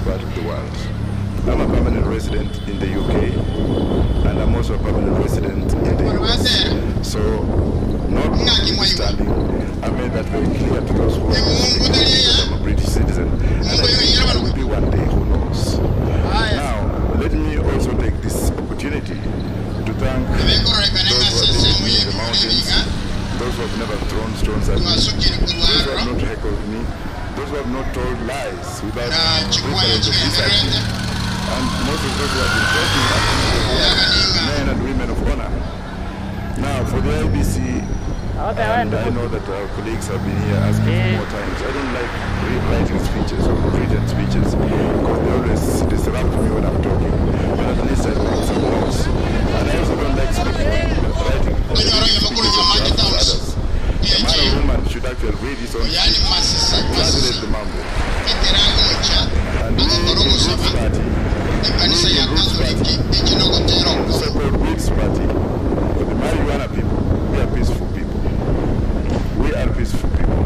part of the world. I'm a permanent resident in the UK and I'm also a permanent resident in the US. So, notwithstanding, I made that very clear to those who are Emungu speaking tari that I'm a British citizen and I think I will be one day, who knows. Now, let me also take this opportunity to thank those who have been with me in the mountains, those who have never thrown stones at me, those who have not heckled me, those who have not told lies without preference of researching, and most of those who have been talking are people who are men and women of honor. Now, for the IEBC, and I know that our colleagues have been here asking for more times. I don't like writing speeches or written speeches because they always disrupt me when I'm talking. But at least I make some notes. And I also don't like speaking, writing speeches on behalf of others. A man or woman should actually read his own Oyani speech, masisa translate masisa the mambo. ekero agocha And we agokora in Roots ogosaba Party, ekanisa we ya in Roots Katoliki Party, echi nogotera okomo. so-called Roots Party, for the marijuana people, we are peaceful people. We are peaceful people.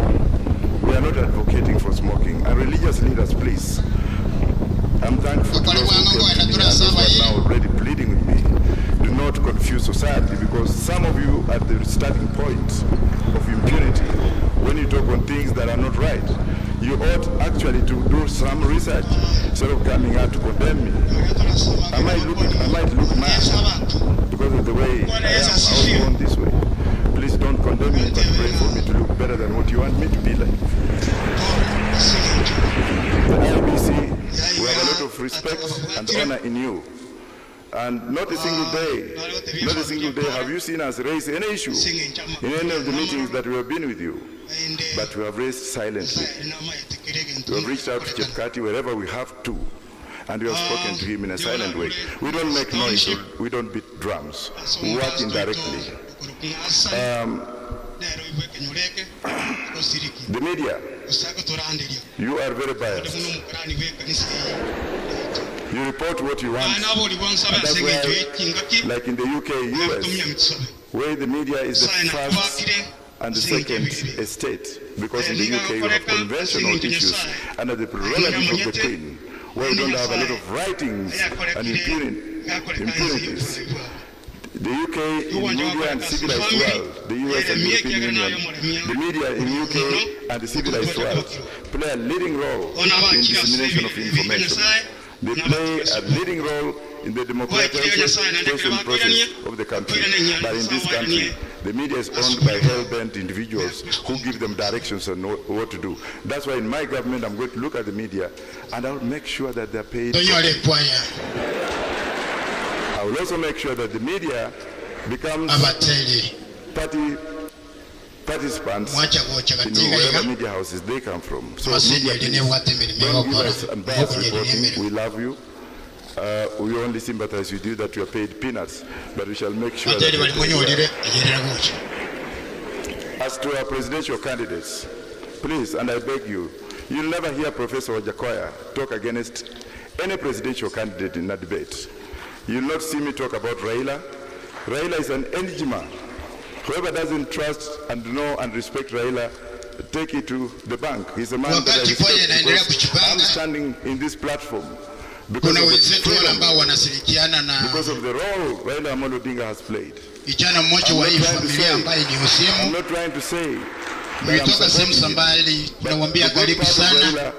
We are not advocating for smoking. And religious leaders, please. I'm thankful to those who came to me and those who are now already pleading with me. Do not confuse society because some of you are the starting point of impunity. When you talk on things that are not right, you ought actually to do some research instead of coming out to condemn me. I might look mad because of the way I am. I was born this way. Please don't condemn me, but pray for me to look better than what you want me to be like. The IEBC, we have a lot of respect and honor in you. And not a single day, not a single day have you seen us raise any issue in any of the meetings that we have been with you. But we have raised silently. We have reached out to Chebukati wherever we have to, and we have spoken to him in a silent way. We don't make noise, we don't beat drums. We work indirectly. The media, you are very biased. You report what you want. And that's why, like in the UK, US, where the media is the first and the second estate, because in the UK you have conventional issues under the prerogative of the Queen, where you don't have a lot of writings and impunities. The UK in media and civilized world, the US and European Union, the media in UK and the civilized world play a leading role in dissemination of information. They play a leading role in the democratization process of the country. But in this country, the media is owned by hell-bent individuals who give them directions on what to do. That's why in my government, I'm going to look at the media and I'll make sure that they're paid. Tonyore ekwaya. I will also make sure that the media becomes Abateri party participants mwacha gocha in gatiga wherever iga media houses they come from. So Masidi media, erine please, bwate emirimo don't give egokora us unbiased okunye erine reporting. emirimo We love you. We only sympathize with you that you are paid peanuts, but we shall make sure that Abateri you bari are paid well. munyorire agerera gocha. As to our presidential candidates, please, and I beg you, you'll never hear Professor Wajackoyah talk against any presidential candidate in a debate. You'll not see me talk about Raila. Raila is an enigma. Whoever doesn't trust and know and respect Raila, take it to the bank. He's a man that I Wakati kwaya respect inaendelea because kujipanga, I'm standing in this platform because kuna of the wenzetu wale freedom, ambao wanashirikiana na because of the role Raila Amolo Odinga has played. kijana mmoja wa I'm hii not trying to familia say- ambaye ni I'm Osimu, not trying to say that I'm mlitoka sehemu supporting za him. mbali, But tunawaambia the good karibu part of sana Raila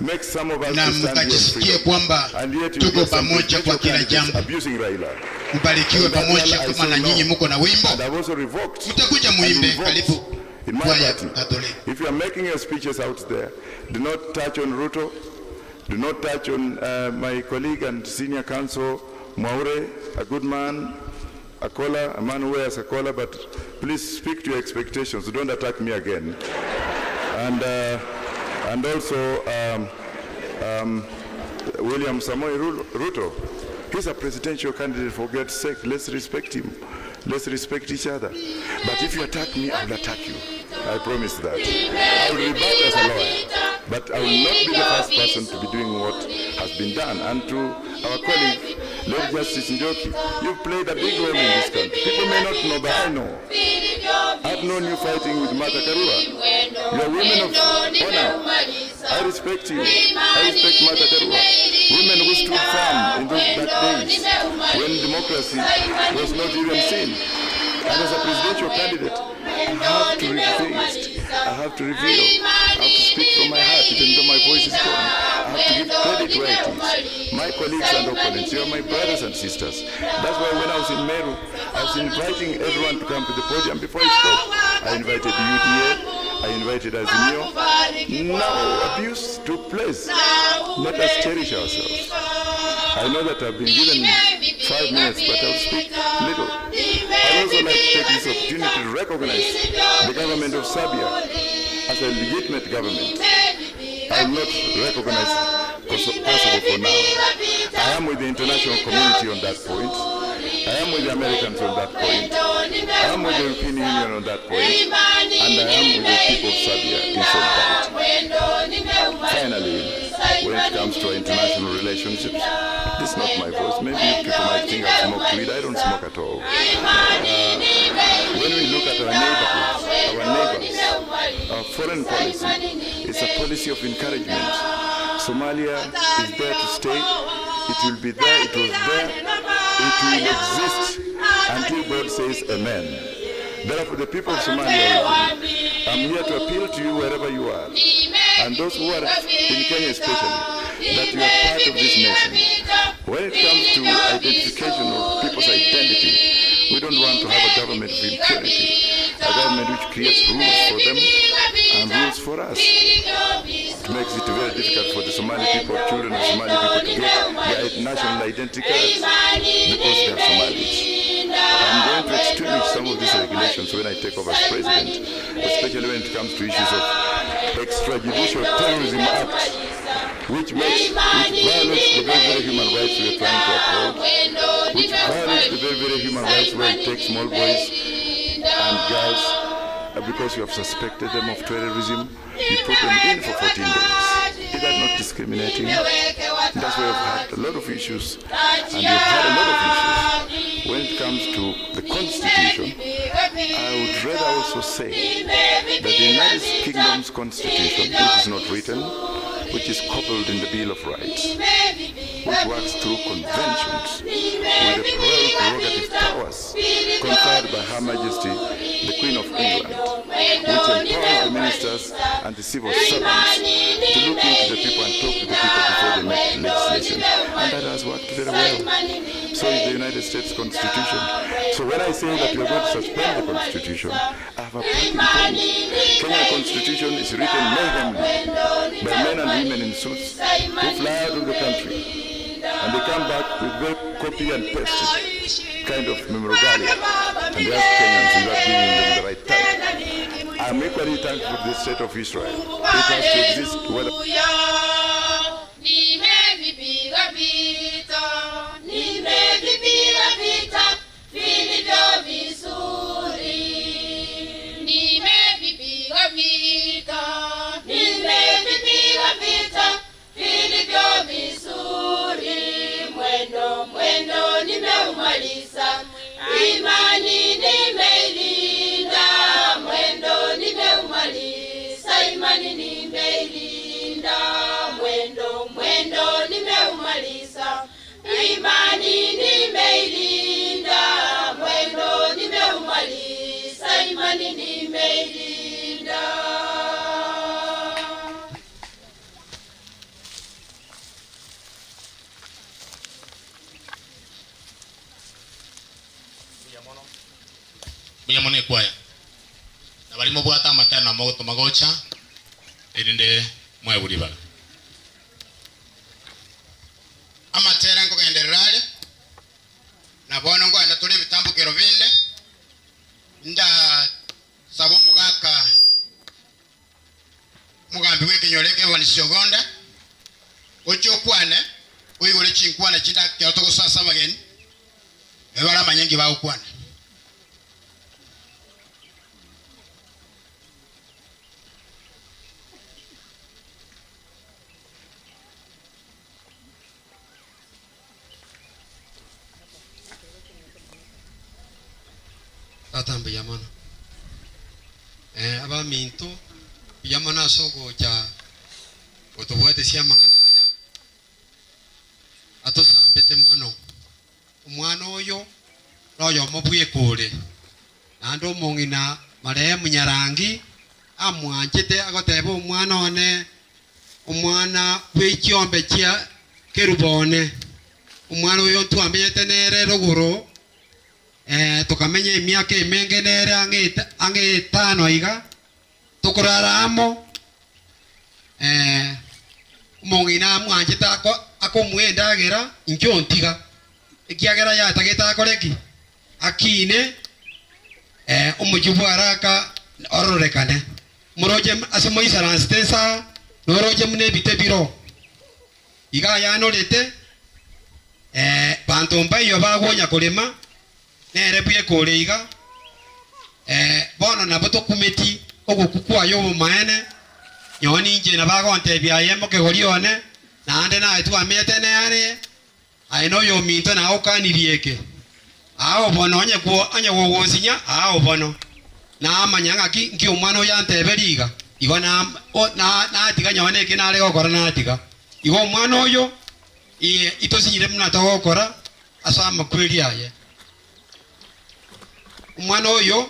makes some of us na to stand here in mkajisikie freedom. kwamba And yet you tuko get some pamoja kwa presidential kila candidates jambo. abusing Raila. Mbarikiwe And that pamoja one I kama na say nyinyi no. muko na wimbo, And I've also revoked mtakuja and muimbe. invoked Karibu in my kwaya party. Katoliki. If you are making your speeches out there, do not touch on Ruto, do not touch on my colleague and senior counsel Mwaure, a good man, a collar, a man who wears a collar, but please speak to your expectations. Don't attack me again. And also William Samoei Ruto, he's a presidential candidate, for God's sake. Let's respect him. Let's respect each other. But if you attack me, I will attack you. I promise that. I will rebut as a lawyer, but I will not be the first person to be doing what has been done. And to our colleague, Lord Justice Njoki, you've played a big role in this country. People may not know, but I know. I've known you fighting with Martha Karua. You are women of honor. I respect you. I respect Martha Karua. candidacy was not even seen. And as a presidential candidate, I have to revisit, I have to reveal, I have to speak from my heart, even though my voice is gone. I have to give credit where it is. My colleagues and opponents, you are my brothers and sisters. That's why when I was in Meru, I was inviting everyone to come to the podium before I spoke. I invited the UDA, I invited Azimio. No abuse took place. Let us cherish ourselves. I know that I've been given 5 minutes, but I'll speak little. I'd also like to take this opportunity to recognize the government of Serbia as a legitimate government. I will not recognize Kosovo for now. I am with the international community on that point. I am with the Americans on that point. I am with the European Union on that point. And I am with the people of Serbia in solidarity. Finally, when it comes to our international relationships, this is not my voice. Maybe people might think I smoke weed. I don't smoke at all. When we look at our neighborhoods, our neighbors, our foreign policy is a policy of encouragement. Somalia is there to stay. It will be there. It was there. It will exist until God says amen. Therefore, the people of Somalia, I'm here to appeal to you wherever you are, and those who are in Kenya especially, that you are part of this nation. When it comes to identification of people's identity, we don't want to have a government of impunity, a government which creates rules for them and rules for us. It makes it very difficult for the Somali people, children of Somali people, to get their national identity cards because they are Somalis. I'm going to extinguish some of these regulations when I take over as president, especially when it comes to issues of extrajudicial terrorism act, which violates the very, very human rights we are trying to uphold, which violates the very, very human rights where it takes small boys and girls, because you have suspected them of terrorism, you put them in for 14 days. Is that not discriminating? That's why we've had a lot of issues, and we've had a lot of issues. When it comes to the Constitution, I would rather also say that the United Kingdom's Constitution, which is not written, which is coupled in the Bill of Rights, which works through conventions with the royal prerogative powers conferred by Her Majesty the Queen of England, which empowers the ministers and the civil servants to look into the people and talk to the people before they make legislation. And that has worked very well. So is the United States Constitution. So when I say that we are going to suspend the Constitution, I have a backing point. Kenyan Constitution is written mayhemly by men and women in suits who fly out of the country and they come back with very copy and paste kind of memorabilia, and they ask Kenyans without giving them the right time. I'm equally thankful to the state of Israel. It has to exist whether Nimevipiga vita, nimevipiga vita vilivyo vizuri. Nimevipiga vita, nimevipiga vita vilivyo vizuri. Mwendo, mwendo nimeumaliza, imani nimeilinda. Mwendo nimeumaliza, imani nimeilinda. Mwendo, mwendo nimeumaliza, imani nimeilinda. Mwendo nimeumaliza, imani nimeilinda. Mbuya mono ekwaya. Na baria mobwate amatera na mogotoma gocha, erinde moegwe ribaga. Amatera nkogenderera are, na bono nkoenda tore ebitambokero binde, ndasaba omogaka omogambi bw'ekenyoro eke Evans Ogonda, oche okwane, oigore chinkwana chinde ekero togosoa ase abageni, nabo baramanye nki bagokwana. Tata mbuya mono. Abaminto mbuya mono ase ogocha gotobwatesia amang'ana aya atosambete mono. Omwana Omwana oyo noyomo bweka ore, naende omong'ina marehemu Nyarangi amwanchete agoteba omwana one, omwana bwe chiombe chia Kerubo one, omwana oyo ntwamenyete nere rogoro, tokamenya emiaka emenge nere ang'e etano iga, Tokorara amo, ee, omong'ina amwanchete akomoa endagera, inche ontiga, ekiagera yatagete akore ki? Akine, ee, omochie bw'araka ororekane. Moroche ase moisaransete inse aa, noroche buna ebite biro. Iga ayanorete, ee, banto mbaiyo bagonya korema, Nere bweka ore iga, ee, bono nabo tokumeti ogokwa kwaye obomaene, nyowe ninche nabo agontebia aye mokegori one, naende naye twamenyete nere, aye noyominto nagokanirie eke. Ao bono onye onye gogonsinya, ao bono namanya ng'aki nki omwana oyo anteberie iga, igo na na natiga nyowe neke nare gokora natiga. Igo omwana oyo, ee, itosinyire buna togokora, Ase amakweri aye. Omwana oyo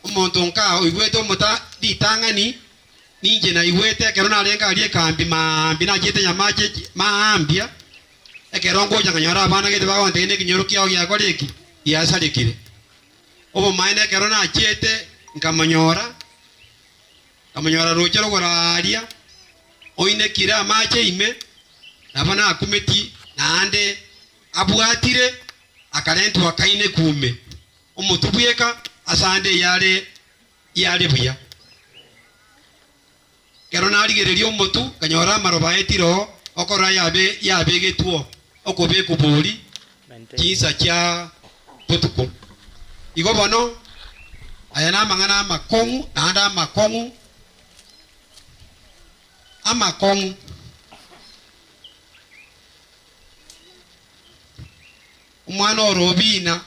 omonto nka oigwete omota ritang'ani, ninche naigwete ekero narenge aria ekambi maambia nachiete nyamache maambia, ekero ngocha nkanyora abana gete bagontebia nekenyoro kiao giakora eki? Giasarekire. Obomaene ekero nachiete nkamonyora, nkamonyora roche rogoro aaria, oinekire amache ime, nabo nakumeti naende Abwatire, akarentwa akaine kume, omotwe bweka ase ande eyare yare buya. Ekero narigereria omotwe, nkanyora amaroba aetire oo, okorora yabe yabegetwe oo, okobekwa bori chinsa chia botuko. Igo bono, aya namang'ana amakong'u, naende amakong'u, amakong'u. Omwana o Robina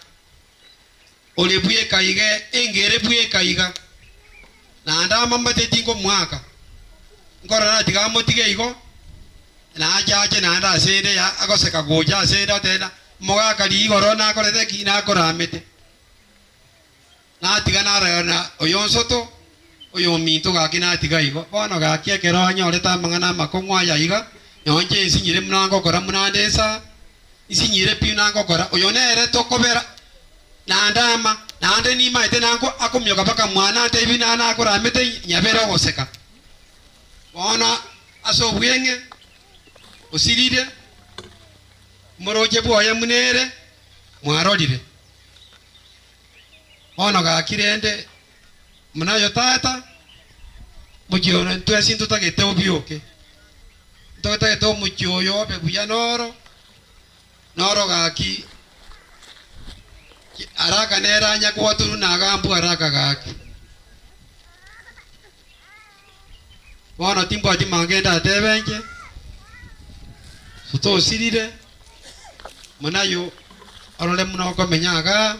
ore bweka iga enga ere bweka iga, naende amambateti nkomoaka, nkorora tiga amotige igo, nache ache naende ase ende ya agoseka gocha ase ende otebe ng'a omogaka riria igoro nakorete ki? Nakoramete. Natiga narora na oyonsoto, oyominto gaki natiga igo. Bono gaki ekero anyorete amang'ana amakong'u aya iga, nonche nsinyire buna ngokora buna nde insa, nsinyire pi buna ngokora. Oyo nere tokobera naende ama, naende nimaete nango akomioka mpaka mwane antebi buna nakoramete nyabere ogoseka. Bono ase obweng'e osirire, moroche bwoye buna ere, mwarorire. Bono gaki rende, buna oyo tata, mochie oyo ntwensi ntotagete obioke, ntotagete omochie oyo obe buya noro, noro gaki haraka nere anya gwatorwa na agambwe haraka gaki. Bono timbwati mang'ana ndatebe inche, totosirire, buna ayio orore buna okomenya igaa,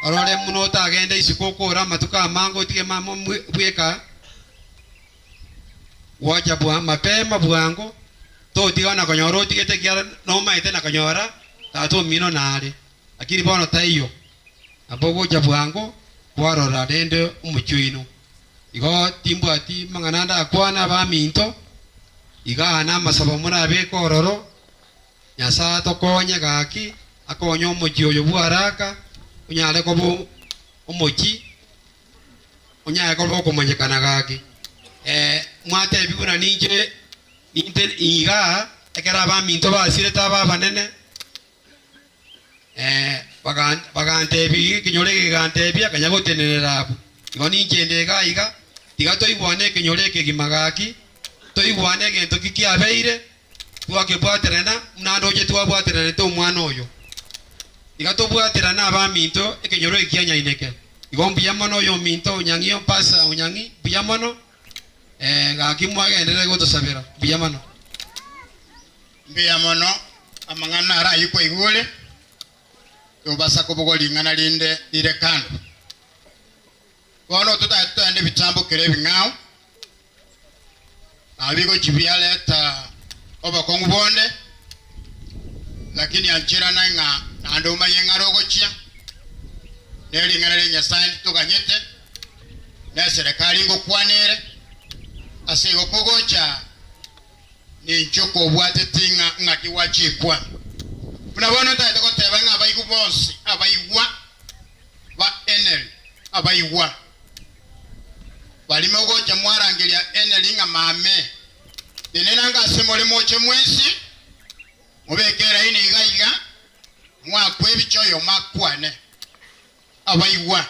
orore buna otagende isiko okore amatuko amange otige mama bweka, gwacha bwa mapema bwango, totiga na konyora otigete ekiagera nomaete na konyora tata omino nare, lakini bono taiyo. Nabo ogocha bwango kwarora rende omochie oino. Igo timbwati mang'ana ndakwane abaminto, igaa namasabo morabeke ororo, Nyasae atokonye gaki, akonye omochie oyo bw'araka, onyare koba omochie, onyare koba okomanyekana gaki. Mwatebiwa buna ninche ninte igaa, ekero abaminto basirete abe abanene, Bagantebia, ekenyoro eke kegantebia, Kanya gotenenera abwo. Igo ninche inde iga iga, tiga toigwane ekenyoro ekegima gaki, toigwane egento ki kiabeire, twakebwaterana buna ndoche twabwateranete omwana oyo. Tiga tobwaterane abaminto ekenyoro eke kia Nyaineke. Igo mbuya mono oyominto Onyang'i Pastor Onyang'i, mbuya mono, gaki mwagenderere gotosabera, mbuya mono. Mbuya mono amang'ana aro ayio kwaigure, tobasa kobogwa ring'ana rinde rire kando. Bono totagete togende ebitambokero ebing'ao, na bigochia biareta obokong'u bonde. Lakini ancherana ng'a naende omanye ng'are ogochia, ne ring'ana ria Nyasae nditoganyete, na eserekari ngokwana ere, ase igo kogocha ninche okobwateti ng'a ng'aki gwachikwa. Buna bono ntagete goteba ng'a abaigwa bonsi abaigwa ba Eneri, abaigwa baria mogocha mwarangeria Eneri ng'a mame, tenena anga ase more moche mwensi, Mobeke eraini iga iga, mwakwe ebicha oyomo akwane. Abaigwa.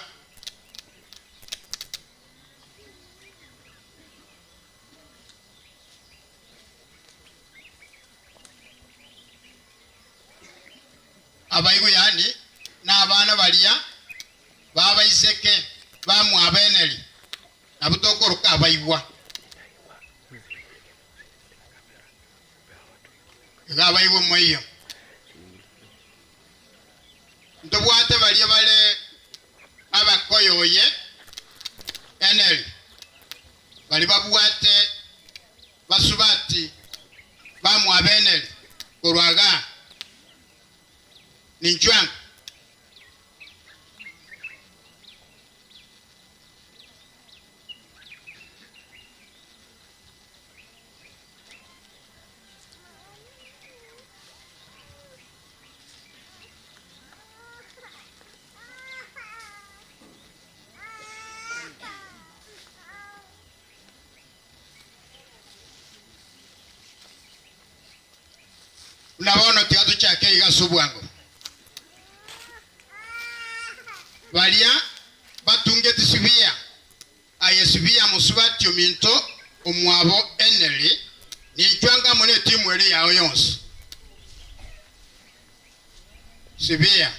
Abaigwa yaani nabana baria b'abaiseke bamwabo Eneri, nabwo tokoroka abaigwa. Iga abaigwe omoyio. Ntobwate baria bare abakoyoye Eneri, baria babwate basubati bamwabo Eneri korwa igaa. Ninchwe ango. Buna bono tiga tochake iga ase obwango. Baria batungeti Sibia Aye Sibia mosubati ominto omwabo Eneri, ninchwe anga amo netimu eria yao yonsi. Sibia.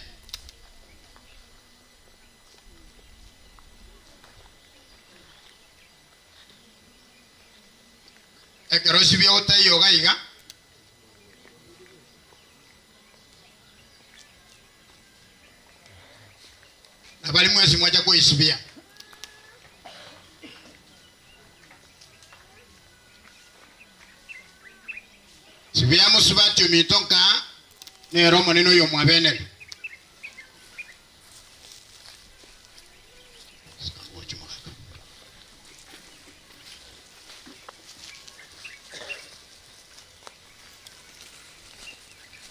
Ekero Sibia otaiyo iga iga. Na baria mwensi mwacha koisibia. Sibia mosubati ominto nka nere omonene oyomwabenere.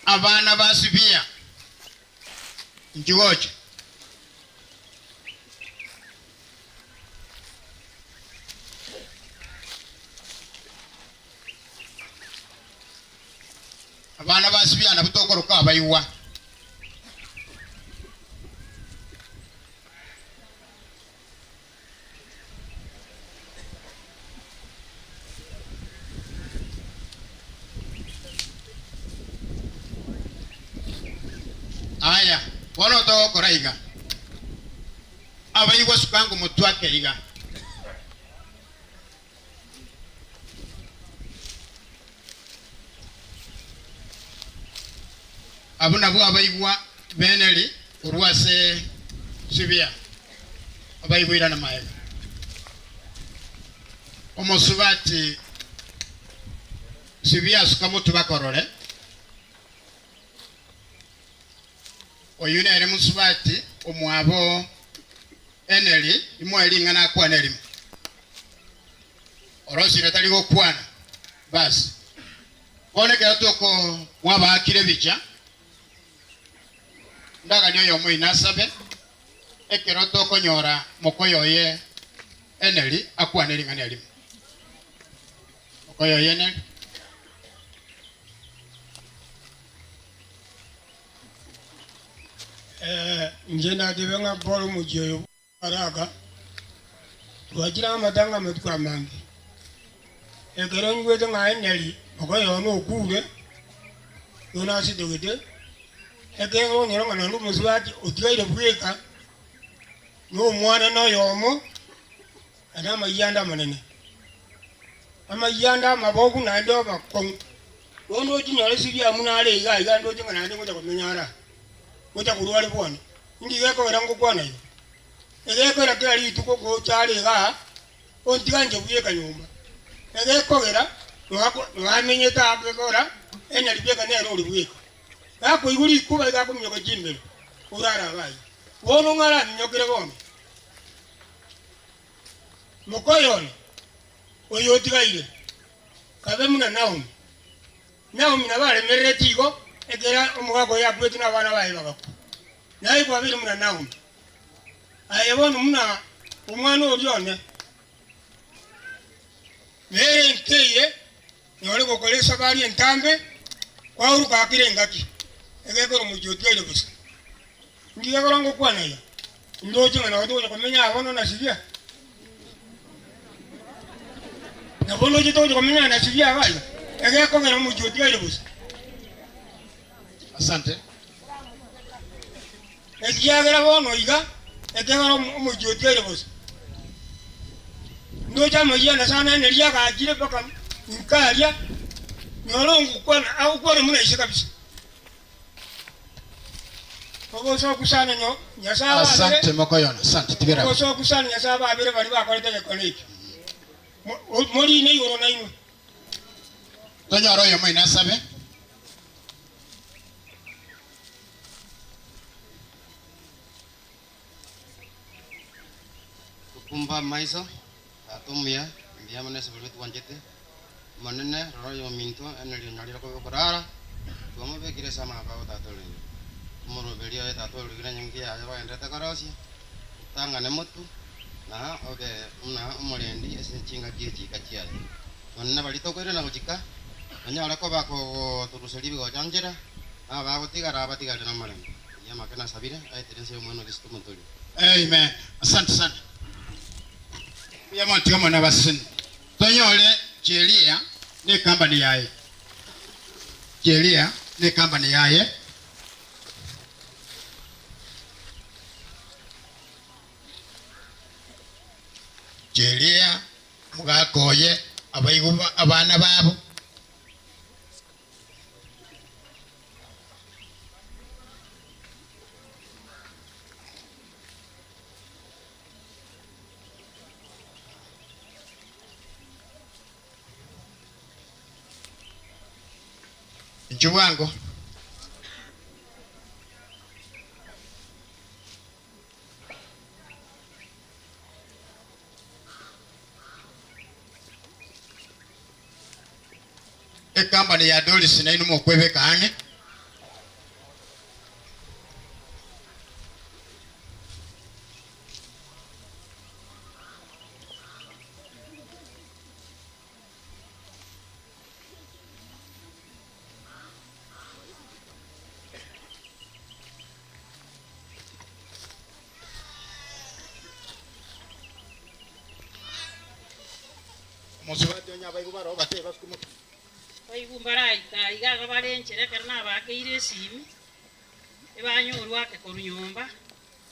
Abana ba Sibia, inchuo gocha. Abana ba Sibia nabwo tokoroka abaigwa. Aya, bono togokora iga, abaigwa sukango motwake iga. Abwo nabwo abaigwa b'Eneri korwa ase Sibia, abaigwa magega. Omosubati Sibia asuka motwe bakorore, oyio nere mosubati omwabo Eneri, imoe ring'ana akwane erimo. Orosire tari gokwana. Basi, bono ekero toko mwabaakire ebicha, ndaganie oyomo oino asabe, ekero tokonyora mokoyo oye Eneri akwane ring'ana erimo. Mokoyo oye Eneri. Eh, inche natebe ng'a Paul omochie oyo bw'Araka, twachire amatanga amatuko amange. Ekero nyigwete ng'a Eneri okoyoona okure, nigo nasitogete, ekero nkonyora ng'a naende omosubati otigaire bweka, na omwana na oyomo, naende amayianda amanene. Amayianda amaboku naende obakong'u. Bono ochinyore Siria buna are iga iga ndoche ng'a naende ngocha komenya ara, ngocha korwa are bwane. Inki gekogera ngokwana igo? Egekogera kera rituko gocha are igaa, ontiga inche bweka nyomba. Egekogera noa amenyete aa gekogera Eneri bweka nere ore bweka. Gakoigwa rikuba iga akominyoka chimbero, orare abaye. Bono ng'a araminyokere bono? Mokoyo one, oyo otigaire, kabe buna Naomi. Naomi nabo aremereretie igo, ekero omogaka oye akwete na abana baye bagakwa. Naye kwabeire buna Naomi. Aye bono buna omwana oria one, nere nkeiye Nyore gokora esabari entambe kwaoroka kera engaki, egekora omochie otigaire bosa. Inki gekora ngokwana iga? Indoche ng'a nabo togocha komenya aa bono na Siria? Nabo ndoche togocha komenya aa na Siria iga iga, egekogera omochie otigaire bosa. Asante. Ekiagera bono iga, ekiagera omochie otigaire bosa, ndoche amayio a Nyasae naende riagachire mpaka nkaria, nyore ongokwana, agokwana buna ise kabisa. Obosoku sana nyo Nyasae ababere, Asante mokoyona, asante tigera. obosoku sana Nyasae ababere baria bakorete egekone ekio. Mo- o- Morine igoro nainwe. Tonyore oyomo oino asabe. Tokumba amaiso, Tata omuya, mbuya mono ase boria otwanchete. Omonene, rora oyominto ene rionyarire koba okorara, twamobekire ase amaboko ao Tata orenge. Omoroberi oye Tata orugire enyongo yaye bagendererete korosia, otang'ane motwe, na obe buna omorendi ase chingaki echiika chiaye. Omonene baria tokoirana gochika, onyare koba kogotoruseria ebigocha nchera, na abagotigara abatigare nomorembe. Ayio amake nasabire, aetere inse y'Omwana o Kristo Omotoria. Amen. Asante sana. Mbuya mono tiga Omonene abasesenie. Tonyore Jeria ne ecompany yaye. Jeria ne ecompany yaye. Jeria, omogaka oye, abaigwa abana babo. Inchuo bwango. Ecompany ya Doris nainwe mokwebeka ang'e. Omosubati onye abaigwa baroo batebe basuke motwe. Baigwa mbaraika aiga iga bare enchera ekero nabaakeire esimi, ebanyorwa ake korwa nyomba,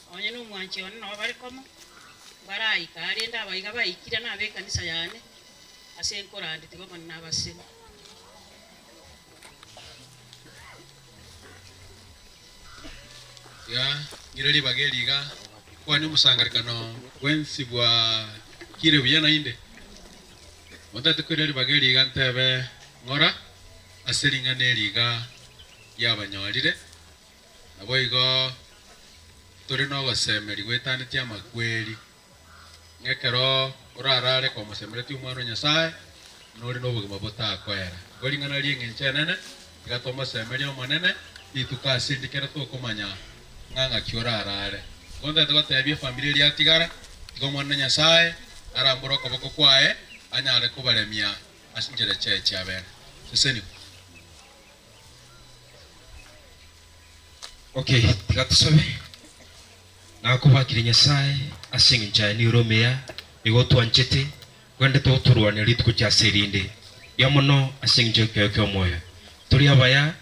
nonye na omwanchi one nabo bare komo, mbaraika aa rende abaiga baikire nabe ekanisa yane, ase nkorande tiga Omonene abasemi. Iga ng'ire ribaga eri iga nkwanie omosangererekano bwensi bwa kire buya naende. Montagete koira ribaga eri iga ntebe ng'ora ase ring'ana eri iga riabanyorire, naboigo tore nogosemeria goetanetie amakweri, ng'a ekero orarare komosemeretie Omwana o Nyasae, nore nobogima botakoera. Igo ring'ana ri'engencho enene, tiga tomosemerie Omonene rituko ase rinde kere tokomanya ng'a ng'aki orarare. Igo ntagete gotebia efamiri eria yatigara, tiga Omonene Nyasae arambore okoboko kwaye anyare kobaremia ase chinchera chiaye chiabene. Sesenigwe. Okay, tiga tosabe. Nakobakire Nyasae ase engencho yaye nigo ore omuya, nigo otwanchete, korende togotorwania rituko chiase erinde. Mbuya mono ase engencho y'ekeegwa ki'omoyo. Tori abaya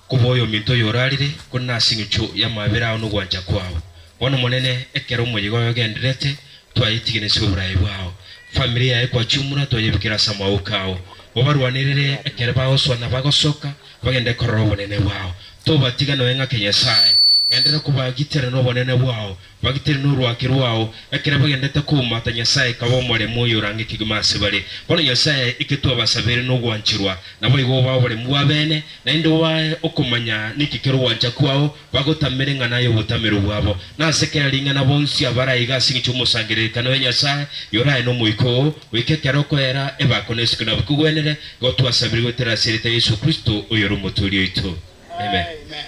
kobua oyominto oyo orarire, korende nase engencho y'amabera ao na ogwancha kwao. Bono Omonene, ekero omoyega oyo ogendererete, twayetigene ase oboraai bwao. Famiri yaye kwachumura, twayebekera ase amaboko ao. Obarwanerere ekero bagoswa na bagosoka, bagende korora obonene bwao. Tobatiga nonya ng'ake Nyasae. Genderera kobagitera nobonene bwao, bagitere norwaki rwao, ekero bagenderete koumata Nyasae kaba omoremu oyorang'e kegima ase bare. Bono Nyasae eke twabasabeire nogwancherwa, naboigo obae oboremu bw'abeene, naende obae okomanya niki kere ogwancha kwao, bagotamere ng'a naye obotamero bwabo. Nase kera ring'ana bonsi abare aiga ase engencho y'omosangererekano ya Nyasae, yorae n'Omoika oo, goika ekero okoera ebako na esiko nabikogwenere, igo twasabire goetera ase erieta Yeso Kristo, oyore Omotoori oito. Amen. Amen.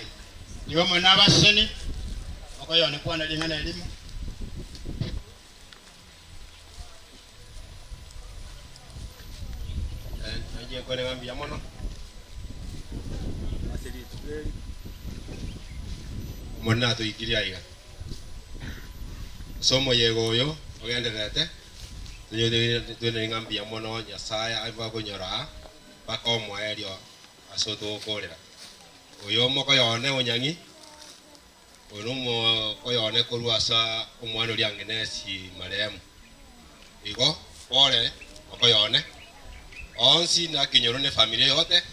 Nigo more nabaseni, mokoyone kwana ring'ana erimo. Nainche nkwane ng'a mbuya mono ase rituko eri Omonene atoikirie aiga. Ase omoyega oyo ogendererete, twenere ng'a mbuya mono Nyasae abe akonyora aa mpaka omoerio ase otogokorera. Oyo omokoyo one onyang'i, oyo nomokoyo one korwa ase omwana oria Agnesi marehemu. Igo pore mokoyo one, onsi na ekenyoro na efamiri yote,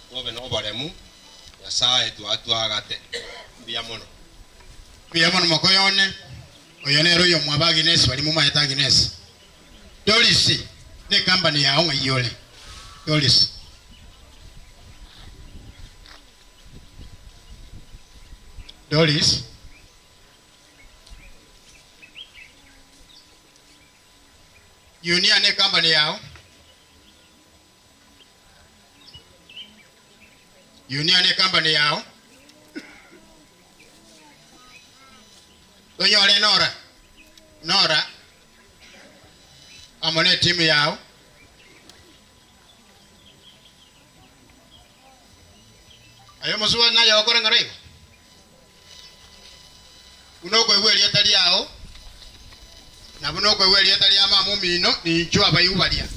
tobe noboremu, Nyasae twatwagate. Mbuya mono. Mbuya mono mokoyo one, oyo nere oyomwabo Agnesi baria momaete Agnesi. Doris, necompany yao ng'ai ore? Doris. Doris. Junior necompany yao? Junior necompany yao? Tonyore Nora, Nora amo netimu yao. Aye omosubati naye ogokora ng'ora igo? Buna okoigwa erieta riao, na buna okoigwa erieta ria mama omino, ninchwe abaigwa baria.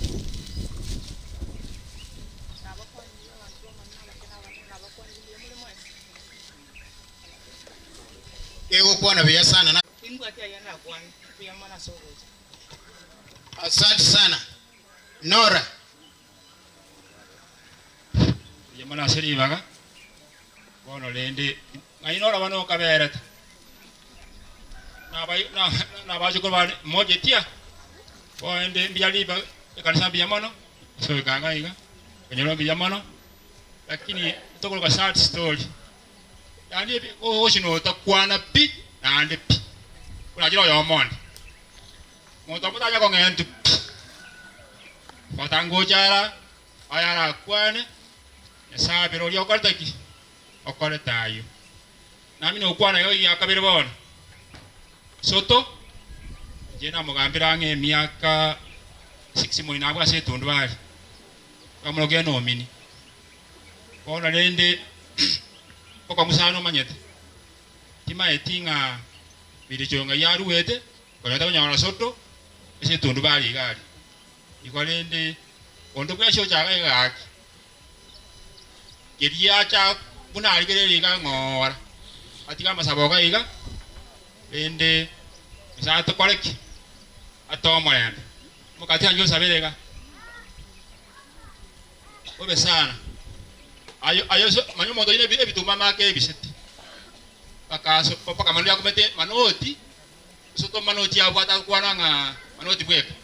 Kegokwana buya sana na. Asante sana Nora. Mbuya mono ase ribaga. Bono rende ng'ai noraba nokaberete? Nabachokoro bane mochetia? Bono rende mbuya ribaga ekanisa mbuya mono ase goika iga iga, ekenyoro mbuya mono, lakini tokoroka sad story. Yaani ebi ogochi notakwana pi naende pi, orachire oyomo onde. Monto omo tanya kong'entu pi, gotangocha ara aya arakwane, Nyasae abere oria okorete ki? Okorete ayio. Nami nokwana igo egia kabere bono. Soto, inche namogambire ang'e emiaka six moino abwo ase etundubari, nkamorokia enomini. Bono rende okong'usana omanyete, timaeti ng'a miricho ng'ai aruete, Konyora takonyora soto ase etundubari iga aria. Igo rende onde bwensi ochaga iga gaki, keria acha buna arigereria iga ng'ora, atige amasabo iga iga, rende Nyasae atokore ki? Atoe omorembe. Omokati anche osabere iga, bobe sana. Aye aye manya omonto oyio na ebituma amake ebisete, mpaka ase mpaka manu yakumete manoti. Gose tomanoti abwate agokwana ng'a manoti bweka,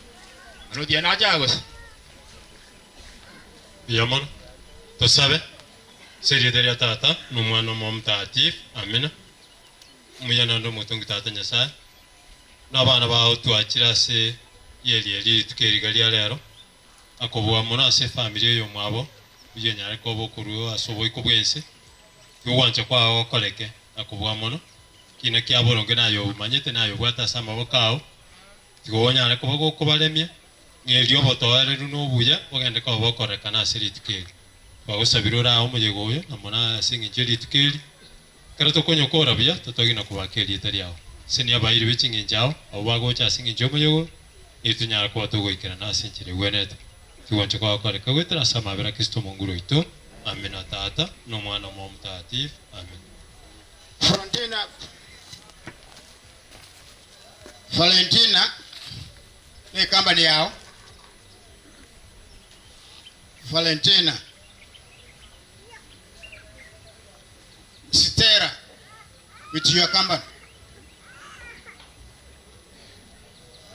manoti eye nache aa gose? Mbuya mono. Tosabe. Ase erieta ria Tata, na Omwana, na Omoyo Omotagatifu. Amina. Omuya naende omotongi Tata Nyasae, na abana bao twachire ase rieri eri rituko eri iga ria rero, na kobua mono ase efamiri eye omwabo, buya onyare koba okorua ase oboiko bw'ense, tiga ogwancha kwao gokoreke, na kobua mono. Kina kia boronge naye obomanyete, naye obwate ase amaboko ao, tiga onyare koba gokobaremia, ng'a erio obotoereru na obuya bogende koba bokorekana ase rituko eri. Twagosabire orae omoyega oyo, na mono ase engencho ye rituko eri, ekero tokonyokora buya, totogi na kobaka erieta riao. Senia abairi be ching'encho ao, abwo bagocha ase engencho y'omoyega oyo, erio tonyare koba togoikerana ase enchera egwenerete. Tigoncha kwao koreka goetera ase amabera a Kristo Omonguru oito. Amina. Tata, na Omwana, na Omoyo Omotagatifu. Amina. Valentina Valentina ne company yao Valentina Stella. With your company.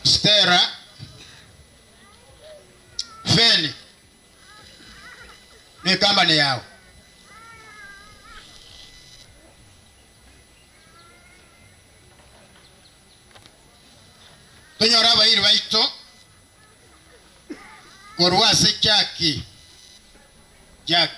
Stella Feni ne company yao. Tonyore abairi baito korwa ase Jackie. Jack.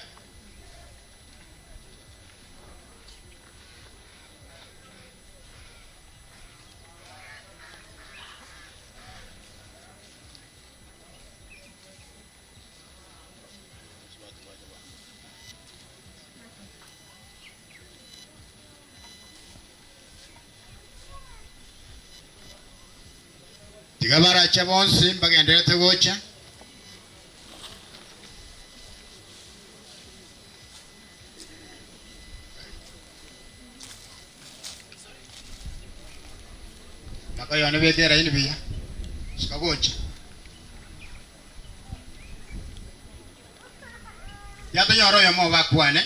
Tiga barache bonsi mbagendererete gocha. Maka yone beka eraini buya, suka gocha. Yatonyora oyomo obo akwane.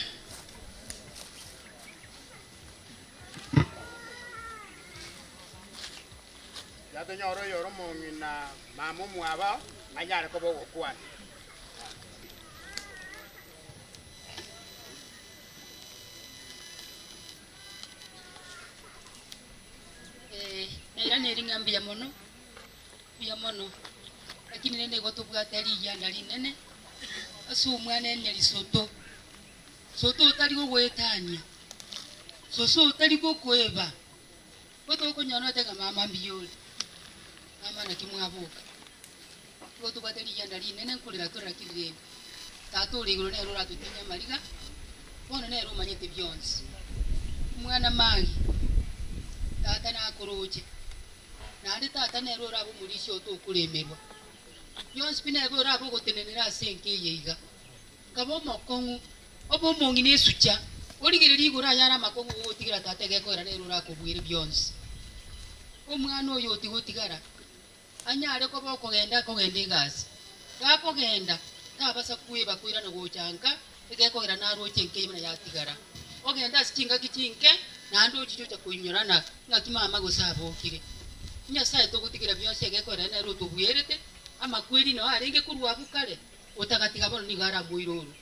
Yatonyora oyore omong'ina mama omwabo anyare koba ogokwana. Eh, nairaneri ng'a mbuya mono, mbuya mono, lakini rende igo tobwate rigianda rinene ase omwana ene risoto. Soto otari gogoetania, soso otari gokoeba, igo tokonyora note ng'a mama mbuya ore, mama naki mwaboka. Igo tobwate rigianda rinene nkorera tore lakini rende Tata ore igoro nere oratotinyie amariga, bono nere omanyete bionsi. Omwana Magi, Tata nakoroche, naende Tata nere orabe omorisia oo tokoremerwa. Bionsi pi nebe orabe ogotenenera ase enka eye iga. Kaba omokong'u, obe omong'ina esucha, origererie igoro ayare amakong'u ogotigera Tata egekoera nere orakobuere bionsi. Omwana oyo otigotigara, anyare koba okogenda akogenda egasi. Gakogenda, tabasa kweba koirana gocha nka, egekogera naroche enka eyio buna yatigara. Ogende ase chingaki chinke, naende ochiche ocha koinyorana ng'aki mama gose abokire. Nyasae togotigera bionsi egekogera nere otobuerete, amakweri nao arenge korwa abwo kare, otagatiga bono nigo aramoire oro.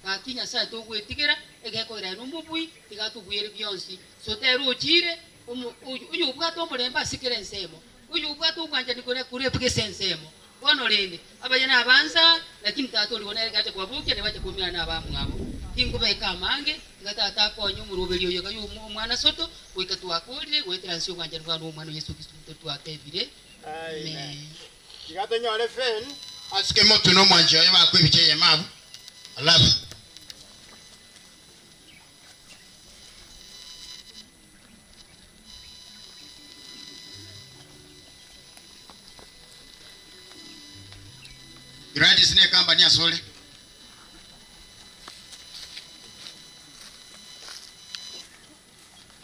Gaki Nyasae togwetigera, egekogera aye nomobui, tiga atobuere bionsi. Sotere ochire, omo oyobwate omorembe ase kera ensemo, Oyobwate obwanchani kore kore gese ensemo. Bono rende, abaye nabansa, lakini tata origo nere gacha kobabokia, nebache koumerana nabamwabo. Tinkobeka amange, tiga tata akonye omoroberi oyo iga y'omwana soto, goika twakorire goetera nse y'obwanchani bwane bw'Omwana o Yeso Kristo intwe twatebire. Amen. Tiga tonyore Finn asike motwe nomwanchi oye bakwe ebicha eyemo abwo. Alafu. Gladys ne company asore.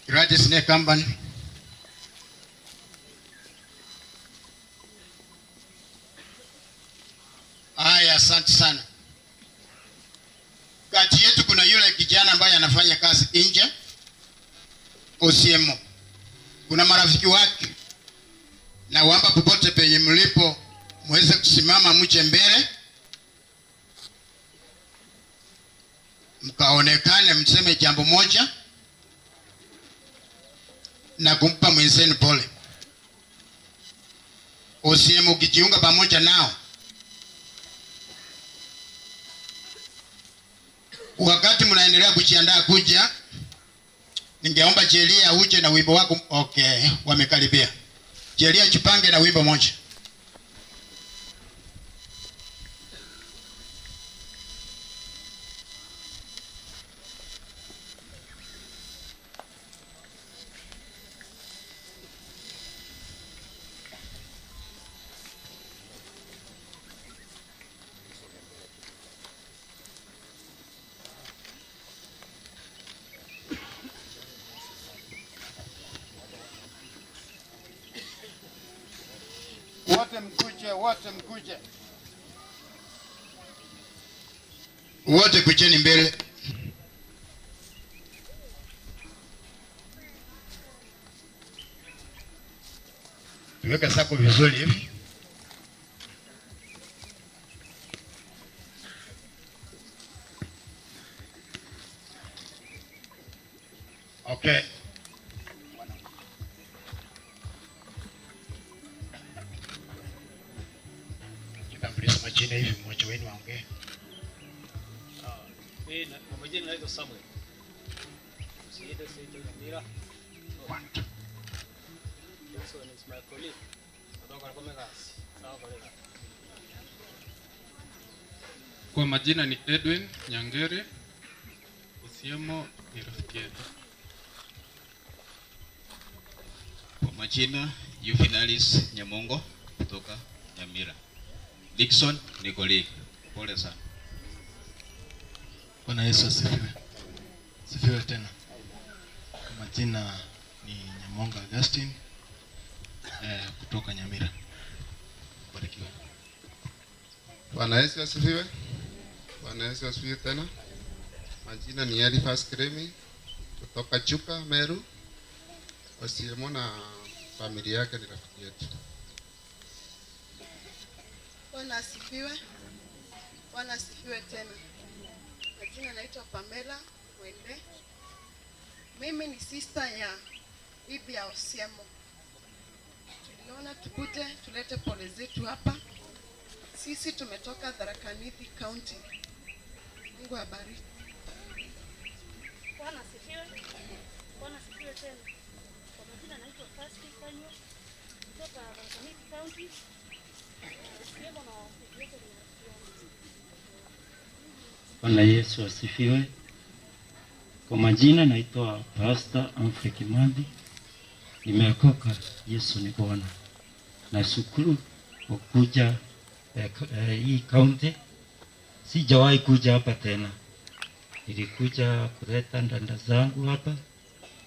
Gladys ne company. Haya, asante sana. Kati yetu kuna yule kijana ambaye anafanya kazi nje Osiemo, kuna marafiki wake, na waomba popote penye mlipo muweze kusimama mche mbele mkaonekane, mseme jambo moja na kumpa mwenzenu pole. Osiemo, ukijiunga pamoja nao wakati mnaendelea kujiandaa kuja, ningeomba Jelia uje na wimbo wako. Okay, wamekaribia. Jelia, jipange na wimbo moja. Wote mkuje, wote mkuje, wote kujeni mbele. Tuweke sako vizuri hivi. Okay. Kitambulisho majina hivi, mmoja wenu aongee. Mimi kwa majina naitwa Samuel. Usiite Seito Nyamira. Johnson is my colleague. Kutoka Rakomegas. Sawa kolega. Kwa majina ni Edwin Nyangere, Osiemo ni rafiki yetu. Kwa majina Juvenalis Nyamongo kutoka Nyamira. Dickson ni colleague. Pole sana. Bwana Yesu asifiwe. Sifiwe tena. Kwa majina ni Nyamonga Augustine kutoka Nyamira. Barikiwe. Bwana Yesu asifiwe. Bwana Yesu asifiwe tena. Majina ni Elifas Kremi kutoka Chuka, Meru. Osiemo na familia yake ni rafiki yetu. Bwana asifiwe. Bwana asifiwe tena. Majina naitwa Pamela Mwende. Mimi ni sister ya bibi ya Osiemo. Tuliona tukuje tulete pole zetu hapa. Sisi tumetoka Tharaka Nithi County. Mungu abariki. Bwana asifiwe. Bwana asifiwe tena. Kwa majina naitwa Fasti Kanywa kutoka Tharaka Nithi County. Osiemo na bibi yake ni rafiki yangu. Bwana Yesu asifiwe. Kwa majina naitwa Pastor Humphrey Kimathi. Nimeokoka, Yesu ni Bwana. Nashukuru kwa kuja hii county. Sijawahi kuja hapa tena. Nilikuja kuleta ndanda zangu hapa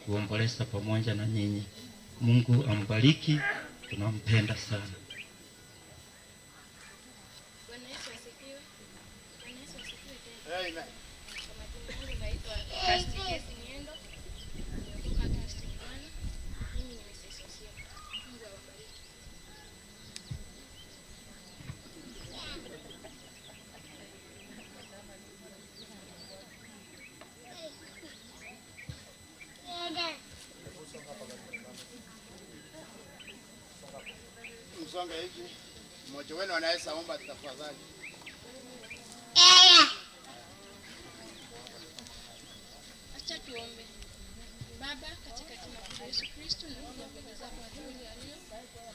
kuomboleza pamoja na nyinyi. Mungu ambariki, tunampenda sana. Bwana Yesu asifiwe. Bwana Yesu asifiwe tena. Amen. Kwa majina yangu naitwa Kasti Kesi Niendo. Nimeokoka Kristo ni Bwana. Mimi ni Mrs. Osiemo. Mungu awabariki. Msonge hivi. Mmoja wenu anaweza omba tafadhali. Acha tuombe. Baba, katika jina kuu la Yesu Kristo, nakuja mbele zako asubuhi ya leo.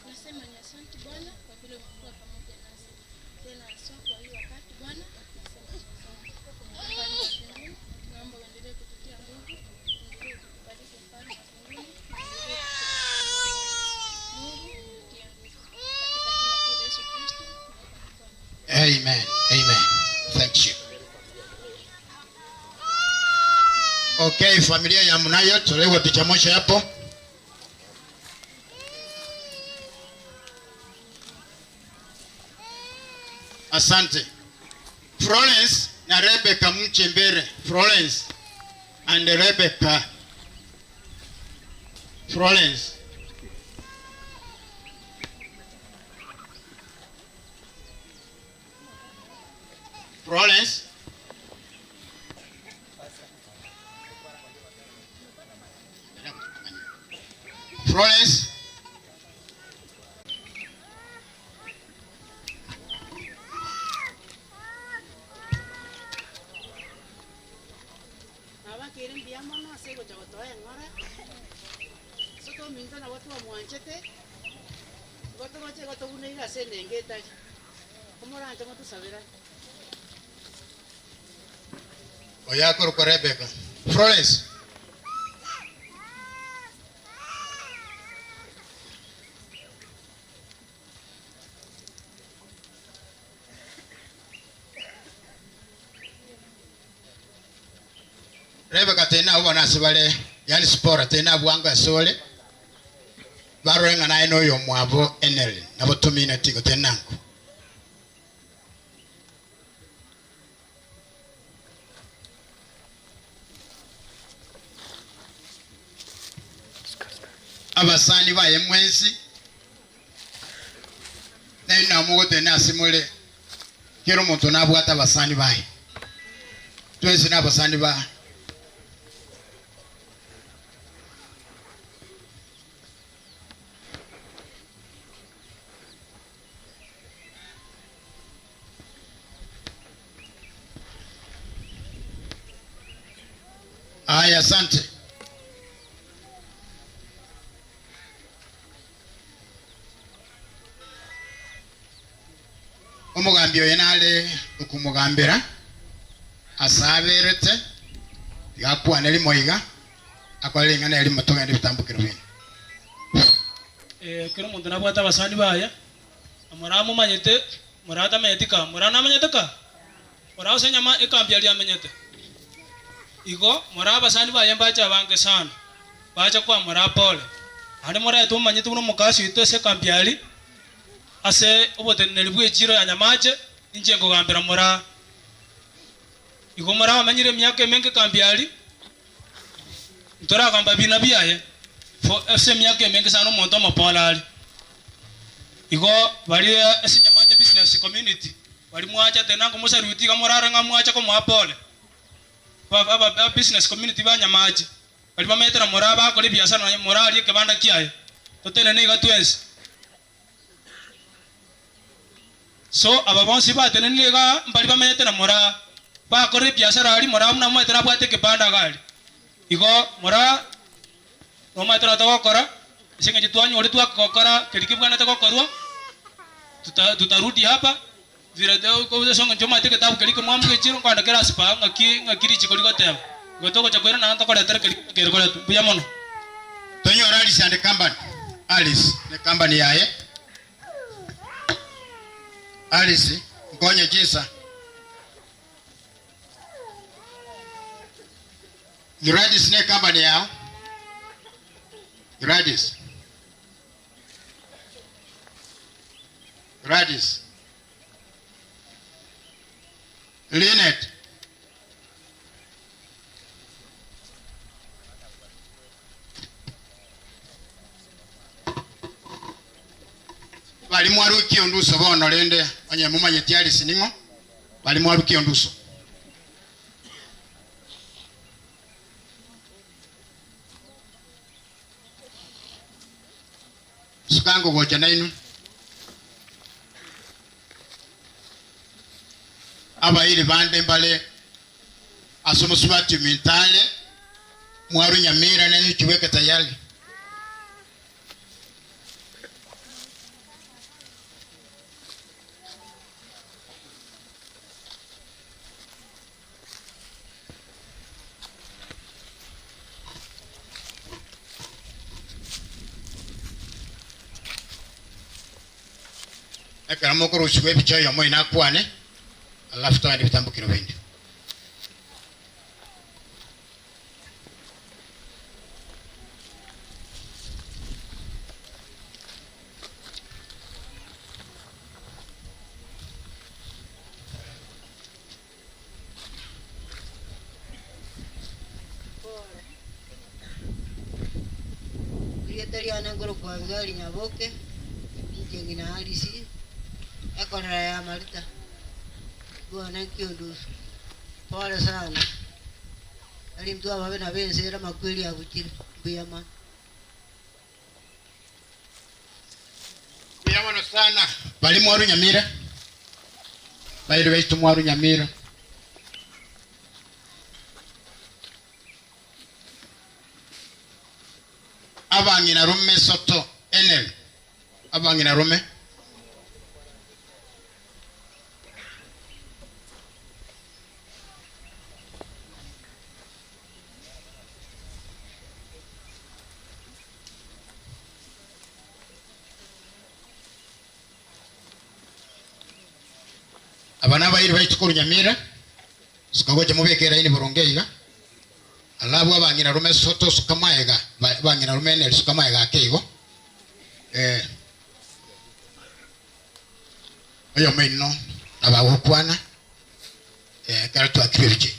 Nasema ni asante Bwana kwa vile umekuwa pamoja nasi. Tena haswa kwa hii wakati Bwana, nasema ni asante. Mfalme wa mbinguni, tunaomba uendelee kututia nguvu, uendelee kutubariki mfalme wa mbinguni, na uendelee kutubariki. Mungu, tutie nguvu. Katika jina kuu la Yesu Kristo, tunaomba tukiamini. Amen. Amen. Thank you. Okay, familia ya Mnayo tolewa picha moja hapo. Asante. Florence na Rebecca Mchembere. Florence and Rebecca. Florence. Florence. Florence. Nabakire mbuya mono ase egocha gotoa eng'ora. Ase tominto nabo twamwanchete, igo toroche igo tobuneire ase endenge etari. Omoranche motosabera. Oyakoro kwa Rebecca. Florence. Rebecca tena abo nase bare yani spora tena bwango asole barorenga naye noyo mwabo enel nabo tumina tigo tenango. Abasani baye mwensi Nainwe nabo mogotena ase more, kera omonto nabwate abasani baye. Twensi nabasani ba. Aya, asante. Omogambi oye nare okomogambera ase aberete, tiga akwane rimo iga, akore ring'ana erimo togende ebitambokero bino. Ekero omonto nabwate abasani baye, na moramomanyete, moratamenyeti ka, moranamenyete ka, moragose enyama ekambi aria amenyete. Igo more abasani baye mbache abange sana, bache kwamora pole. Naende moraetwe momanyete buna omokasi oito ase ekambi aria, ase oboteneneri bw'echiiro ya Nyamache, inche nkogambera moraa. Igo morabamenyire emiaka emenge ekambi aria, ntoragamba bina biaye, for ase emiaka emenge sana omonto omopole aria. Igo baria ase Nyamache business community, baria mwachete nango mosaluti iga morarore ng'a mwacha komoa pole. Aba business community ba Nyamache baria bamenyete na Moraa bakora ebiasara na Moraa aria ekebanda kiaye totenene iga twensi. So aba bonsi batenenire igaa mbari bamenyete na Moraa bakorire ebiasara aria Moraa buna omanyete nabwate ekebanda iga aria. Igo Moraa nomanyete nabo togokora ase eng'encho twanyore twakogokora keria kebwenerete gokorwa tuta tutarudi hapa. Ase engencho omanyete egetabu keria ekemwamu gechire nkogenda kere ase paa ng'aki ng'aki richiko rigoteba. Igo togocha koirana naende tokoretera keria kere koretwa. Mbuya mono. Tonyore Alice and Company, Alice ne company yaye. Alice, nkonye chinsa. Gladys ne company yao. Gladys. Gladys. Linet. Bari mwarukia onduso bono rende onye momanyeti Alice ning'o bari mwarukia onduso. Suka ngogocha nainwe. Abairi bande mbare ase omosubati ominto are mwarwe Nyamira nainwe chiweke tayari. Ekero mokorusigwa ebicha oyomo oino akwane, alafu togende ebitambukero binde. Erieta riane nkorokwa Abigaili Nyaboke, ninche ng'ina Alice, ekorera ya Marita, bwana Kiondusu. Pole sana, tari intwe ababe nabo ense ere amakweri abuchire, mbuya mono. Mbuya mono sana baria mwarwa Nyamira, bairi baito mwarwa Nyamira. Abang'ina rume soto enel, abang'ina rume. Aba nabairi baito korwa Nyamira, suka gocha mobeke eraini boronge iga. Alabu abang'ina rume soto suka maega, abang'ina rume eneri suka maega ake igo. Eh. Oyomo oino nabagokwana, eh, ekero twakire ebiche.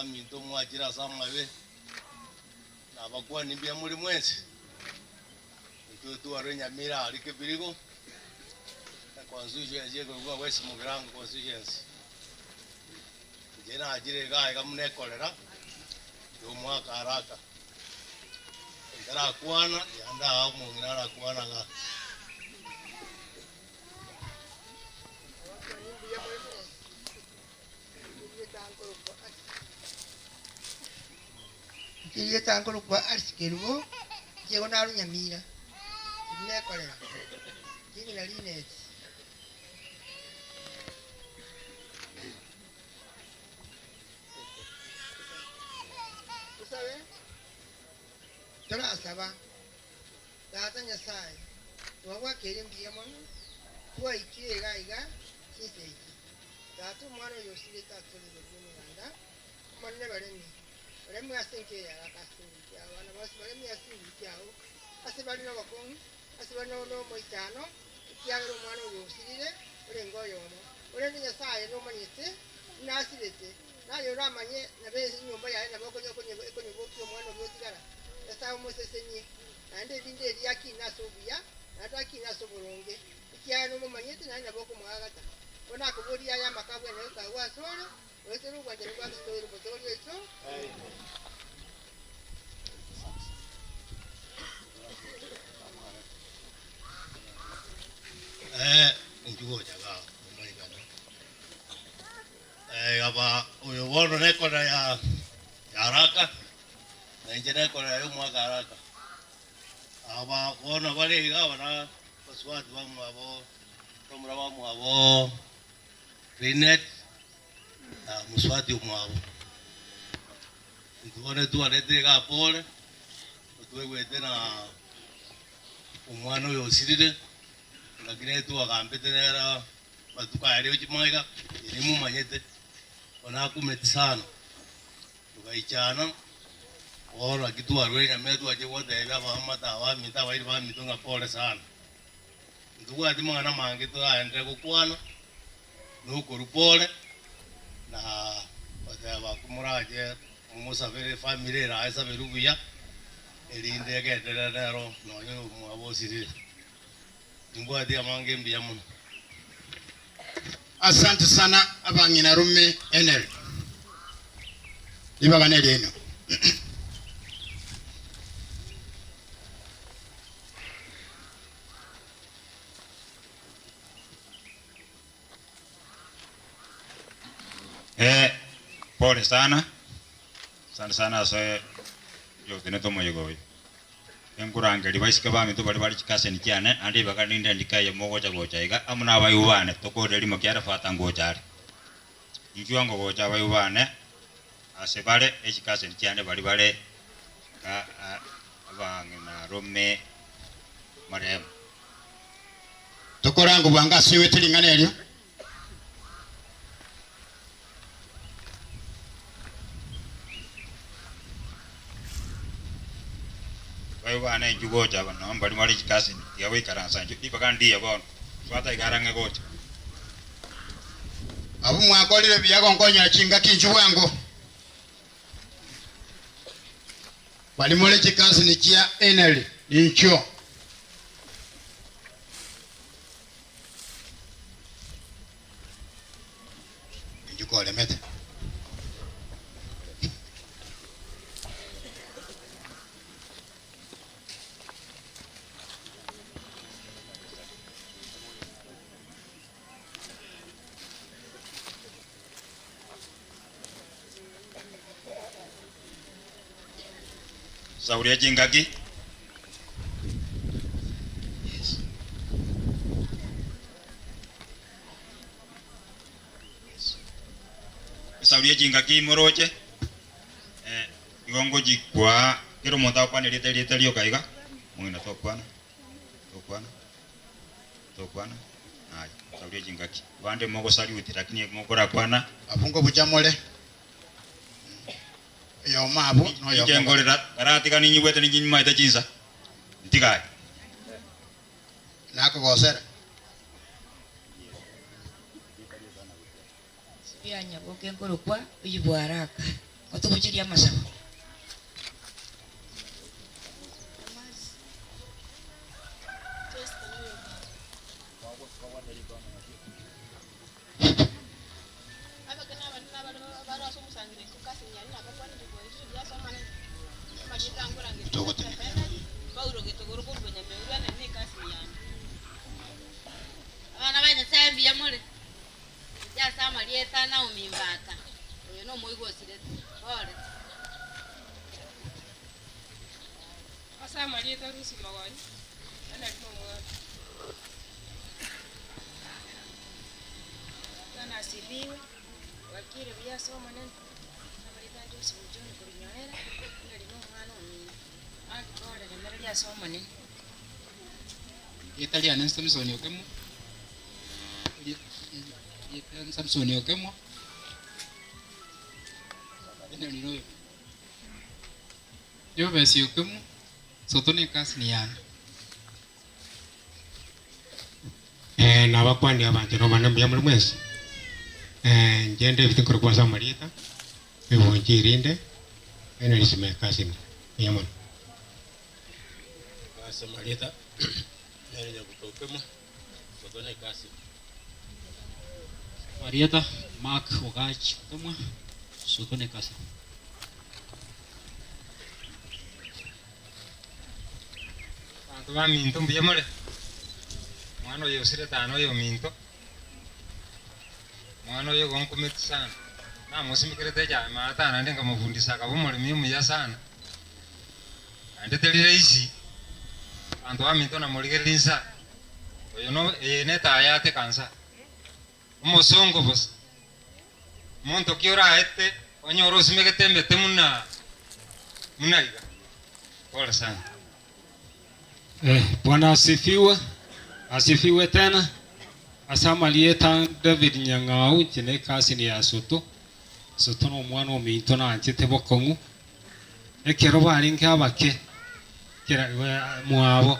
Abaminto mwachire ase amabe, na abakuani mbuya more mwensi. Intwe twarure Nyamira aria Kebirigo, e constituency ekorokwa West Mugirango constituency. Inche nachire iga iga buna ekorera ya omwaka haraka. Ntarakwana, yande aa omong'ina arakwana igaa. Erieta nkorokwa Alice Kerubo, inche igo narwa Nyamira, ebi nekorera, ring'ina rineti. Tosabe, torasaba, Tata Nyasae, twagwakeire mbuya mono, twaikire iga iga chinsa echi. Tata omwana oyo osirete atore igoro ri'omoganda, Omonene baremie, baremwe ase enka eye araka ase chinguru chiao, abana bonsi baremie ase chinguru chiao, ase bare nobokong'u, ase bare nomoichano, ekiagera omwana oyo osirire orenge oyomo. Korende Nyasae nomanyete buna asirete, naye oramanye nabe enyomba yaye nabo ekonyobokia omwana oria otigara. Nyasae omosesenie, naende erinde erio akine ase obuya, naende akine ase oboronge, ekiagera nomomanyete naende nabo okomoagata. Bono nakoboria aya amaka abwenerete agwo asore, Goetera obwanchani bwa Kristo oyo Omotoori oito. Eh, inchuo gocha igaa omoigano. Eh, aba oyo bono nekora ya ya haraka, na inche nekora ya omwaka haraka. Aba bono bare iga aba na basubati bamwabo, bamura bamwabo Linet na mosubati omwabo. Intwe bono twarete iga pore, otwegwete na omwana oyo osirire, lakini twagambete nere amatuko aya aria gochia magega, ere momanyete, bono akumeti sana. Togaichana, bono naki twarure enyama twachia gotebia abaamate abaminto abairi baminto ng'a pore sana. Ntobwati mang'ana amange toraenderere gokwana, nokorwa pore, na goteba komorache momosabere efamiri eraye esaberwe buya, erinde egenderere nero nonye omwabo osirire. Nimbwati amange mbuya mono. Asante sana abang'ina rume Henry. Ribaga neriaino. Eh, pole sana, asante sana ase oyotenete omoyega oyo. Enkorangeria baiseke baminto baria bare chikaseni chiane, naende ribaga rinde ndike eye mogocha gocha iga, amo nabaibwa bane, tokore rimo kiagera fata ngocha are. Inchuo ngogocha abaibwa bane ase bare echikaseni chiane baria bare abang'ina rome maremo. Tokoranga obwango ase oete ring'ana erio. Babe bana inchuo gocha aba nao mbaria bare chikaseni tiga goikaransa inchuo ribaga ndiye bono swata iga arang'e gocha. Abwo mwakorire buya gonkonyera chingaki inchuo bwango. Baria more chikaseni chia Henry ninchio. Inchuo koremete. Sauria chingaki. Sauria chingaki moroche. Eh, igo ngochikwa kera omonto agokwana erieta erieta rioka iga, mong'ina tokwana, tokwana. Tokwana naye sauria chingaki. Abande mogosaluti lakini mokorakwana. Abwo nkobucha more oyomo abwo na oyomo Inche ngorera karatiga ninyigwete ninche nyimaete chinsa ntigaye. Nakogosera. Sibia nyaboke nkorokwa oyio bwaraka. Gotogocheria amasabo. Abana ba Nyasae mbuya more? Inche ase amarieta a Naomi Mbaka, oyo nomoigwa osirete. Pole. Ase amarieta a Lucy Mogony, nari nomwana. Bwana asifiwe, bwakire buya ase Omonene, amarieta a Joseph John korwa Nyoera, nari nomwana omino. Aki pole remereria ase Omonene. Erieta riane Samson Okemwa, erieta Samson Okemwa, Jobesi Okemwa, Soto ne ecousin yane. Eh, nabakwanie abanto nomana mbuya more mwensi. Eh, inche David nkorokwa ase amarieta, ebunchi erinde, Henry is my cousin. Mbuya mono. Ase amarieta nere Nyabuto Okemwa, Soto ne cousin. Amarieta Mark Ogach Okemwa, Soto ne cousin. Abanto baminto mbuya more? Omwana oyo osire tana oyominto, omwana oyo igo nkumeti sana, namosimbekerete echaye maata naende nkamofundisa akaba omoremi omuya sana, naende teri rahisi, abanto baminto namorigereria insa, oyo no eye netaya yateka nsa, omosongo bosa, omonto ki oraete onyore osimegete emete buna buna iga. Pole sana. Eh, Bwana asifiwe, asifiwe tena. Ase amarieta David Nyang'au, inche ne cousin ya Soto. Soto nomwana ominto nanchete bokong'u. Ekero barenge abake, kera mwabo,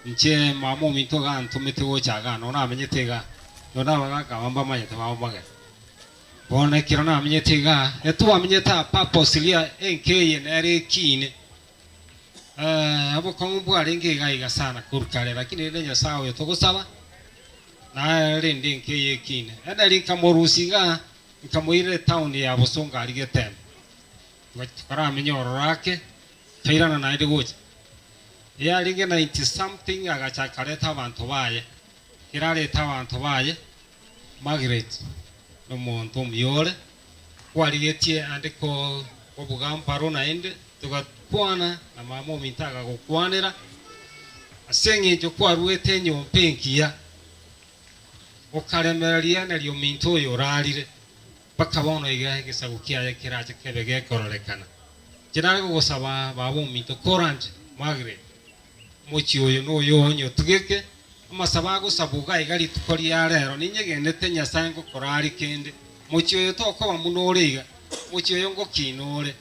inche mama ominto iga antomete gocha igaa, nonya namenyete igaa, nonya abagaka aba mbamanyete babo mageni. Bono ekero namenyete igaa, etwamenyete aa purposely enka eye nere ekiine. Obokong'u mbwarenge iga iga sana korwa kare, lakini rende Nyasae oyo togosaba, narende enka eye ekiine. Ere nkamorusia igaa, nkamoirera etown ya Bosongo aria Getembe. Tokaramenya ororo ake, nkairana naende gocha. Eyarenge ninety something agacha akareta abanto baye. Ekero arete abanto baye, Margaret nomonto omuya ore, kwarigetie ande kobuga mparo naende, togakwana na mama ominto agagokwanera, ase eng'encho kwaruete enyomba engiya, okaremereria neri ominto oyo orarire, mpaka bono iga egesaku kiaye kerache kebe gekororekana. Inche nare gogosaba baba ominto koranche, Margaret, omochie oyo noyo onye otugeke, amasabo agosabwa iga iga rituko ria rero, ninyegenete Nyasae ngokora aria kende. Mochie oyo tokoba buna ore iga, mochie oyo ngokina ore.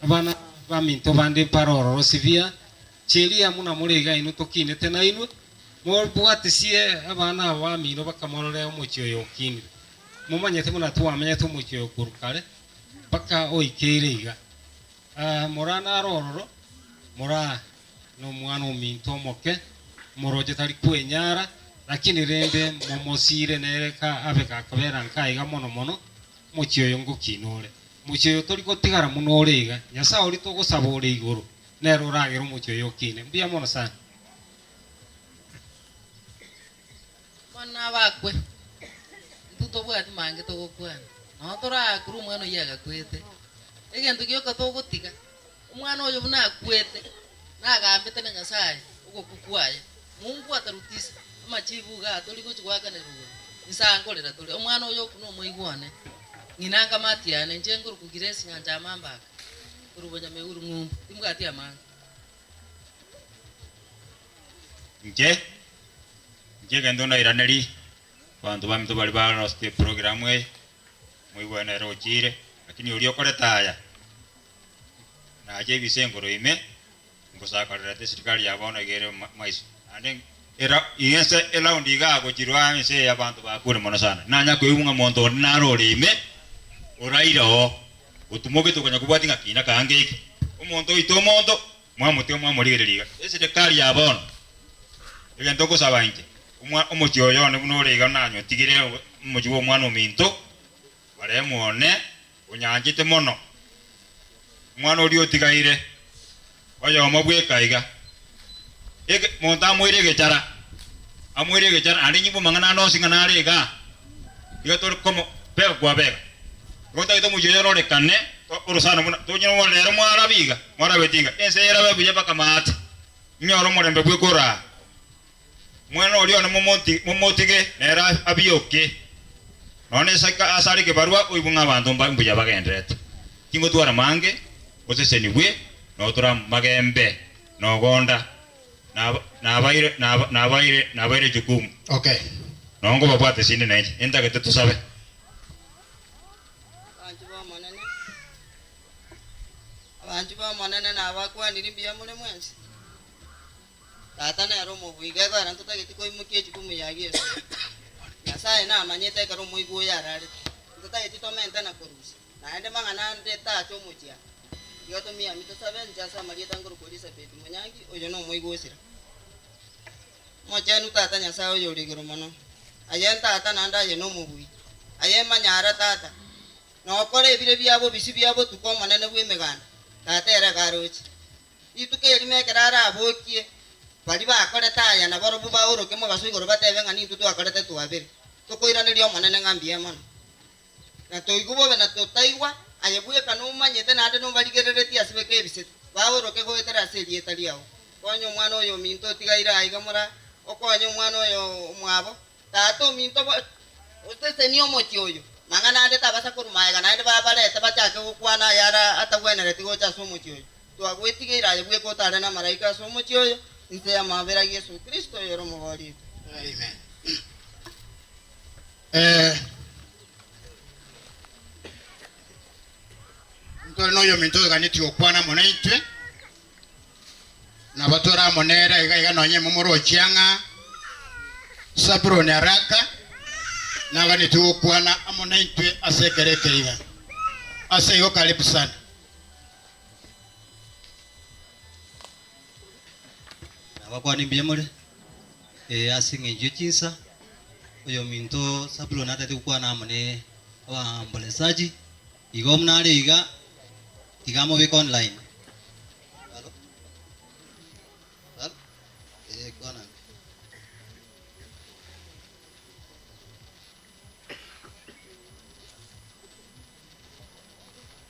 Abana baminto bande mpare ororo sibia, cheria buna more iga inwe tokinete nainwe, mobwatisie abana aba bamino bakamorore omochie oyo okinire. Momanyete buna twamenyete omochie oyo korwa kare mpaka oikeire iga. Moraa naro ororo, moraa nomwana ominto omoke, moroche tari kwenyara, lakini rende momosiire nere ka abe gakobera nka iga mono mono, omochie oyo ngokina ore. Omochie oyo tori gotigara buna ore iga. Nyasae oria togosaba ore igoro, nere oragere omochie oyo okine. Mbuya mono sana. Bono nabakwe, intwe tobwati mange togokwana, nabo torakure omwana oyio agakwete. Egento gioka togotiga, omwana oyo buna akwete, nagambete na Nyasaye ogokwa kwaye. Mungu atarutisa amachibu igaa tori gochia goakanerwa igoro, inse angorera tore. Omwana oyo okwo nomoigwa one, ng'ina nkamati yane, inche nkorokwa Grace Nyancha Amambaka, korwa Bonyameguru ng'umbu, timbwati amange. Inche, inche egento ndairanerie, abanto baminto baria barosete eprogram eye, moigwe nere ochire, lakini oria okoreta aya, nache ebise enkoro ime, ngosakorerete eserikari ya bono iga ere maiso. Naende era ense eround iga agochirwa ense eye abanto bakure mono sana. Nanya koigwa ng'a monto onde naro ore ime, oraire oo. Otumogete okonya kobwatia ng'a kina kaange eke. Omonto oito omonto, mwamotiga mwamorigereria iga. Eserekari ya bono, egento nkosaba inche, omwa omochie oyo one buna ore iga nanyotigire omochie bwa omwana ominto, marehemu one, onyanchete mono. Omwana oria otigaire, oyomo bweka iga. Eke monto amoire egechara, amoire egechara naende nyimwe amang'ana ande onsi ng'a nare igaa, iga tore komo bega kwa bega. Igo totagete omochie oyo ororekane, orosana buna tonyore bono rero mwarabi iga, mwarabeti iga, ense eye erabe buya mpaka maate, inyore omorembe bweka ore aa. Omwana oria one momotige, nere abioke. Nonya Isaka aase are ekebarua, oigwe ng'a abanto mbuya bagendererete. Tingotwara mange, osesenigwe, notore amagembe, nogonda, nabaire nabaire nabaire jukumu. Okay. Nonya nkobabwate sinde nenche, nintagete tosabe. Abanchwa b'Omonene, abanchwa b'Omonene nabakwanirie mbuya more mwensi. Tata nere omobui, gekogera ntotageti koimokia ejukumu ya Yeso. Nyasae namanyete ekero omoigwa oyo ararete, ntotageti tomente na korusia, naende mang'ana ande tacha omochie aa. Igo tomiami tosabe inche ase amarieta nkorokwa Elisabeti Monyangi, oyo nomoigwa osira. Omochenu Tata Nyasae oyore igoro mono, aye Ntata naende aye nomobui, aye manyara Tata, nokore ebire bia bobisi bia botuko Omonene bw'emeganda, Tata ere iga aroche. Rituko erimo ekero arabokie baria bakorete aya, nabarobwo baoroke mobaso igoro batebe ng'a nintwe twakorete twabere, tokoiraneria Omonene ng'a mbuya mono. Na toigwe bobe na totaigwa, aye bweka nomanyete naende nobarigereretie ase bekebisete, baoroke goetera ase erieta riao. Konya omwana oyo ominto otigaire aiga mora, okonye omwana oyo omwabo, Tata ominto osesenie omochie oyo, mang'ana ande tabasa korwa magega naende babarete bachake gokwana ayare atagwenereti gocha ase omochie oyo. Twagwetigeire aye bweka otare namaraika ase omochie oyo, inse y'amabera a Yeso Kristo oyore Omobori oito. Amen. Eh, ntore noyominto oyoganetie gokwana amo naintwe, Nabo tore amo nere iga iga nonya imomorochia ng'a Sabuloni araka naganetie gokwana amo naintwe ase ekero eke iga. Ase igo karibu sana. Nabakwane mbuya more, ee, ase eng'encho ye chinsa, oyominto Sabuloni atagete gokwana amo ne abaombolesaji, igo buna are iga, tiga amobeke online. Halo? Halo? Eh, kwana.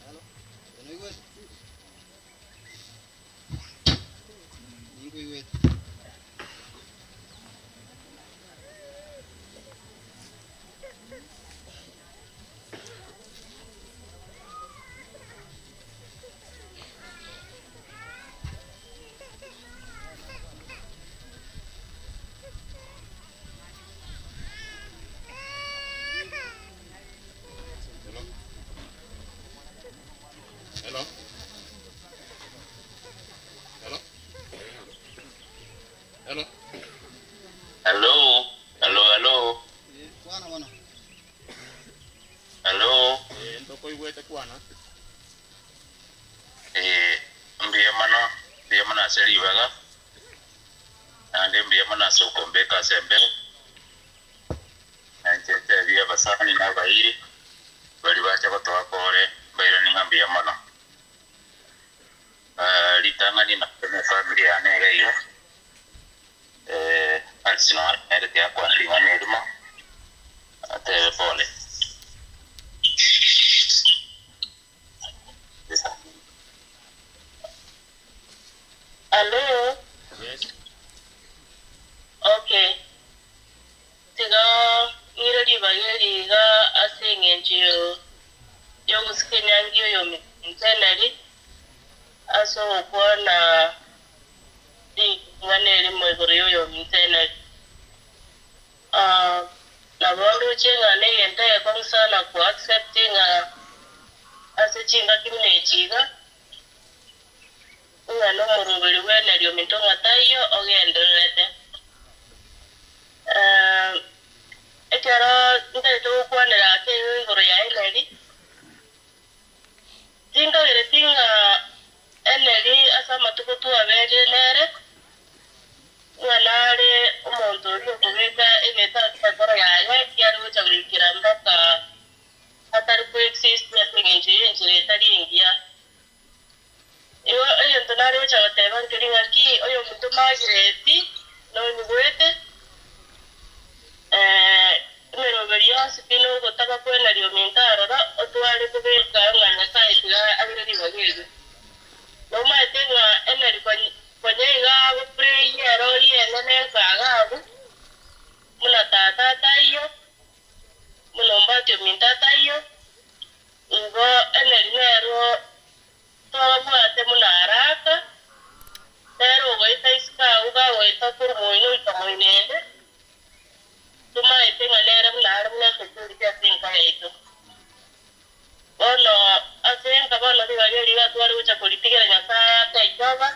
Halo? Unaigwete? Ninkoigwete. Hello? Hello? Hello? Hello, hello, hello. Kwana bono. Hello. Eh, ntokoigwete kwana. Eh, mbuya mono, mbuya mono ase ribaga, naende mbuya mono ase okombeka ase embeo. Na inche ntebie abasani na abairi baria bacha gotoa pore, mbairanie ng'a mbuya mono. Ah, ritang'ani nakwane efamiri yane iga iga, eh, Alice nonya nere tiakwana ring'ana erimo, atebe pole. Hallo? Yes. Okay. Tiga ng'ire ribaga eri iga ase eng'encho y'ogosika enyangi y'oyominto Henry ase ogokwana ring'ana erimo igoro y'oyominto Henry. Nabo ndoche ng'a negento egekong'u sana ko accept ng'a ase chingaki buna echi iga, ng'a nomoroberi bw'Henry ominto ng'a taiyo ogendererete. Ekero ntagete gokwanera ake igo igoro ya Henry, Tinkagereti ng'a Eneri ase amatuko twaberire nere, ng'a nare omonto oria okobeka egento ase enkoro yaye kiare gocha goikera mpaka atari koexist ase engencho y'enchera etari engiya. Igo egento nare gocha goteba nkeri ng'aki oyominto Margaret nonyigwete, emeroberi yonsi pi nogotaba kweneria ominto aroro, otware kobeka ng'a Nyasae tiga aire ribaga erio. Nomaete ng'a eneri konya iga agoprayia erori enene nkaga abwo, buna tata ataiyo, buna ombati ominto ataiyo, Igo eneri nero twabwate buna araka, nere ogoeta isiko agwo kagoeta korwa moino goika moino ende, tomaete ng'a nere buna are buna esecurity ase enka yaito. Bono ase enka bono ribaga eri iga tware gocha koritigera Nyasae ate aitoba,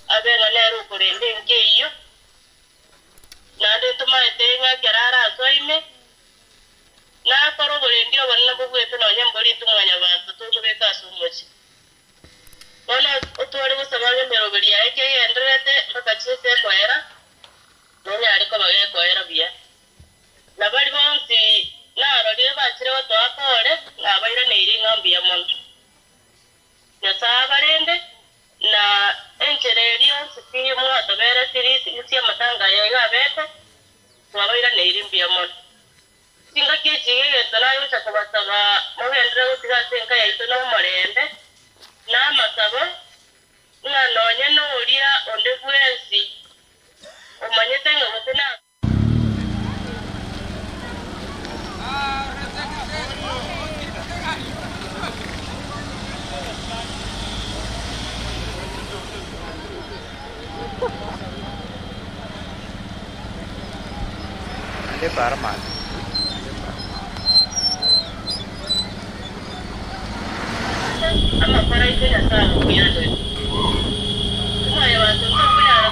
abe ng'a nere okorenda enka eyio, naende ntomaete ng'a ekero arasoe ime, Nakore oborendi obonene bobwete nonya mbori intwe Mwanyabaanto tokobeka ase omochie. Bono otware gosaba ng'a emeroberi yaye kegendererete mpaka chinsa ekoera, nenyare koba gekoera buya. Na baria bonsi narorire bachire gotoa pole, nabairaneire ng'a mbuya mono. Nyasae abarende, na enchera eria yonsi pi mwatoberetie risiria amatanga aya iga abete, twabairaneire mbuya mono. Chingaki echi iga egento nagocha kobasaba mogenderere gotiga ase enka yaito nomorembe, na amasabo, ng'a nonye noria onde bwensi omanyete ng'a gose na. Naende para mambia. Amakora aito Nyasae agokuyanere. Mwanyabanto ntokonyara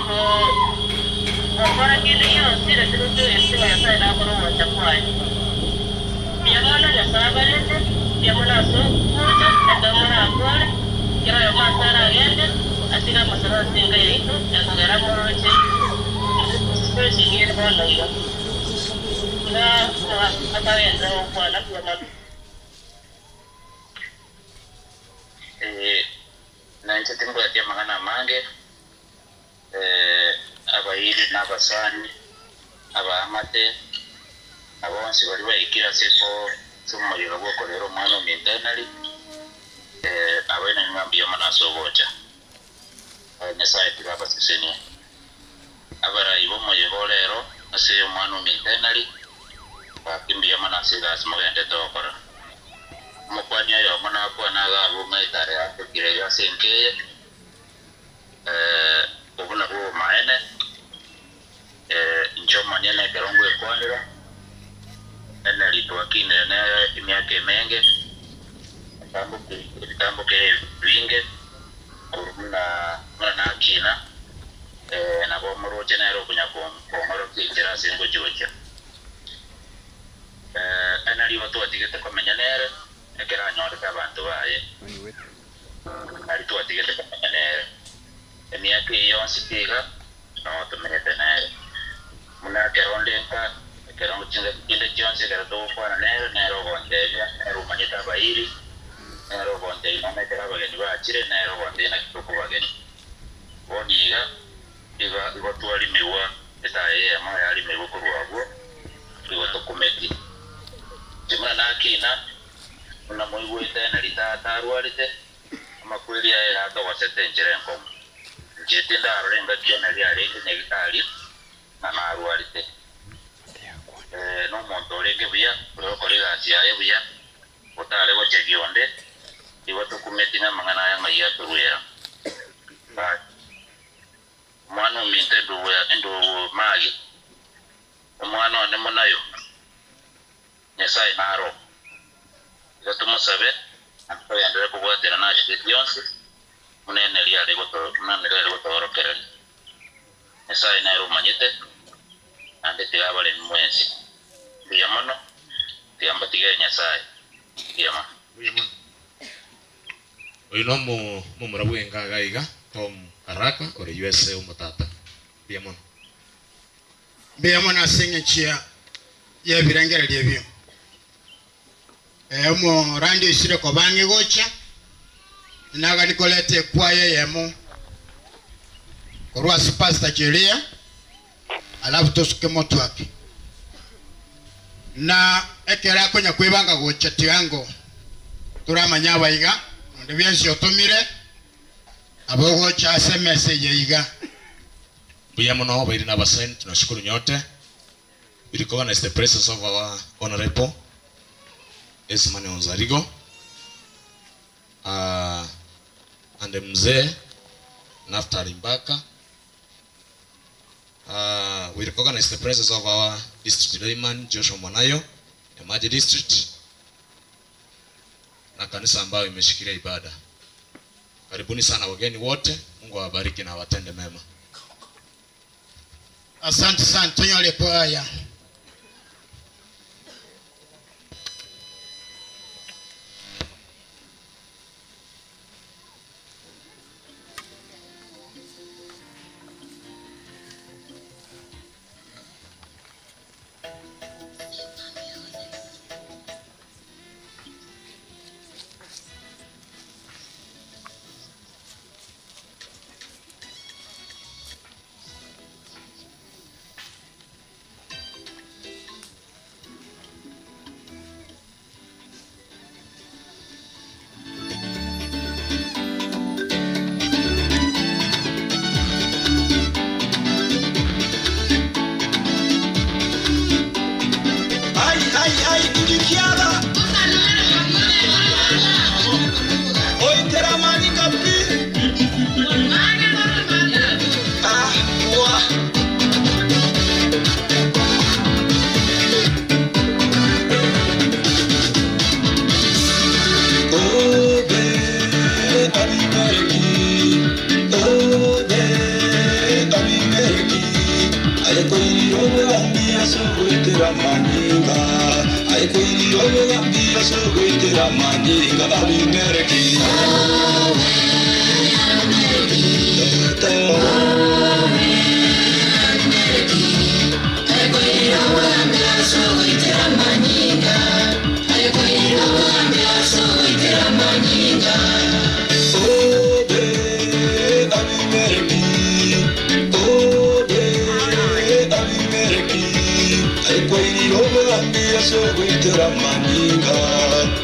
gokora kende gionsi lakini otwegenete ng'a Nyasae nakore ogwancha kwaye. Mbuya mono Nyasae abarende, mbuya mono ase ogocha ekero morakore, kera oyomo ase aragende, atige amasabo ase enka yaito ekogera moroche situation ere bono iga. Iga akagenderera gokwana mbuya mono. Ee, nainche timbwati amang'ana amange, abairi na abasani, abaamate, na bonsi baria baikire ase ase omoyega bw'okorera omwana ominto Henry, nabainani ng'a mbuya mono ase ogocha. Nyasae tiga abasesenie. Abarai b'omoyega o rero ase omwana ominto Henry, gaki mbuya mono ase egasi mogendete gokora. Omokuani oyomo nakwane iga abwo ng'a etara yatokire iga ase enka eye, obwo nabwo obomaene, inche omonyene ekero ngwekwanera, Henry twakinire nere emiaka emenge, ebitambokero ebinge, korwa buna buna nakina, nabo omoroche nere okonya kong'orokia enchera ase ngochia gochia. Nario twatigete komenya nere, ekero anyorete abanto baye. Nario twatigete komenya nere. Emiaka eyio yonsi pi iga, noo tomenyete nere. Buna ekero onde nka, ekero chingaki chinde chionsi ekero togokwana nere, nere ogontebia, nere omanyete abairi, nere ogontebia nonya ekero abageni bachire, nere ogontebia naki tokobagenia. Bono iga, iga igo twarimigwa etaya eyemo yarimigwe korwa abwo, igo tokumeti. Inche buna nakina, buna moigwete nari tata arwarete, amakweri aye atogosete enchera enkong'u. Inche tindarora engaki nari arenge nyagitari ng'a narwarete. Nomonto orenge buya, ore gokora egasi yaye buya, otare gochegia onde, igo tokumeti ng'a amang'ana aya ng'ai atorwera. Gaki, omwana ominto endugu endugu magi, omwana one monayo, Nyasae naro. Iga tomosabe, naende togenderere kobwaterana ase bionsi, buna eneri are buna eneri are gotoorokereria. Nyasae nere omanyete, naende tiga abaremi mwensi. Mbuya mono, tiga mbatigere Nyasae. Mbuya mono. Mbuya mono. Oyo na omomura bw'enka iga iga, Tom Karaka, ore USA omotata. Mbuya mono. Mbuya mono ase eng'encho y'ebirengererio ebio. Omorandi oisire koba ang'e gocha, inagani koreta ekwaya eyemo korwa ase Pastor Jeria, alafu tosuke motwe ake. Na ekero akonya kwebanga gocha tiango toramanye abaiga, onde bwensi otomire abe ogocha ase emesa eye iga. Mbuya mono bairi na abasani, tunashukuru nyote. We recognize the presence of our honorable Esmane Onzarigo uh, and Mzee Naftali Mbaka. We recognize the presence of our district layman Joshua Mwanayo, Nyamaji district na kanisa ambayo imeshikilia ibada. Karibuni sana wageni wote, Mungu awabariki na awatende mema. Asante sana tonyore kwaya. Ai, ai, ai, ninki kiaba? Oitera amanyinga pi. Ah, wa. Obe, Abimeleki. Obe, Abimeleki. Ayekoirire obogambi ase ogoitera amanyinga. Ayekoirire obogambi ase ogoitera amanyinga. Abimeleki. Obe, Abimeleki. Obe, Abimeleki. Ayekoirire obogambi ase ogoitera amanyinga.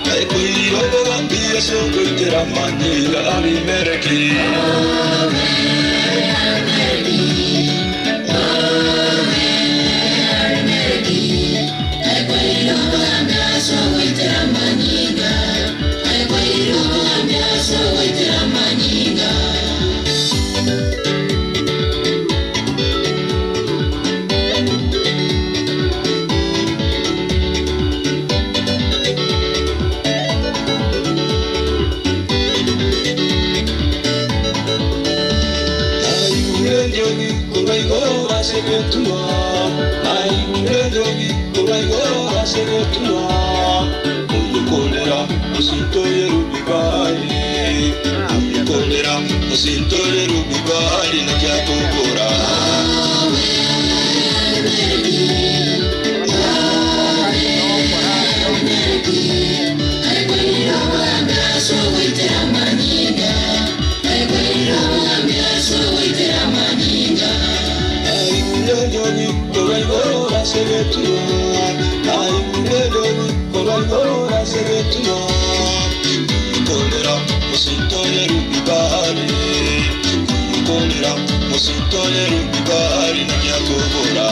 Ayekoirire obogambi ase ogoitera amanyinga. Abimeleki. Naigure eriogi korwa igoro ase egetunwa, naigure eriogi korwa igoro ase egetunwa, Oyokorera osintore Rubibali, oyokorera osintore Rubibali, naki akobora. Naigure eriogi korwa igoro ase egetunwa, naigure eriogi korwa igoro ase egetunwa, Oyokorera osintore Rubibali, oyokorera osintore Rubibali, naki akobora.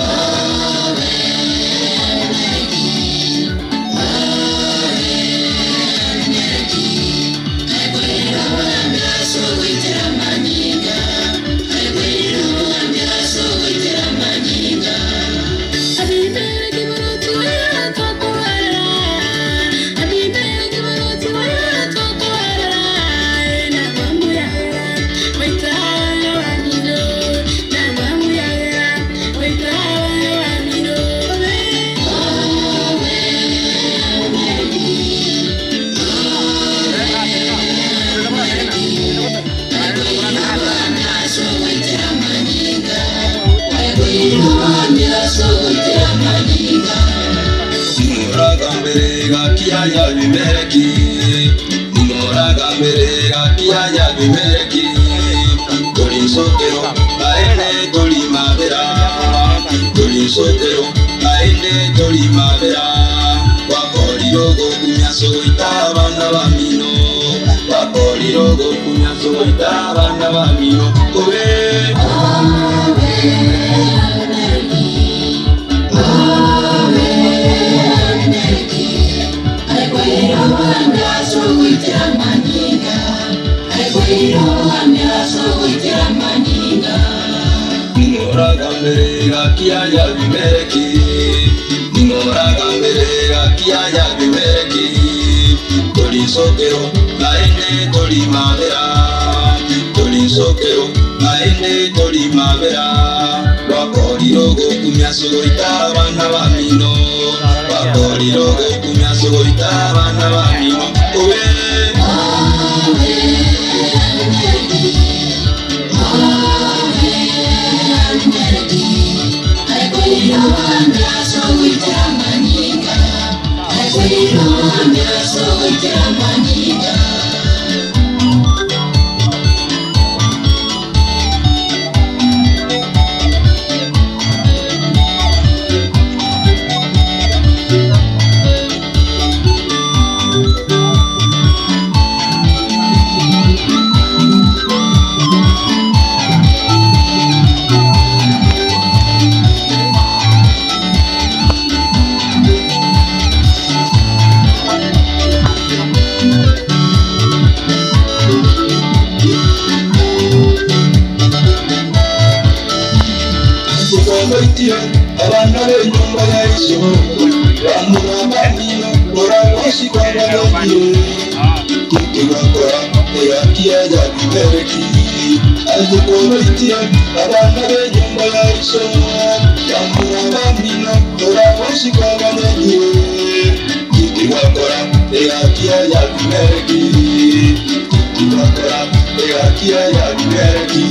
Nimoragambere gaki aya Abimeleki, nimoragambere gaki aya Abimeleki, tori nsokero naende tori mabera, tori nsokero naende tori mabera, gwakorire ogokumia ase ogoita abana bamino, gwakorire ogokumia ase ogoita abana bamino, obe. Nimoragambere gaki aya Abimeleki, nimoragambere gaki aya Abimeleki, tori nsokero naende tori mabera, tori nsokero naende tori mabera, gwakorire ogokumia ase ogoita abana bamino, gwakorire ogokumia ase ogoita abana bamino, obe. Tukamaitia abana b'enyumba ya Iso, bamura bamino rora bonsi kwabanyagie, titugakora eyakia ya Abimeleki. Ayetukamaitia abana b'enyumba ya Iso, bamura bamino rora bonsi kwabanyagie, titugakora eyakia ya Abimeleki. Titugakora eyakia ya Abimeleki.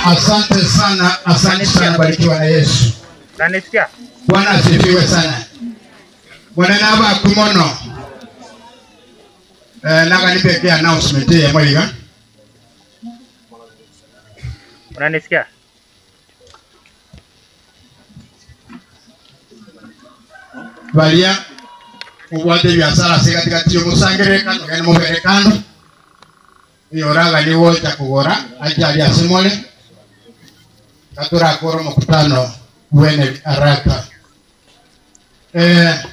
Asante sana, asante sana, barikiwa na Yesu. Bwana asifiwe sana. Bwana nabakwe mono. Eh, naganipeke announcement eye moiga. Unanisikia? Baria mobwate ebiasara ase gatigati y'omosangererekano, genda mobere kando. Oyoraganie gocha kogora ache aria ase more, gatorakore omokutano bwene haraka. Eh,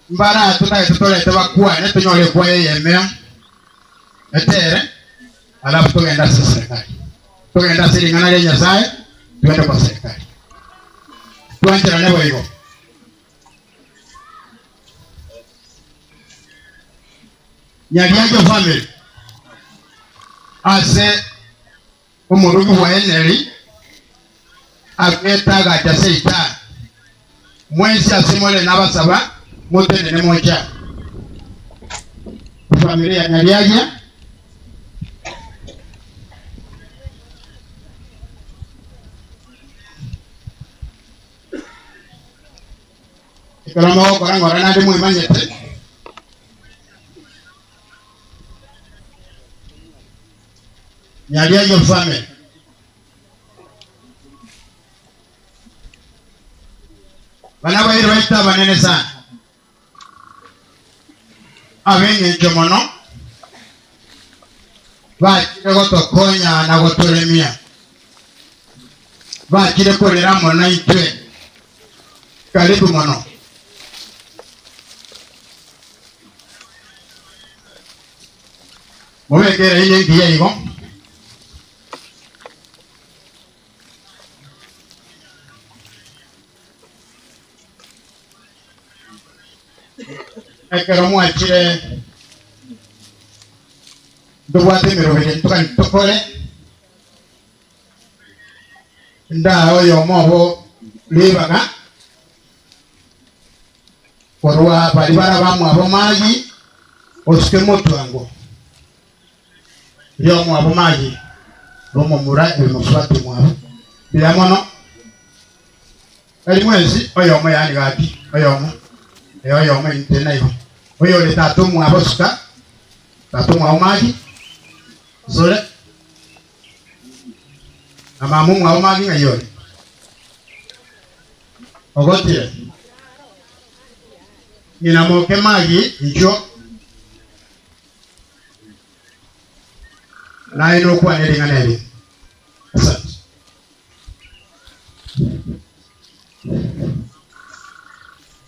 mbara totagete torete bakwane tonyore ekwaya eyemeo etere alafu togende ase serikali togende ase ring'ana ria Nyasaye togende kwa serikali twancherane boigo. Nyariajo family ase omorugi bwa Eneri agwete agacha Seitani, mwensi ase more nabasaba motenene moche aa. Efamiri ya Nyariagia. Ekero mogokora ng'ora naende mwemanyete. Nyariagia family. Bana baire baito abanene sana ab'eng'encho mono bachire gotokonya na gotoremia, bachire korera amo naintwe. Karibu mono. Mobeke eraini engiya igo. Ekero mwachire ntobwate emeroberi ntogani tokore Ndae oyomo obo ribaga korwa baria bare abamwabo magi, osuke motwango riria omwabo magi romomura ebimosubati omwabo. Mbuya mono. Tari mwensi, oyomo yaani gaki, oyomo, ee oyomo inte naigo. Oyore tata omwabo suka, tata omwabo magi, sore. Na mama omwabo magi ng'ai ore? Ogotire. Ng'ina moke magi inchuo. Naye nokwane ring'ana eri. Asante.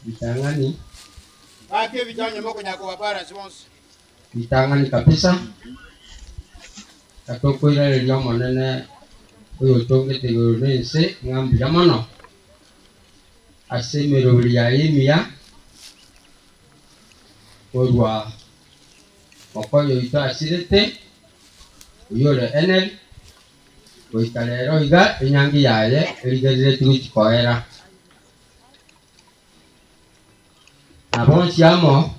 Ritang'ani. Gaki ebichwa nyuma okonyara kobapaara ase bonsi. Ritang'ani kabisa, gatokoiraneria Omonene oyotongete igoro na ense ng'a mbuya mono ase emeroberi yaye emiya korwa mokoyo oito asirete, oyio ore Eneri, goika rero iga enyangi yaye erigereretie gochia koera. Na bonsi amo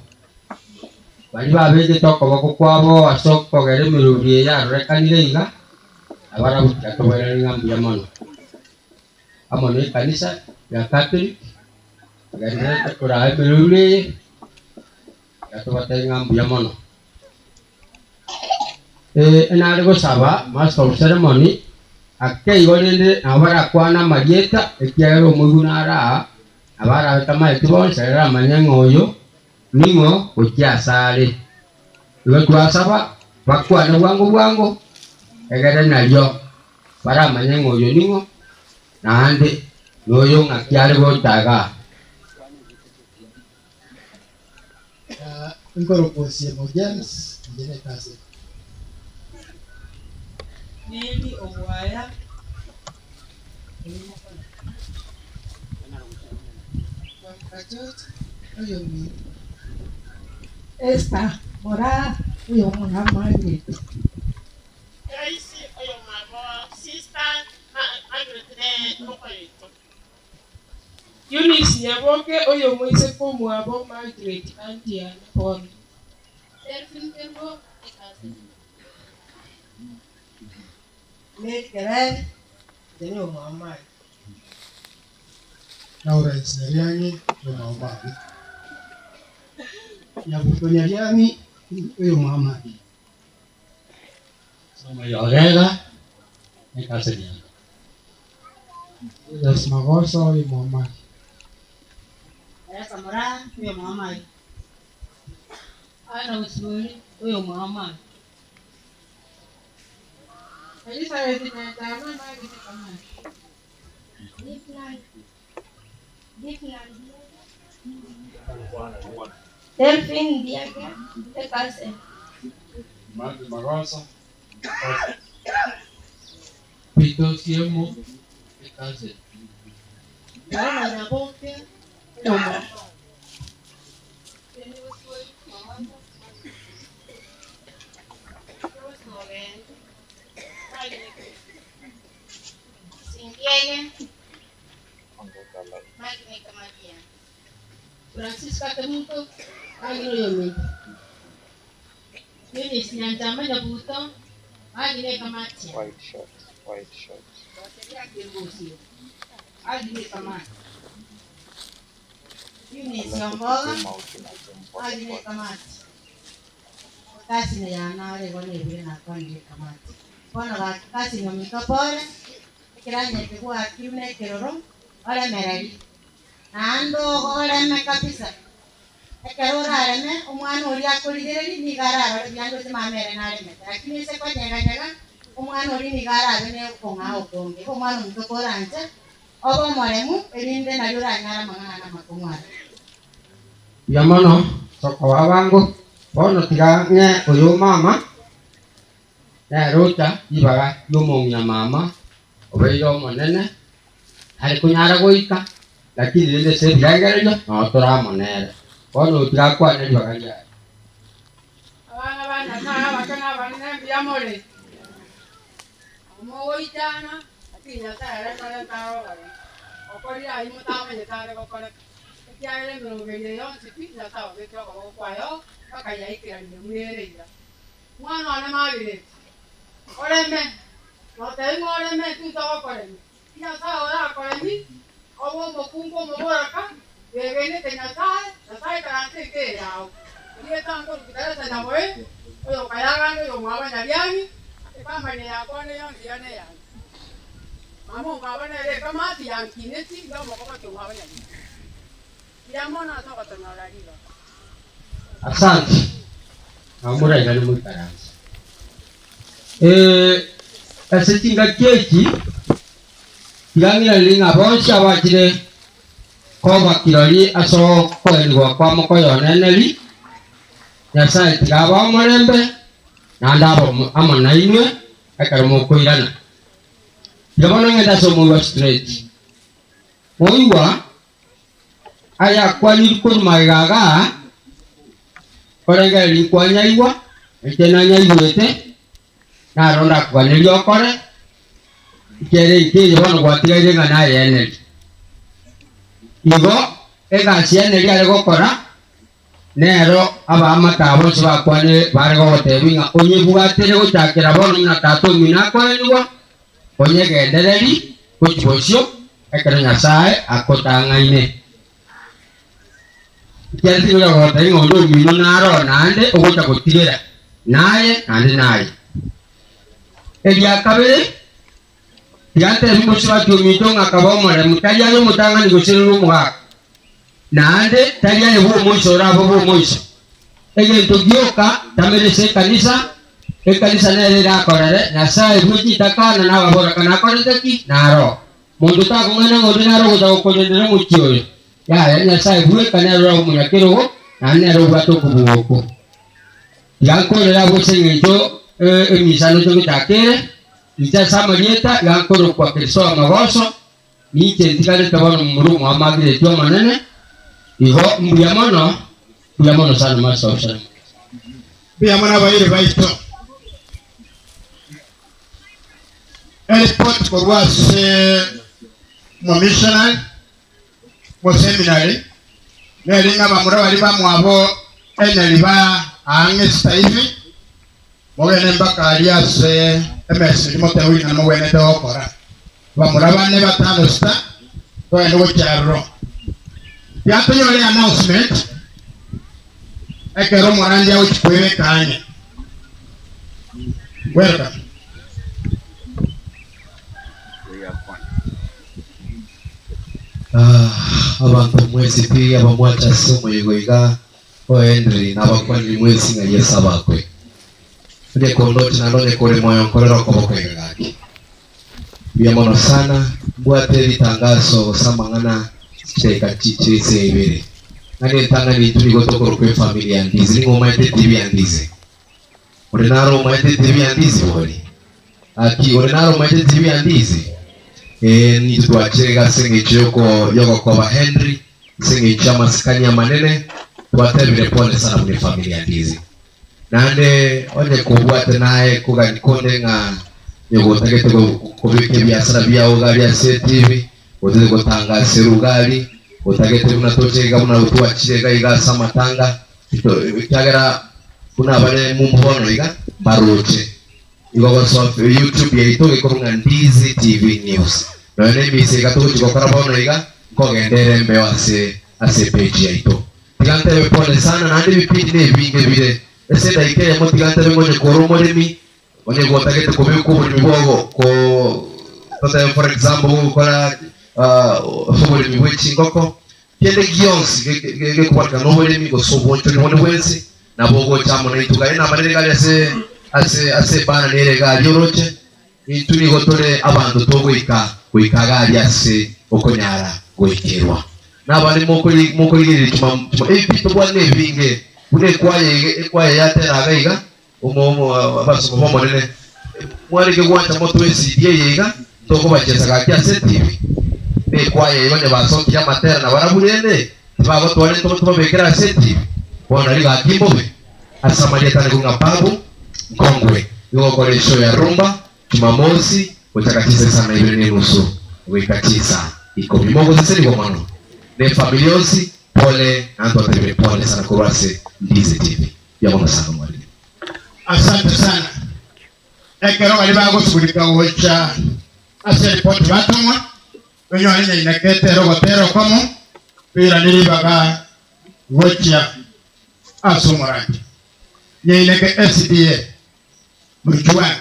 baria babegete okoboko kwabo ase okogera emerobio eye yarorekanire iga, nabarabwo tigatobwenerete ng'a mbuya mono. Amo nekanisa ya Catholic egendererete koraa emerobio eye, tigatobatebia ng'a mbuya mono. Nare gosaba master of ceremony ake igo rende nabo barakwane amarieta ekiagera omoigwa nare aa, nabo arabe tamaeti bonsi ere aramanye ng'a oyo ning'o gochia asare. Igo twasaba bakwane bwango bwango egere nario baramanye ng'a oyo ning'o naende noyo ng'aki are gocha igaa. Nkorokwa Osiemo James, inche nekasi. Mary Ogwaya, Kwamboka George, oyominto. Esther Moraa, oyomwana Margaret. Joyce, oyomwabo Sister Margaret nere okoyoito. Eunice Nyaboke oyomoiseke omwabo Margaret Antiane bono. Delphine Kerubo, ekasi. Mary Kereri, inche nigo omwamani. Lawrence Nyariang'i, oyomwamani. Nyabuto Nyariang'i, oyomwamani. Samuel Ogega, ekaseni yane. Julius Magoso, oyomwamani. Teresa Moraa, oyomwamani. Anna Osuri, oyomwamani. Elizabeth Nyanchama, Margaret Kamani. Delphine Ndiaga, ekase. Martin Magoso. Peter Osiemo, ekase. Yohana Nyaboke, oyomwamani. Sindiege, Magni Kamakia. Francisca Kemunto, Maggie Oyominto. Eunice Nyanchama Nyabuto, Maggie Kamatia. White shirt, white shirt. Maggie Kamati. Eunice Omboga, Maggie Kamati. Kasi yana igo nebire nakwanire kamati. Bono gaki kasi nominto pore, ekiranyete gwakirwe na ekeroro, oremereri. Naende oreme kabisa. Ekero orareme, omwana oria akorigereria nigo ararore buya ndoche mama ere naremete. Lakini ase konyeganyega, omwana oria nigo arabe na okong'aa okonge. Igo omwana omonto koranche, obe omoremu, erinde nario oranyare amang'ana na amakong'u aya. Mbuya mono, tokoba abango, bono tiga ng'e oyo mama, nere ocha ribaga ri'omong'ina mama obeire omonene, tari konyara goika, lakini rende ase ebirengererio nao tore amo nere. Bono oyo tiga akwane ribaga riaye. Abana ba Nyasae abake na abanene mbuya more. Mogoichana, lakini Nyasae ere nkorenta are oboremu. Okorire ayio motamanyete are gokoreka, ekiagera emerogo eye yonsi pi Nyasae obekire okoboko kwaye oo mpaka yaikeranire buna ere iga. Mwana one Margaret, oreme, notebia ng'a oreme intwe ntogokoremia. Nyasae orakoremi, obe omokungu omoboraka, bwegenete Nyasae, Nyasae ikaranse enka eye yao. Erieta nkorusia Teresa Nyaboe, oyokayaganda oyomwabo Nyariani, efamily yakwane yonsi yane eyane. Mama omwabo nere ekamati yankineti iga omokogoti omwabo Nyariani. Mbuya mono ase ogotonyorera ribaga. Asante. Nabo morairane moikaranse. Eh, ase chingaki echi, tiga ng'iranerie ng'a bonsi abachire koba kirori ase okoenigwa kwa mokoyoneneri, Nyasae tiga abae omorembe, naende abe amo nainwe ekero mokoirana. Tiga bono ng'ende ase omoigwa straight. Moigwa ayakwanirwe korwa magega igaa, korengereria nkwanyaigwa, inche nanyaigwete, naro ndakoganerie okore, ekiagera enka eye bono gwatigaire ng'a nayenerie. Igo egasi y'eneria are gokora, nero abaamate aba bonsi bakwanire bare gogotebia ng'a onyebwatere gochakera bono buna tata omino akoenigwa, Onyegendererie gochia bosio ekero Nyasae akotang'aine. Ekiagera tingocha gogotebia ng'a onde omino naro naende ogocha gotigera, naye naende naye. Eria kabere, tiga ntebie mosubati ominto ng'a kaba omoremu, tari aye omotang'ani gose rore omogaka, naende tari aye bw'omoiso orabe bw'omoiso. Egento gioka tamera ase ekanisa, ekanisa nere erakorere, Nyasae bwe chitakana na ababoraka nakorete ki? Naro. Monto takong'aina ng'a onde nare ogocha gokorendera omochie oyo. Yaya, Nyasae bweka nere orabe omonyakerogo, naende nere obwate okobua oko. Tiga nkorere abwo ase engencho emisano togochaka ere, inche ase amarieta iga nkorokwa Kristo w'amagoso, Ninche ntigarete bono momura omoamagiretwe Omonene, igo mbuya mono, mbuya mono sana Master of Ceremonies. Mbuya mono abairi baito. Eripoti korwa ase omomissionary, omoseminary, neri ng'a bamura baria bamwabo Henry ba aang'e sasa hivi, mogende mpaka aria ase. Emessage motebe ring'ana mogwenerete gokora. Bamura bane batano sita togende gochia aroro. Tiga tonyore announcement ekero omorandia agochia koebeka ang'e. Welcome. Ah, abanto mwensi pi abamwancha ase omoyega iga o Henry nabakwanire mwensi ng'a Yeso abakwe. Onye kondoche naende onye kore moyo nkorere okoboko iga gaki. Mbuya mono sana, mbwate ritangaso gose amang'ana chidaika chiche ase ibere. Ng'ani entang'ani intwe nigo tokorokwa efamiri ya Ndizi. Ning'o omaete etibi ya Ndizi? Ore naro omaete etibi ya Ndizi bori? Gaki ore naro omaete etibi ya Ndizi? Ee, nintwe twachire iga ase eng'encho yoko yogokoba Henry, ase eng'encho y'amasikani amanene, twatebire pole sana buna efamiri ya Ndizi. Naende onye kobwate naye kogani konde ng'a nigo otagete kobeka ebiasara biao iga aria ase etibi, otagete gotangasera iga aria, otagete buna toche iga buna twachire iga iga ase amatanga, ekiagera buna abare mumbu bono iga mbaroche. Igo gosoa YouTube yaito gekorwa ng'a Ndizi TV News. Nonya na emisa iga togochi gokora bono iga, nkogenda ere embeo ase ase epage yaito. Tiga ntebe pole sana naende ebipindi nebinge bire. Ase edaika eyemo tiga ntebe ng'a onye kore omoremi, onye gotagete kobeka oboremi bwogo ko totebe for example gogokora oboremi bwe chingoko, kende gionsi gekobwatekana na oboremi gose obonchori bonde bwensi, nabo ogocha amo naintwe. Gari enamba nere gari ase ase ase ebana nere iga aria oroche, intwe nigo tore abanto togoika goika iga aria ase okonyara goikerwa. Nabande mokori mokorigereria chuma chuma ebi tobwate nebinge, buna ekwaya iga ekwaya yatera iga iga, omo omo abasomba b'Omonene, mwarenge gwancha motoe ecd eye iga, tokobachesa gaki ase etibi. Nekwaya eye onye basokirie amatera nabarabwo rende, tibagotwara intwe tobabekere ase etibi. Bono nari gaki mbobe, ase amarieta ane ng'a Babu Nkongwe, nigo gokora eshow ya Rumba, Jumamosi, gochaka chinsa isano na ibere na enusu goika chinsa ikomi. Mogosesenigwa mono ne efamiri yonsi, pole naende twatebire pole sana korwa ase Ndizi TV. Mbuya mono sana omwalimu. Asante sana. Ekero baria bagosugurika gocha ase eripoti batomwa, tonyore nyaineke etere ogotera okomo, toirane ribaga gochia ase omorandia. Nyaineke SDA. Mjuani.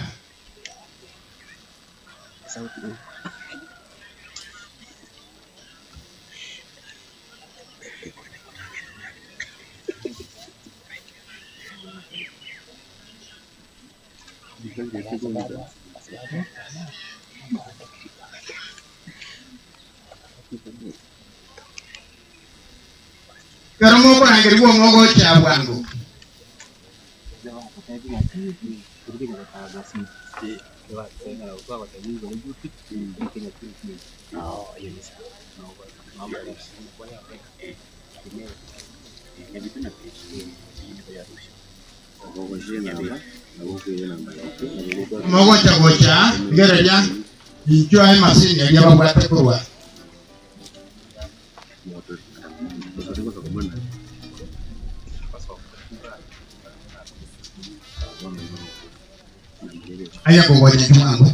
Ekero mokorangerigwa omogocha bwango. Mogocha gocha, rigereria, inchuo emasini eria babwate korwa. Aye kogocha inchuo bwango.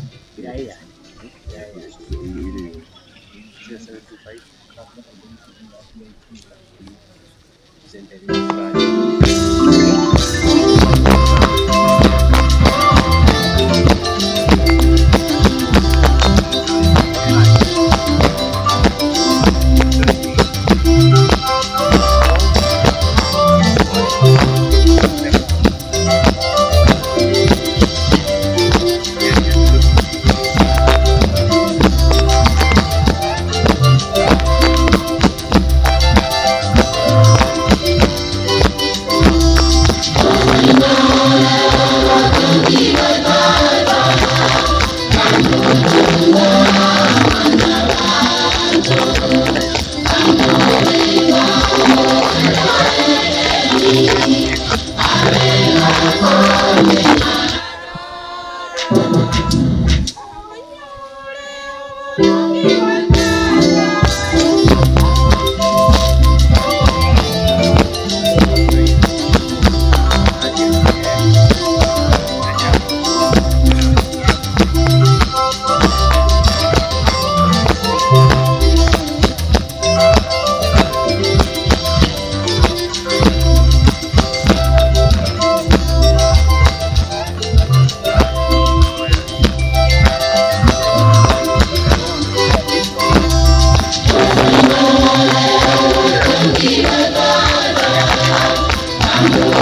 Thank you.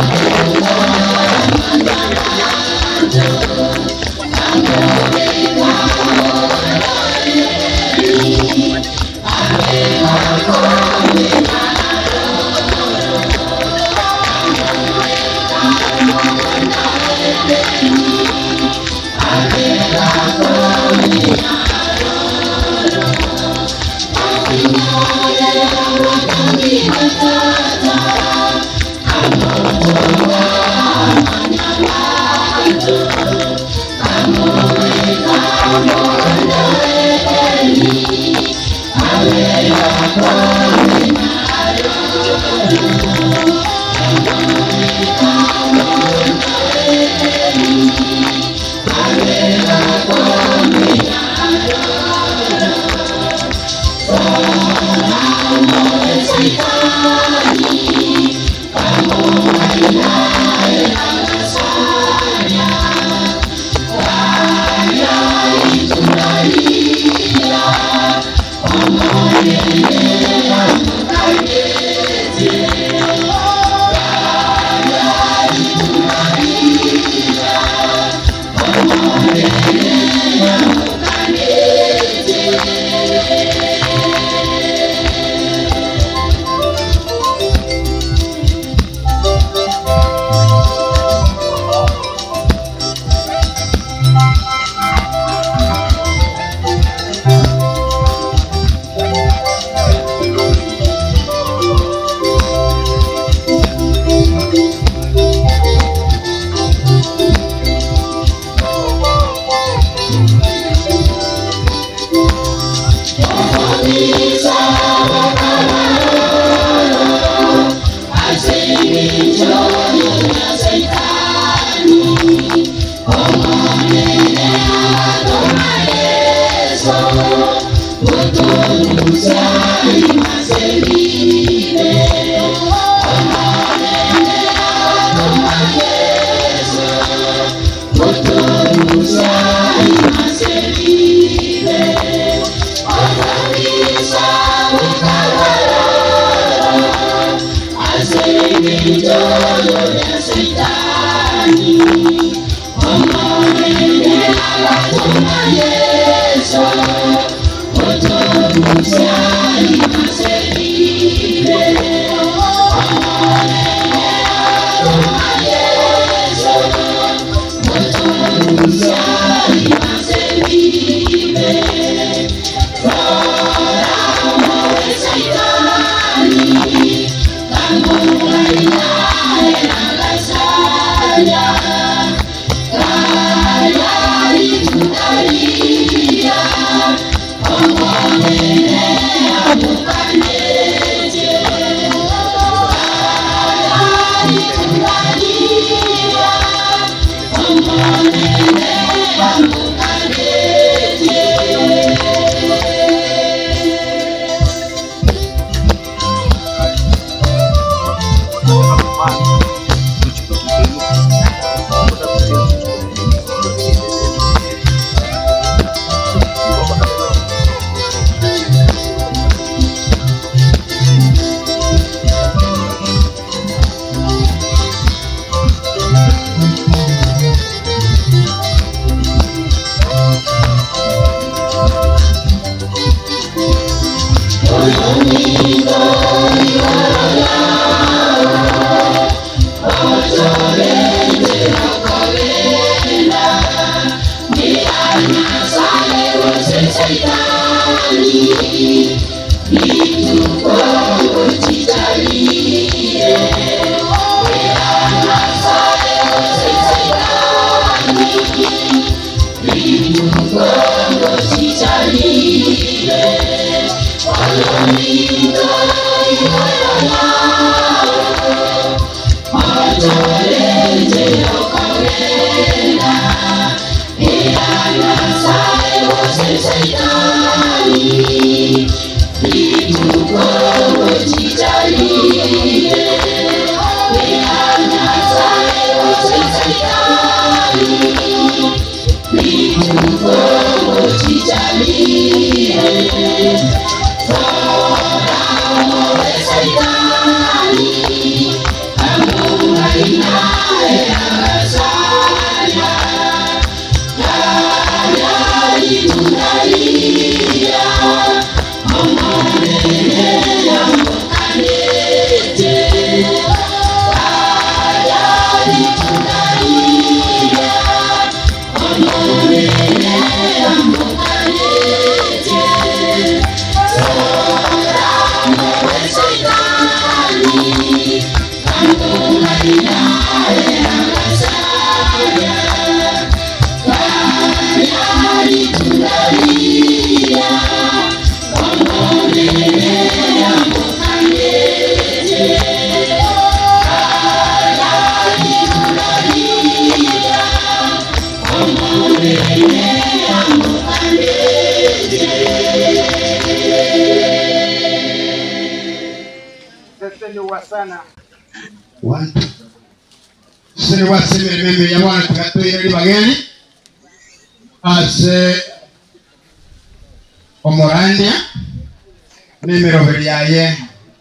Sere ase emeremo emiya bono tiga toire ribaga eri ase omorandia na emeroberi yaye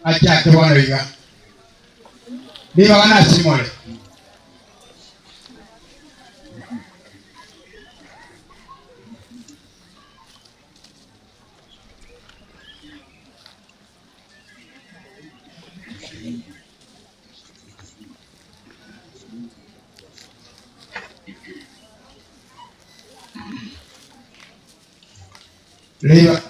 achake bono iga. Ribaga nasimore. Ribaga.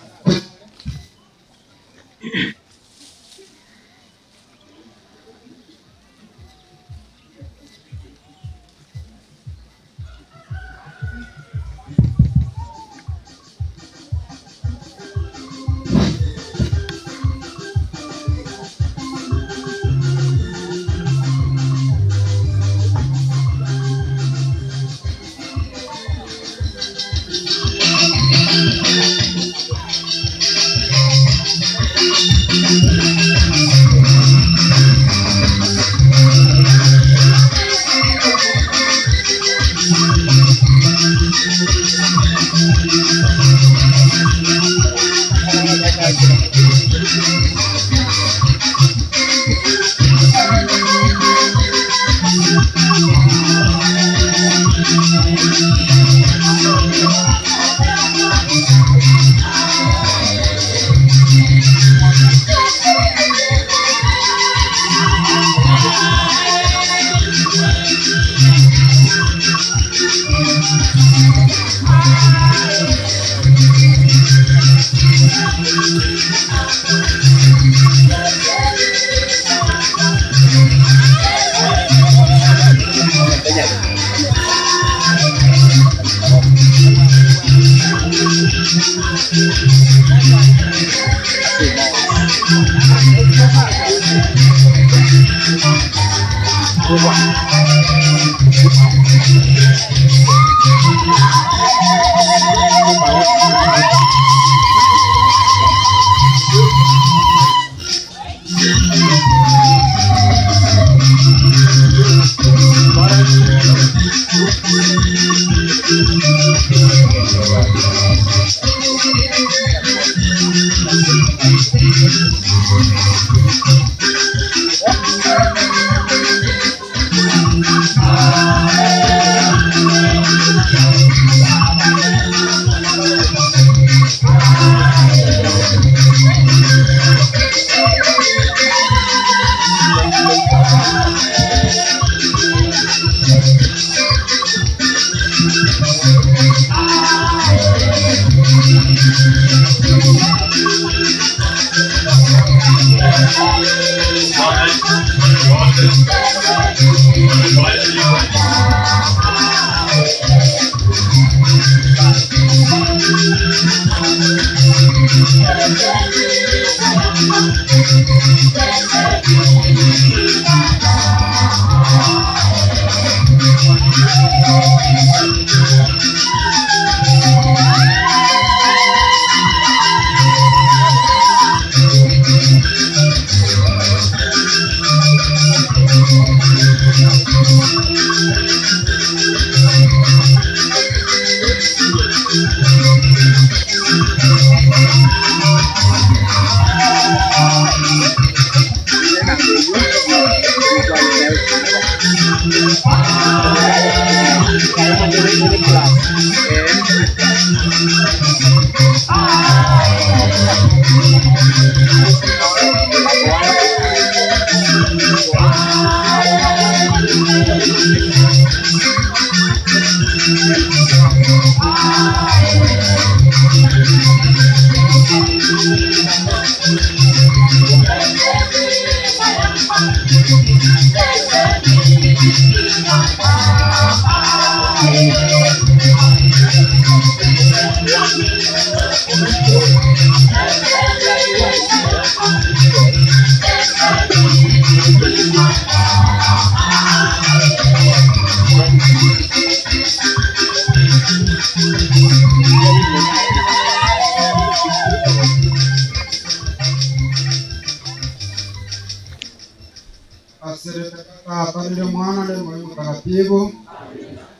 Tata nilio Mwana nilio Moyo Mtakatifu.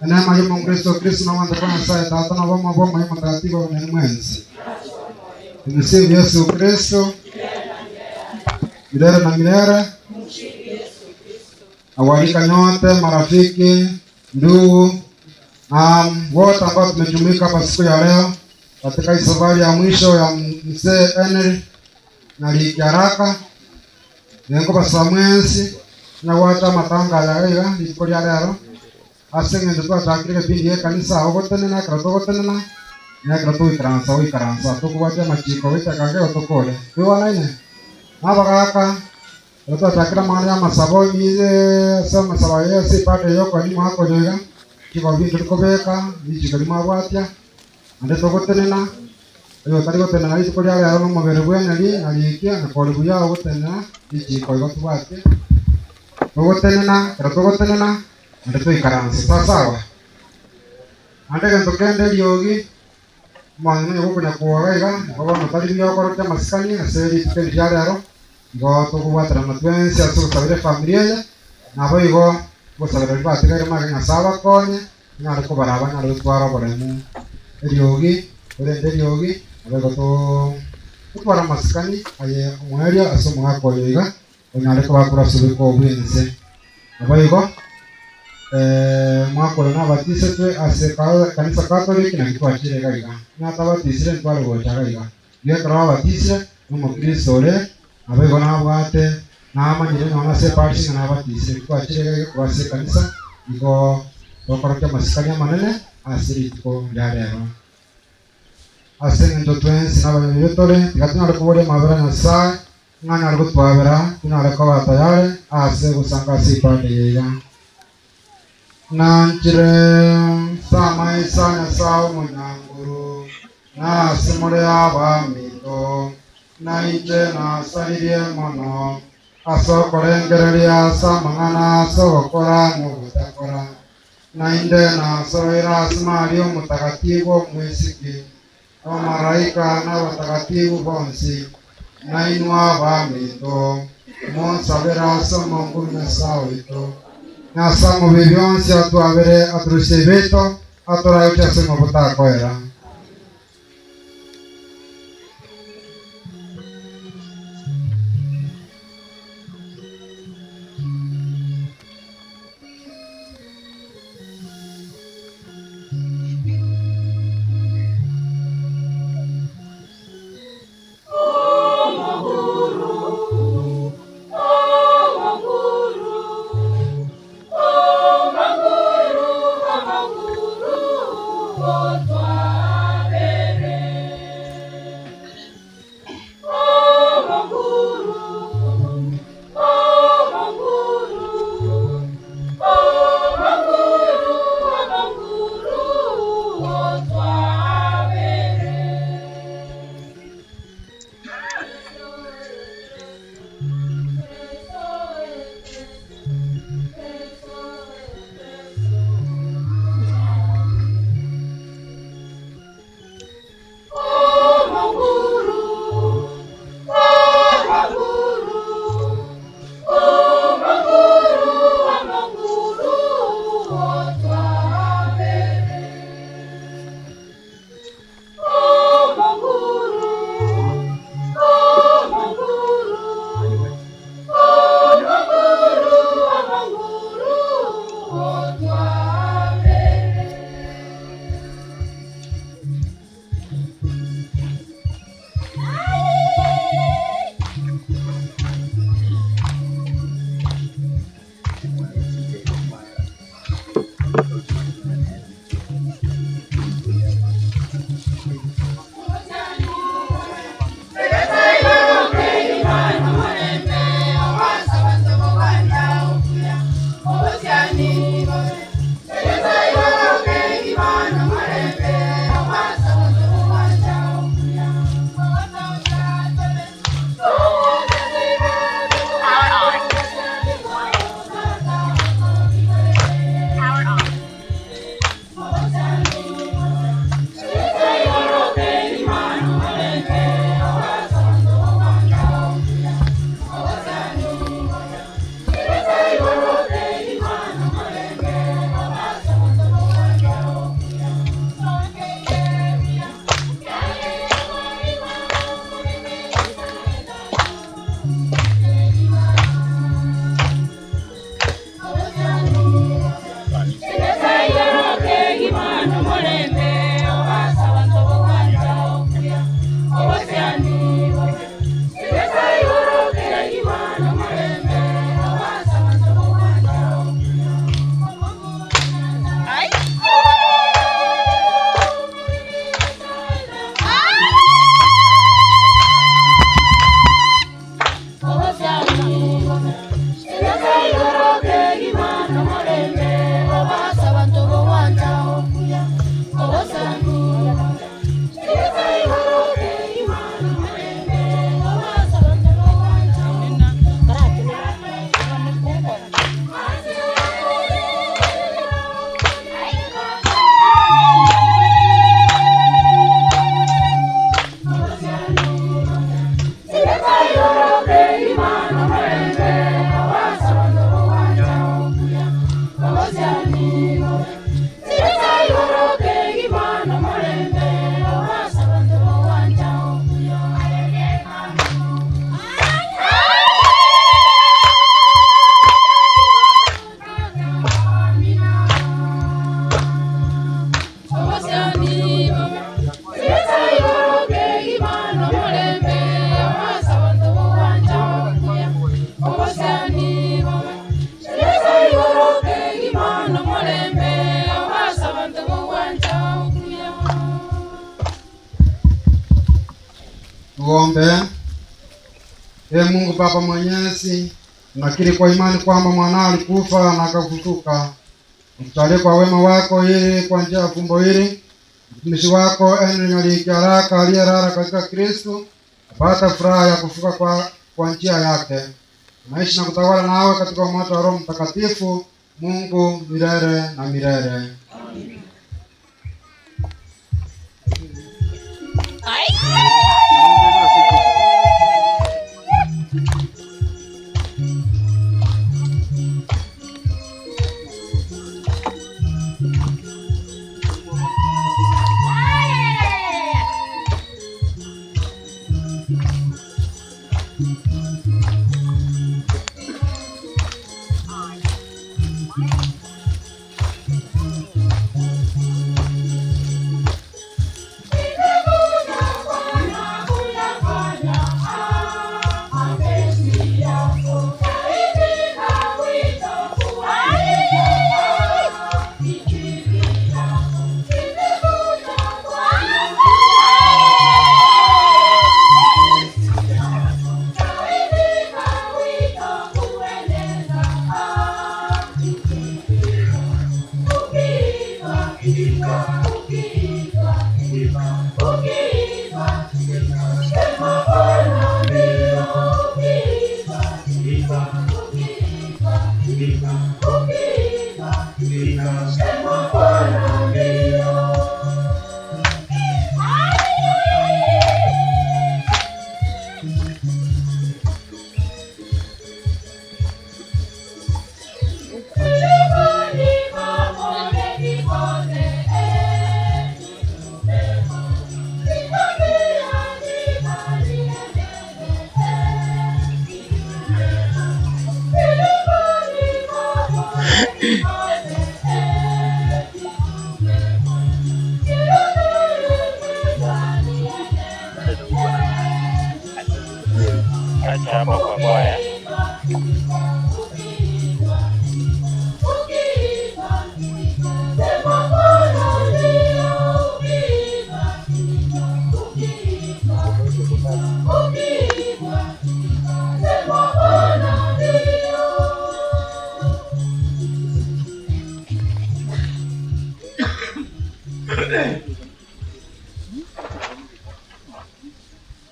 Neema ya Mungu Yesu Kristo na wanda kwa Nyasaye Tata na bamwe bwa Moyo Mtakatifu na mwenzi. Tumsifu Yesu Kristo milele na milele. Nawaalika nyote marafiki, ndugu na wote ambao tumejumuika hapa siku ya leo katika hii safari ya mwisho ya mzee Henry na Likiaraka nengo samwensi nagwata matanga ya iga rituko ria rero ase eng'encho twachakire ebipindi ya ekanisa ago gotenena ekero togotenena na ekero togoikaransa goikaransa tokobwatia amachiko goiteka nkego tokore twigwanaine nabagaka ekero twachakire amang'ana ya amasabo emize ase amasabo aye ase epande eyokoni mwakonya iga chiko binto rikobeka richiko rimwabwatia naende togotenena oyo otari gotenena rituko ria rero na omobere bweneri na rikia na kori buya ogotenena richiko igo tobwatie togotenena ekero togotenena naende toikaransa sawasawa naende egento kende eriogi omong'ina onye gokonya kuoga iga igo bono tari buya okorokia amasikani ase rituko eri ria rero igo tokobwaterana twensi ase ogosabera efamiri eye nabo igo ogosabera riria batigaire mage Nyasaye abakonye onyare kobaraba onyare gotwara oboremu eriogi orende eriogi nabo igo totware amasikani aye omwerio ase omogaka oyo iga onyare kobakora ase obwiko bwa ense nabo igo omwaka oyo nabatisetwe ase kanisa Catholic naki twachire iga iga natabatisire ntware gocha iga iga iga ekero babatisire na omokristo ore nabo igo nabwate namanyire nonya ase eparish ng'a nabatisire twachire iga iga korwa ase ekanisa igo tokorokia amasikani amanene ase rituko ria rero ase eng'encho twensi na abanyoni tore tiga tonyare koboria amabera Nyasaye ng'a anyare gotwabera tonyare koba tayari ase gosanga ase ipande eye iga nanchire samaisa Nyasaye omonyanguru nase more abaminto nainche nasaririe mono ase okorengereria ase amang'ana ase ogokora nogotakora nainde nasoroire ase Maria omotagatifu omwesiki abamaraika na abatagatifu bonsi nainwe abaminto monsabere ase Omongu Nyasaye oito Nyasaye omobibi onsi atwabere aturusie ebeto atoragochia ase ng'obo takoera. Omonguru, Omonguru, Omonguru, otwa. Tuombe. Ee Mungu Baba Mwenyezi, tunakiri kwa imani kwamba mwanao alikufa na akafufuka. Utujalie kwa wema wako ili kwa njia ya fumbo hili mtumishi wako Henry Nyariki Araka aliyelala katika Kristo apate furaha ya kufufuka kwa njia yake. Tunaishi na kutawala nawe katika umoja wa Roho Mtakatifu, Mungu milele na milele. Acha hapa kwa kwaya.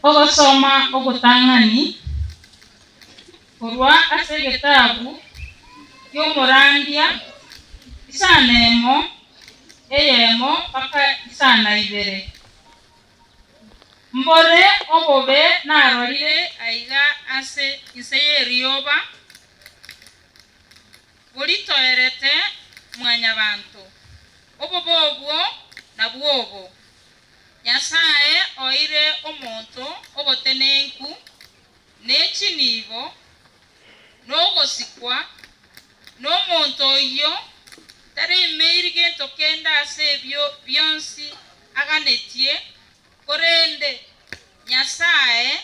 Ogosoma ogotang'ani korwa ase egetabu ki'omorandia isano emo eyemo mpaka isano na ibere. Mbore obobe narorire aiga ase inse y'erioba, boritoerete Mwanyabanto. Obobe obwo nabwo obo, Nyasae oeire omonto obotenenku, ne chinibo, na ogosikwa, na omonto oyio taremeiri gento kende ase ebio bionsi aganetie, korende Nyasae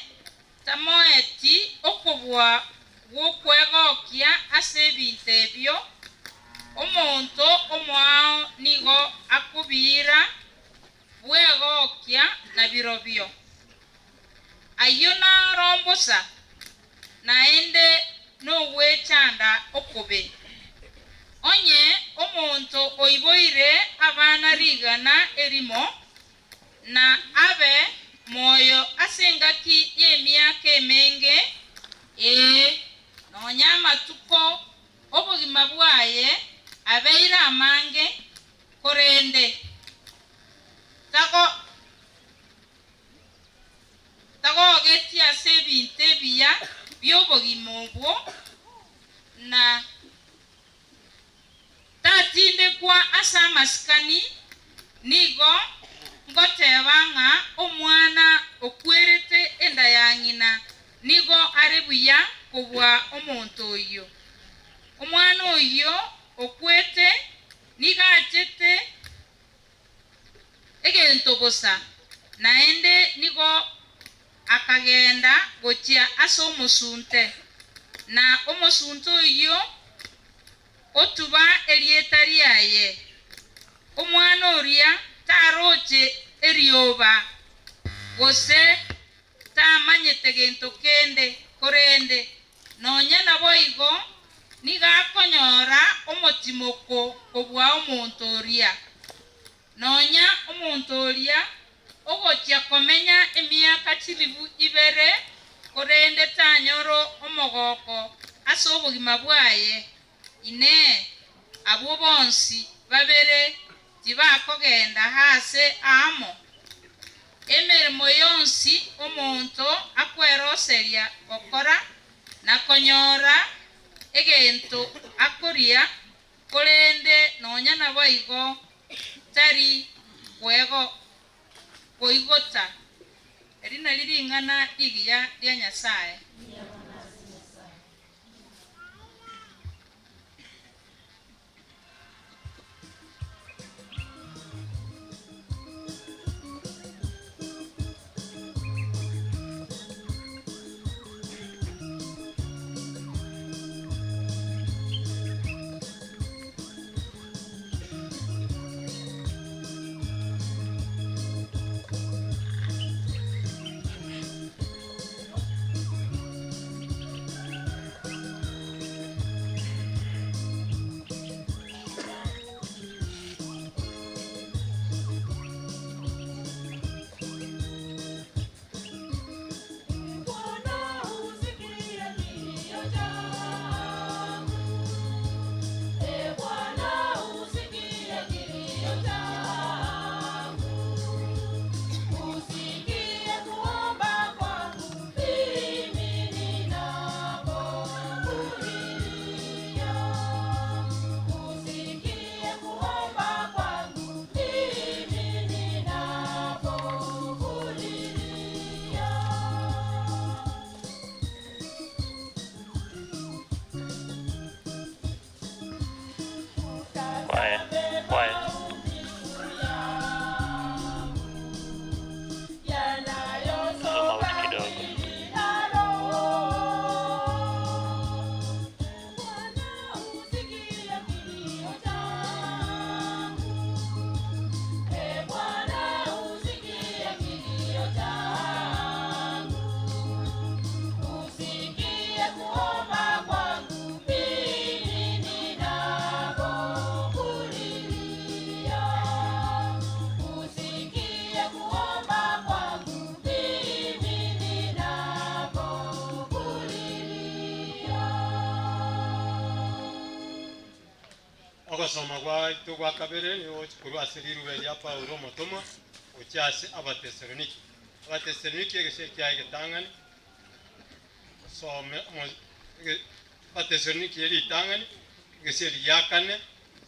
tamoeti okobua gw'okwegokia ase ebinto ebio, omonto omoao nigo akobiira bwegokia nabirobio. Ayio naro mbosa, naende nogwechanda okobe. Onye omonto oiboire abana rigana erimo, na abe moyo ase engaki y'emiaka emenge, ee, nonya amatuko 'obogima bwaye abeire amange, korende tagogetie ase ebinto ebiya bi'obogima obwo, na tatindekwa ase amasikani, nigo ngoteba ng'a omwana okwerete enda ya ng'ina nigo are buya kobua omonto oyio. Omwana oyio okwete nigo achete egento bosa, naende nigo akagenda gochia ase omosunte, na omosunte oyio otuba erieta riaye. Omwana oria taroche erioba, gose. Tamanyete gento kende, korende nonya naboigo nigo akonyora omotimoko kobua omonto oria. Nonya omonto oria ogochia komenya emiaka chilifu ibere, korende tanyora omogoko ase obogima bwaye, Inee! Abwo bonsi babere tibakogenda aase aamo? Emeremo yonsi omonto akweroseria gokora na konyora egento akoria, korende nonya naboigo tari koigota. Eri nario ring'ana rigiya ria Nyasae. Kwaya, kwaya. Zoom out kidogo. Ogosoma gwaito gwa kabere nigo gochia korwa ase rirube ria Paulo omotomwa gochia ase Abatesaloniki. Abatesaloniki egesaku kiaye egetang'ani, osome Abatesaloniki eritang'ani, egesaku gia kane,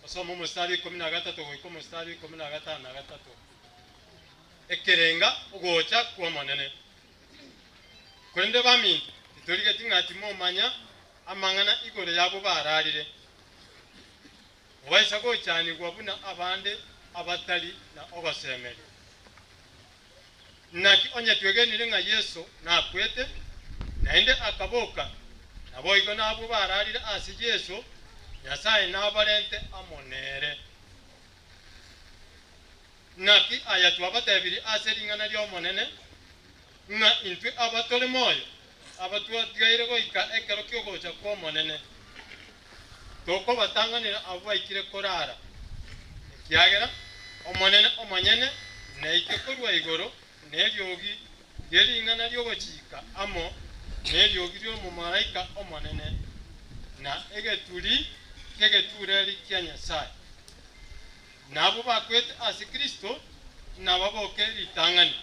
osome omostari o ikomi na gatato goika omostari o ikomi na gatano na gatato. Ekerenga ogocha kw'Omonene. Korende baminto, titorigeti ng'a timomanya amang'ana igoro y'abwo bararire, mobaisa gochanigwa buna abande abatari na ogosemeria. Naki onye twegenire ng'a Yeso nakwete, naende akaboka, naboigo nabwo bararire ase Yeso, Nyasae nabarente amo nere. Naki aya twabatebirie ase ring'ana ri'Omonene, ng'a intwe abatore moyo, abatwatigaire goika ekero ki'ogocha kw'Omonene, tokobatang'anera abwo baikire korara, ekiagera Omonene omonyene naike korwa igoro neriogi rie ring'ana ri'ogochika amo neriogi ri'omomalaika omonene, na egeturi ki'egetureri kia Nyasae. Na abwo bakwete ase Kristo nababoke ritang'ani.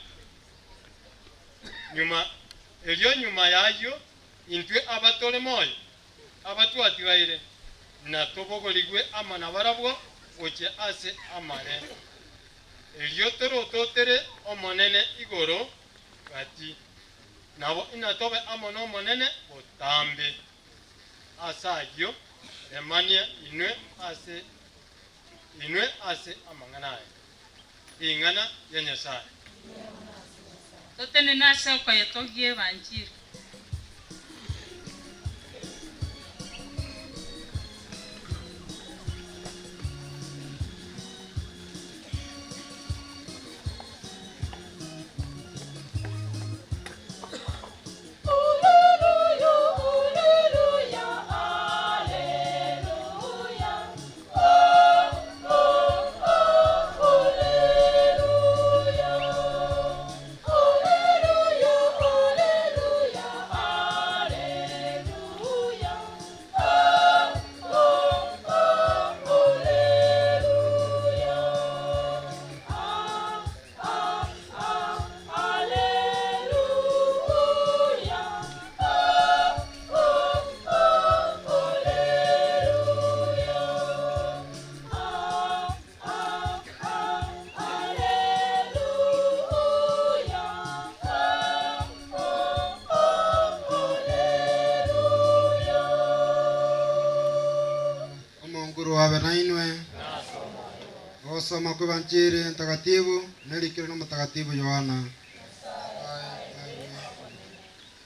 Nyuma erio nyuma y'ayio intwe abatore moyo, abatwatigaire, natobogorigwe amo nabarabwo gochia ase amare. Erio torototere Omonene igoro gati, nabo inatobe amo n'Omonene botambe. Ase ayio remania inwe ase inwe ase amang'ana aya. Ring'ana ria Nyasae. Totenene ase okoyetogia Ebanchiri. nainwe. Ogosoma kw'Evanchiri Entagatifu nerikire n'Omotagatifu Yohana.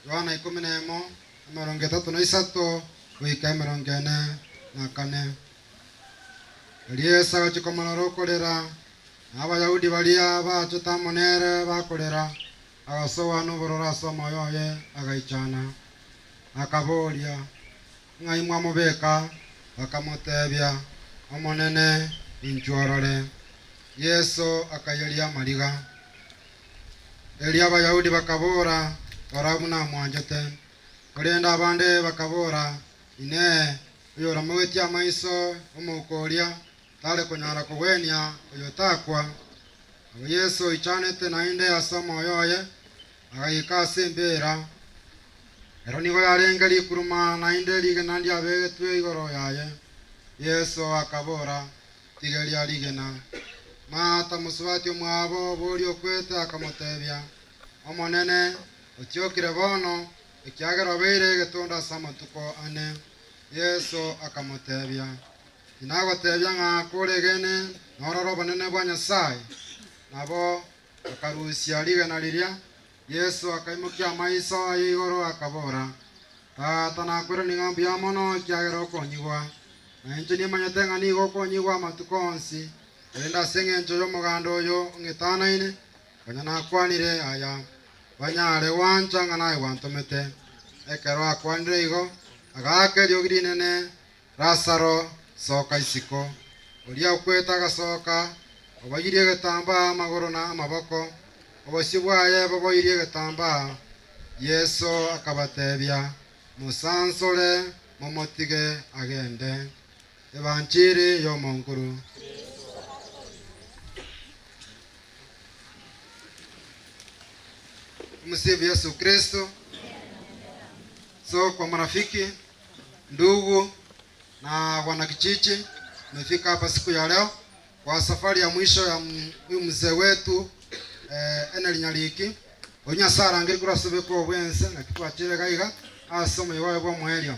Yohana 11, 33 goika 44. Erio Yeso agachia komorora okorera, na Abayahudi baria bachete amo nere bakorera, agasoa nobororo ase omoyo oye, agaichana. Akaboria, Ng'ai mwamobeka? Bakamotebia, Omonene, inchuo orore. Yeso akayeria amariga. Erio Abayahudi bakabora, Rora buna amwanchete. Korende abande bakabora, Inee, oyoramogetie amaiso omouko oria tare konyara kogwenia oyotakwa? Nabo Yeso oichanete naende ase omoyo oye, agaika ase embeera. Ero nigo yarenge rikuruma, naende rigena ndiabegetwe igoro yaye. Yeso akabora, Tigeria rigena. Martha, mosubati omwabo boria okwete, akamotebia, Omonene, otiokire bono, ekiagera obeire egetondo ase amatuko ane. Yeso akamotebia, Tinagotebia ng'a koregene norore obonene bwa Nyasae? Nabo akarusia rigena riria. Yeso akaimokia amaiso aye igoro, akabora, Tata, nakweranie ng'a mbuya mono, ekiagera okonyigwa. Na inche nimanyete ng'a nigo okonyigwa amatuko onsi, korende ase engencho y'omoganda oyo ong'etanaine, konya nakwanire aya, banyare gwancha ng'a naye gwantomete. Ekero akwanire igo, agaaka eriogi rinene, Lazaro, soka isiko. Oria okwete agasoka, oboyirie egetambaa amagoro na amaboko, obosio bwaye boboirie egetambaa. Yeso akabatebia, Mosansore, momotige agende. Ebanchiri y'Omonkuru. Tumsifu Yesu Kristo. So kwa marafiki, ndugu na wanakijiji, tumefika hapa siku ya leo kwa safari ya mwisho ya huyu mzee wetu eh, Henry Nyariki. Oyu Nyasaye arangeri korwa ase obeko bw'ense naki twachire iga iga ase omoyo oye bw'omoerio.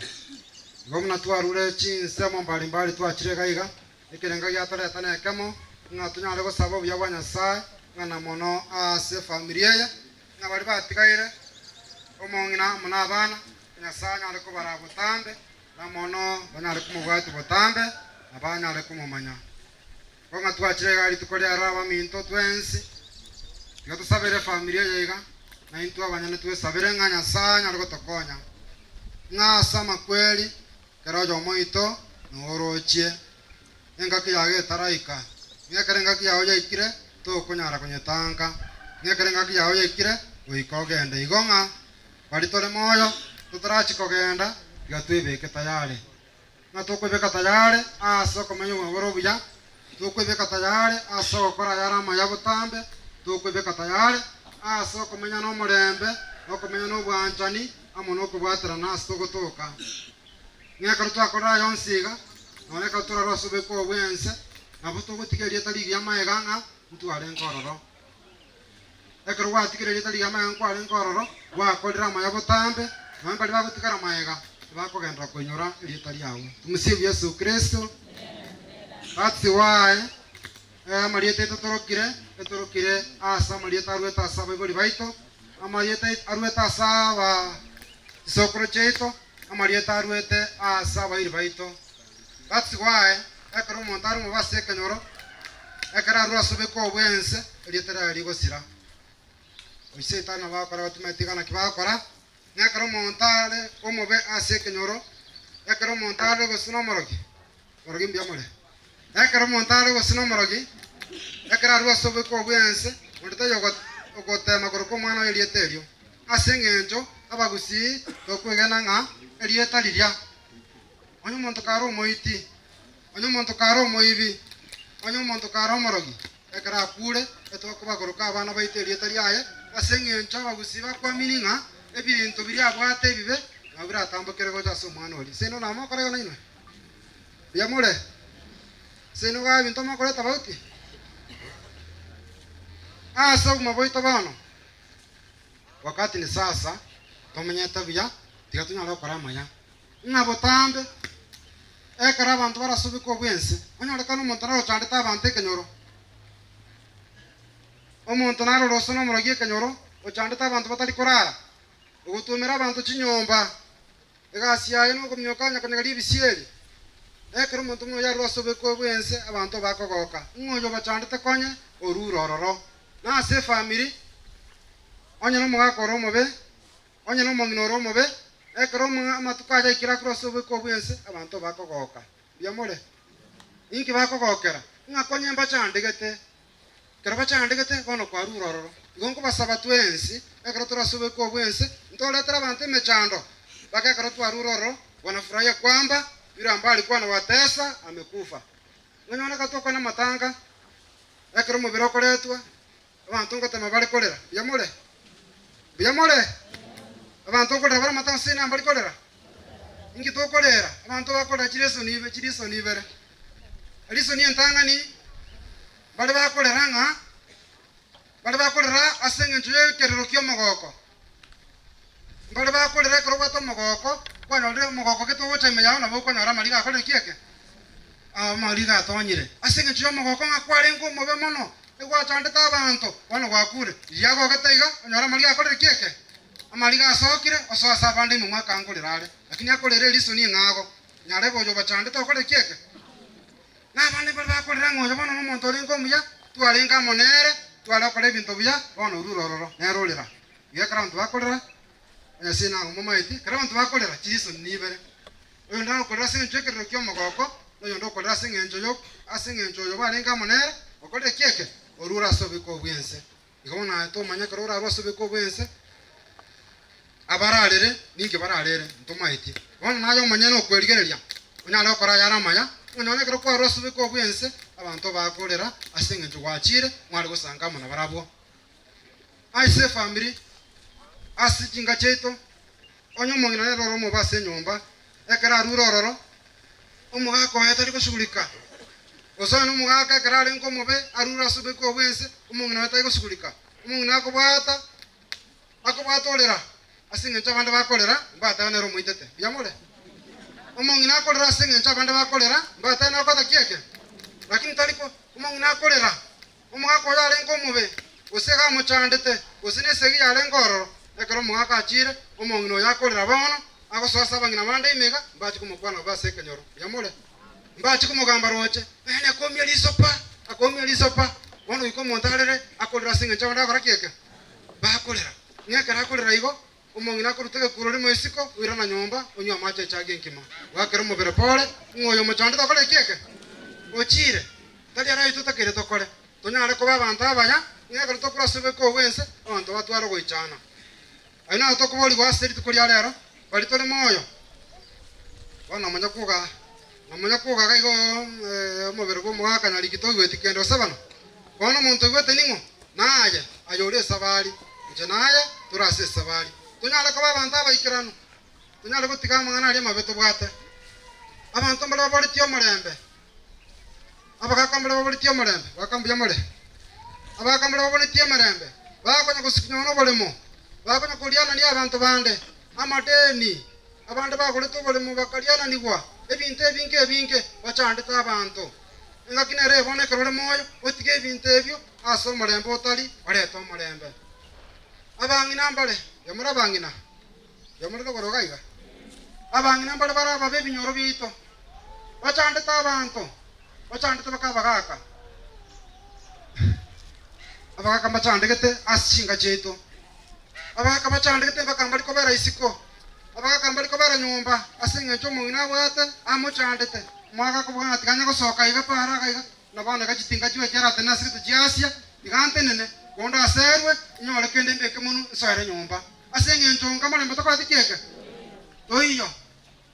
Igo buna twarure chinsemo mbalimbali twachire iga iga Ekerengo giatoreta nekemo, ng'a tonyare gosaba obuya bwa Nyasae, ng'a na mono ase efamiri eye, ng'a baria batigaire, omong'ina amo nabana, Nyasae anyare kobaraa botambe, na mono banyare komobwatia botambe, na banyare komomanya. Igo ng'a twachire iga rituko riaro abaminto twensi, tiga tosabere efamiri eye iga, na intwe abanyene twesabere ng'a Nyasae anyare gotokonya, ng'a ase amakweri Kera oyomo oito noorochie engaki yaye etaraika, ng'a ekero engaki yao yaikire, tokonyara konyetanka, ng'a ekero engaki yao yaikire, goika ogende. Igo ng'a baria tore moyo, totarachia kogenda, tiga twebeke tayare. Ng'a tokwebeka tayare ase okomenya obogima bore obuya, tokwebeka tayare ase ogokora ayare amaya botambe, tokwebeka tayare ase okomenya nomorembe, na okomenya nobwanchani, amo nokobwaterana ase togotoka. Ng'a ekero twakorire aya onsi iga, nonya ekero torarwe ase obobeka obo bw'ense, nabo togotiga erieta rigiya amaiga ng'a ntwarenge ororo. Ekero gwatigire erieta rigiya amaiga nkwarenge ororo, gwakorire amaya botambe, nonya mbaria bagotigara magega, tibakogenderera koinyora erieta riao. Tumsifu Yesu Kristo. That's why amarieta aito torokire, etorokire ase amarieta aruete ase abaibori baito, amarieta aruete ase aba chisokoro chiaito, amarieta aruete ase abairi baito. That's why ekero omonto are omobe ase ekenyoro, ekero arure ase obeke obwense, erieta riaye rigosira. Oisetani nabo agokora batimanyeti iga naki bagokora, ng'a ekero omonto are omobe ase ekenyoro, ekero omonto are gose nomorogi, Morogi mbuya more. Ekero omonto are gose nomorogi, ekero arure ase obobiko bw'ense, onde taiyo ogoteema korokwa omwana oye erieta erio. Ase engencho abagusii tokwegena ng'a erieta riria, onye omonto kare omoiti, onye omonto kare omoibi, onye omonto kare omorogi, ekero akure, etokobakoroka abana baito erieta riaye, ase engencho abagusii bakwamini ng'a ebinto biria abwate ebibe nabo biratambokere gocha ase omwana oria. Seino namokore igo nainwe? Mbuya more? Ase nigo ebinto mokore tofauti ase obogima bwaito bono. Wakati ni sasa, tomenyete buya, tiga tonyare gokora amaya. Ng'a botambe, Ekero abanto barasobekwe obwense, onyorekane omonto narochandete abanto ekenyoro. Omonto narore ose nomorogi ekenyoro, ochandete abanto batari korara, ogotuomera abanto chinyomba. Egasi yaye nokominyoka onye konyegeria ebisieri. Ekero omonto buna oyo arure ase obekwe bw'ense, abanto bakogoka, ng'a oyo obachandete konye orure ororo. Na ase efamiri, onye nomogaka ore omobe, onye nomong'ina ore omobe, ekero amatuko aye aikire akorwa ase obekwe bw'ense, abanto bakogoka. Mbuya more? Inki bakogokera? Ng'a konye mbachandegete. Ekero bachandegete, bono kwarure ororo. Igo nkobasaba twensi, ekero tore ase obekwa bw'ense, ntoretere abanto emechando, mpaka ekero twarure ororo, wanafurahia kwamba yule ambaye alikuwa anawatesa amekufa. Nonyore ekero tokwana amatanga, ekero omobere okoretwa, abanto ngotema bare korera, mbuya more? Mbuya more? Abanto nkorera bare amatanga ase inwe mbari korera? Inki tokorera? Abanto bakorera chiresoni ibe chirisoni ibere. Erisoni entang'ani Baria bakorera ng'a baria bakorera ase engencho y'ekerero ki'omogooko, mbaria bakorera ekero obwate omogooko, kwanyorire omogooko gete ogocha ime yao nabo okonyora amariga akorire ki eke? Amariga atonyire. Ase engencho y'omogooko ng'a kwarenge omobe mono, egwachandete abanto, bono gwakure. Riria agogete iga, onyore amariga akorire ki eke? Amariga asokire, osoe ase abande ime mwakangorera are. Lakini akorere erisoni eng'ago, nyarebe oyo obachandete okorire ki eke? Na abande baria bakorera ng'a oyo bono nomonto orenge omuya, twarenge amo nere, tware gokora ebinto buya, bono orure ororo, nere orera. Igo ekero abanto bakorera, Nyasae naye omomaeti, ekero abanto bakorera, chirisoni nibere. Oyonde agokorera ase engencho y'ekerero ki'omogooko, na oyonde okorera ase engencho yo ase engencho oyo barenge amo nere, okorire ki eke? Orure ase obiko bw'ense. Igo bono aye tomanya ekero orarue ase obiko bw'ense, abararere, ninki bararere, ntomaeti. Bono naye omonyene okwerigereria, onyare gokora ayare amaya, onyore ekero kwarure ase obiko bw'ense, abanto bakorera ase engencho gwachire, mware gosanga amo nabarabwo. Ase efamiri, ase chinka chiaito, onye omong'ina nere ore omobe ase enyomba, ekero arure ororo, omogaka oye tari gosugurika, gose onye nomogaka ekero arenge omobe arure ase obeko bw'ense, omong'ina oye tari gosugurika. Omong'ina akobwata, akobwata orera, ase eng'encho abande bakorera, mbatebe nere omoitete. Mbuya more? Omong'ina akorera ase eng'encho abande bakorera, mbatebe nere okoreta ki eke? Lakini tari ko, omong'ina akorera, Omogaka oyo arenge omobe, gose iga amochandete, gose nesegi yarenge ororo. Ekero omogaka achiire, omong'ina oyo akorera bono, agosoa ase abang'ina bande ime iga, mbachie komokwana bobe ase ekenyoro. Mbuya more? Mbachie komogamba roche, Naende akoumia riso pa, akoumia riso pa. Bono goika omonto arere, akorera ase engencho abande bagokora ki eke? Bakorera. Ng'a ekero akorera igo, omong'ina akoruta egekuro rimo isiko, oirana nyomba, onywe amache echagi enkima. Goakera omobere pore, ng'a oyo omochandete okore ki eke? Ochiire. Tari ara ayio totakeire tokore, tonyare koba abanto abaya, ng'a ekero tokure ase obeke obw'ense, abanto batware ogoichana. Ayio naro tokoborigwa ase rituko ria rero, baria tore moyo. Bono nomonye koga, nomonye kogaga igo omobere bw'omogaka nyariki toigweti kende gose bono. Bono omonto oigwete ning'o? Naye, aye ore esabari, inche naye tore ase esabari. Tonyare koba abanto abaikeranu, tonyare gotiga amang'ana aria amabe tobwate. Abanto mbare baboretie omorembe, Abagaaka mbare baboretie omorembe, goaka mbuya more. Abagaaka mbare baboretie emerembe, bakonya gosukunywa noboremo, bakonya korianania abanto bande amadeni, abande bagorete oboremo bakariananigwa ebinto ebinge ebinge, bachandete abanto. Engaki nere bono ekero ore moyo, otige ebinto ebio ase omorembe otari orete omorembe. Abang'ina mbare, mbuya more abang'ina, mbuya more rogoro iga iga. Abang'ina mbare bare ababe ebinyoro biaito. Bachandete abanto, bachandete baka abagaaka. Abagaaka mbachandegete ase chinka chiaito. Abagaaka bachandegete mpaka mbari kobera isiko. Abagaaka mbari kobera nyomba ase eng'encho omong'ina abwate amochandete. Omogaka akoboka ng'a tiga anye gosoka iga para iga iga, na bono iga chitinga chiwe chiaratenene ase gete chiasia, tiga ntenene, konde aserwe, inyore kende mbeke monwe nsoere nyomba. Ase eng'encho nka morembe tokoreti ki eke? Toiyo.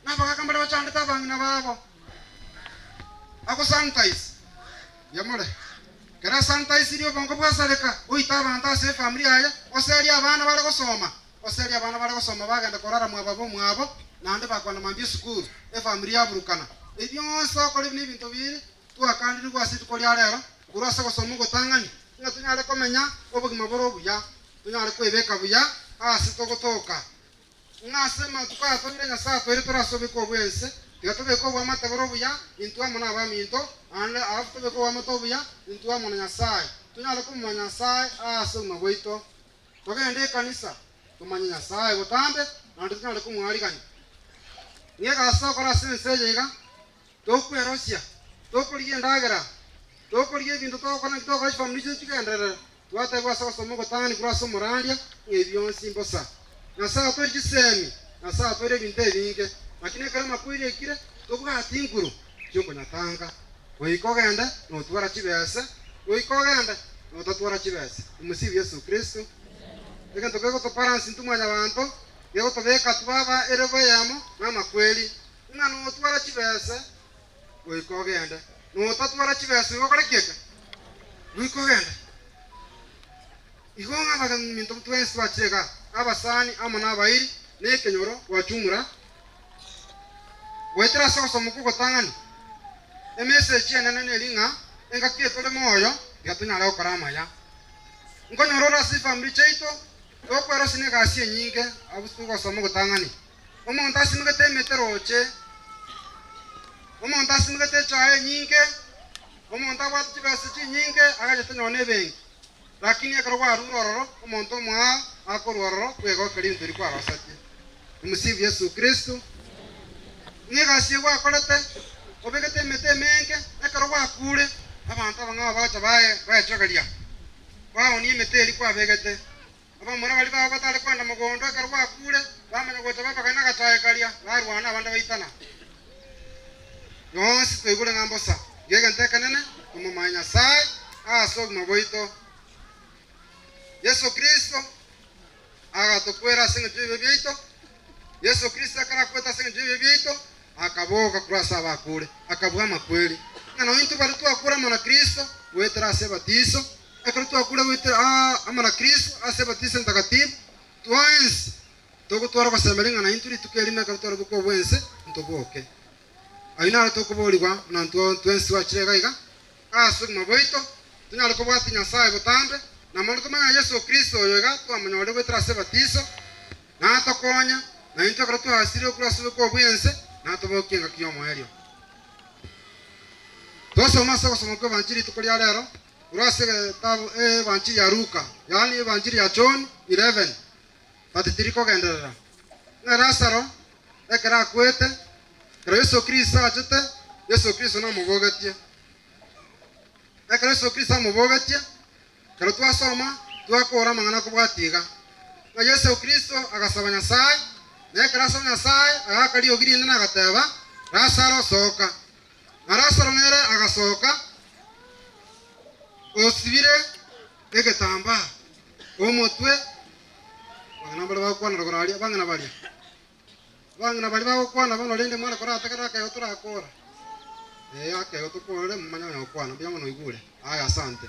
Na abagaaka mbaria bachandete abang'ina babo, agosanitize, mbuya more? Ekero asanitizirie obongo bwasareka, oite abanto ase efamiri yaye, oserie abana bare gosoma, oserie abana bare gosoma bagende korara mwa baba omwabo, naende bakwana mambia esukuru, efamiri yaburukana. Ebi bionsi togokora ebi nebinto bire twakandirigwe ase rituko ria rero, korwa ase ogosoma ogotang'ani, ng'a tonyare komenya obogima bore obuya, tonyare kwebeka buya ase togotoka. Ng'a ase amatuko aya toire Nyasae atoire tore ase obeke obw'ense, Tiga tobeke oboamate bore obuya intwe amo nabaminto, naende alafu tobeke oboamate obuya intwe amo na Nyasae, tonyare komomanya Nyasae ase obogima bwaito. Togende ekanisa, tomanye Nyasae botambe, naende tonyare komoarigania. Ng'a egasi togokora ase ense eye iga, tokwerosia, tokorigia endagera, tokorigia ebinto togokora naki togokora chifamiri chiaito chigenderere, Twatebiwa ase ogosoma ogotang'ani korwa ase omorandia, ng'a ebi bionsi mbosa. Nyasae atoire chisemi, Nyasae atoire ebinto ebinge, lakini ekero amakweri aikire, tobwati nguru chi'okonyatanga. Goika ogende notwara chibese, goika ogende notatwara chibese. Omusibu Yesu Kristo. Egento kegotobalansi intwe mwanyabanto, gegotobeka twaba erobo eyemo namakweri, ng'a notwara chibese, goika ogende. Notatwara chibesa igo okore ki eke? Goika ogende. Igo ng'a abaminto twensi twachire igaa, abasani amo nabairi, na ekenyoro gwachumura, goetera ase ogosoma kw'ogotang'ani. Emessage enene neri ng'a engaki eye tore moyo, tiga tonyare gokora amaya. Nkonyora ore ase chifamiri chiaito, tokwerosia na egasi enyinge abwo togosoma ogotang'ani. Omonto asimegete emete roche, omonto asimegete echae enyinge, omonto abwate chibesa chinyinge agachete nonya na ebenki. Lakini ekero gwarure ororo, omonto omoao akorwa ororo bwegokeria ebinto biria kwarosetie. Tumusifu Yesu Kristo. Ng'a egasi eye gwakorete, obegete emete emenge, ekero gwakure, abanto abang'ao bagocha baye baechogeria, baonia emete eria kwabegete. Abamura baria babo batare kwenda mogondo ekero gwakure, bamanya gocha babagana agachae karia, barwana abande baitana. Yonsi twaigure ng'a mbosa, iga egento ekenene tomomanye Nyasae ase obogima bwaito. Yeso Kristo agatokwera ase engencho y'ebibe biaito. Yeso Kristo ekero akwete ase engencho y'ebibe biaito, akaboka korwa ase abakure, akabua amakweri. Ng'a nonya intwe baria twakure amo na Kristo goetera ase ebatiso, Ekero twakure goetera amo na Kristo ase ebatiso entagatifu, twensi togotwara ogosemeria ng'a naintwe rituko erimo ekero twarabokwa obwense ntoboke. Ayio naro tokoborigwa buna intwe twensi twachire iga iga ase obogima bwaito, tonyare kobwatia Nyasae botambe, na mono tomanye ng'a Yeso Kristo oyo iga twamonyorire goetera ase ebatiso, natokonye, naintwe ekero twasirire korwa ase obokwa obwense, natobokie engaki y'omoerio. Twasoma ase ogosoma kw'Ebanchiri rituko ria rero, Korwa ase egetabu Ebanchiri ya Luka, yaani Ebanchiri ya John 11, 33 kogenderera, ng'a Lazaro ekero akwete, ekero Yeso Kristo achete, Yeso Kristo namobogetie. Ekero Yeso Kristo amobogetie, ekero twasoma, twakora amang'ana akobwatia iga, ng'a Yeso Kristo agasaba Nyasae, na ekero asaba Nyasae, agaaka riogi rinene agateba, Lazaro, soka. Na Lazaro nere agasoka, osibire egetambaa omotwe. Abang'ina mbaria bagokwana rogoro aria, abang'ina baria, abang'ina baria bagokwana bono rende mwana korategerere akaigo torakora. Ee, akaigo tokorere momanye onye gokwana, mbuya mono oigure. Aya asante.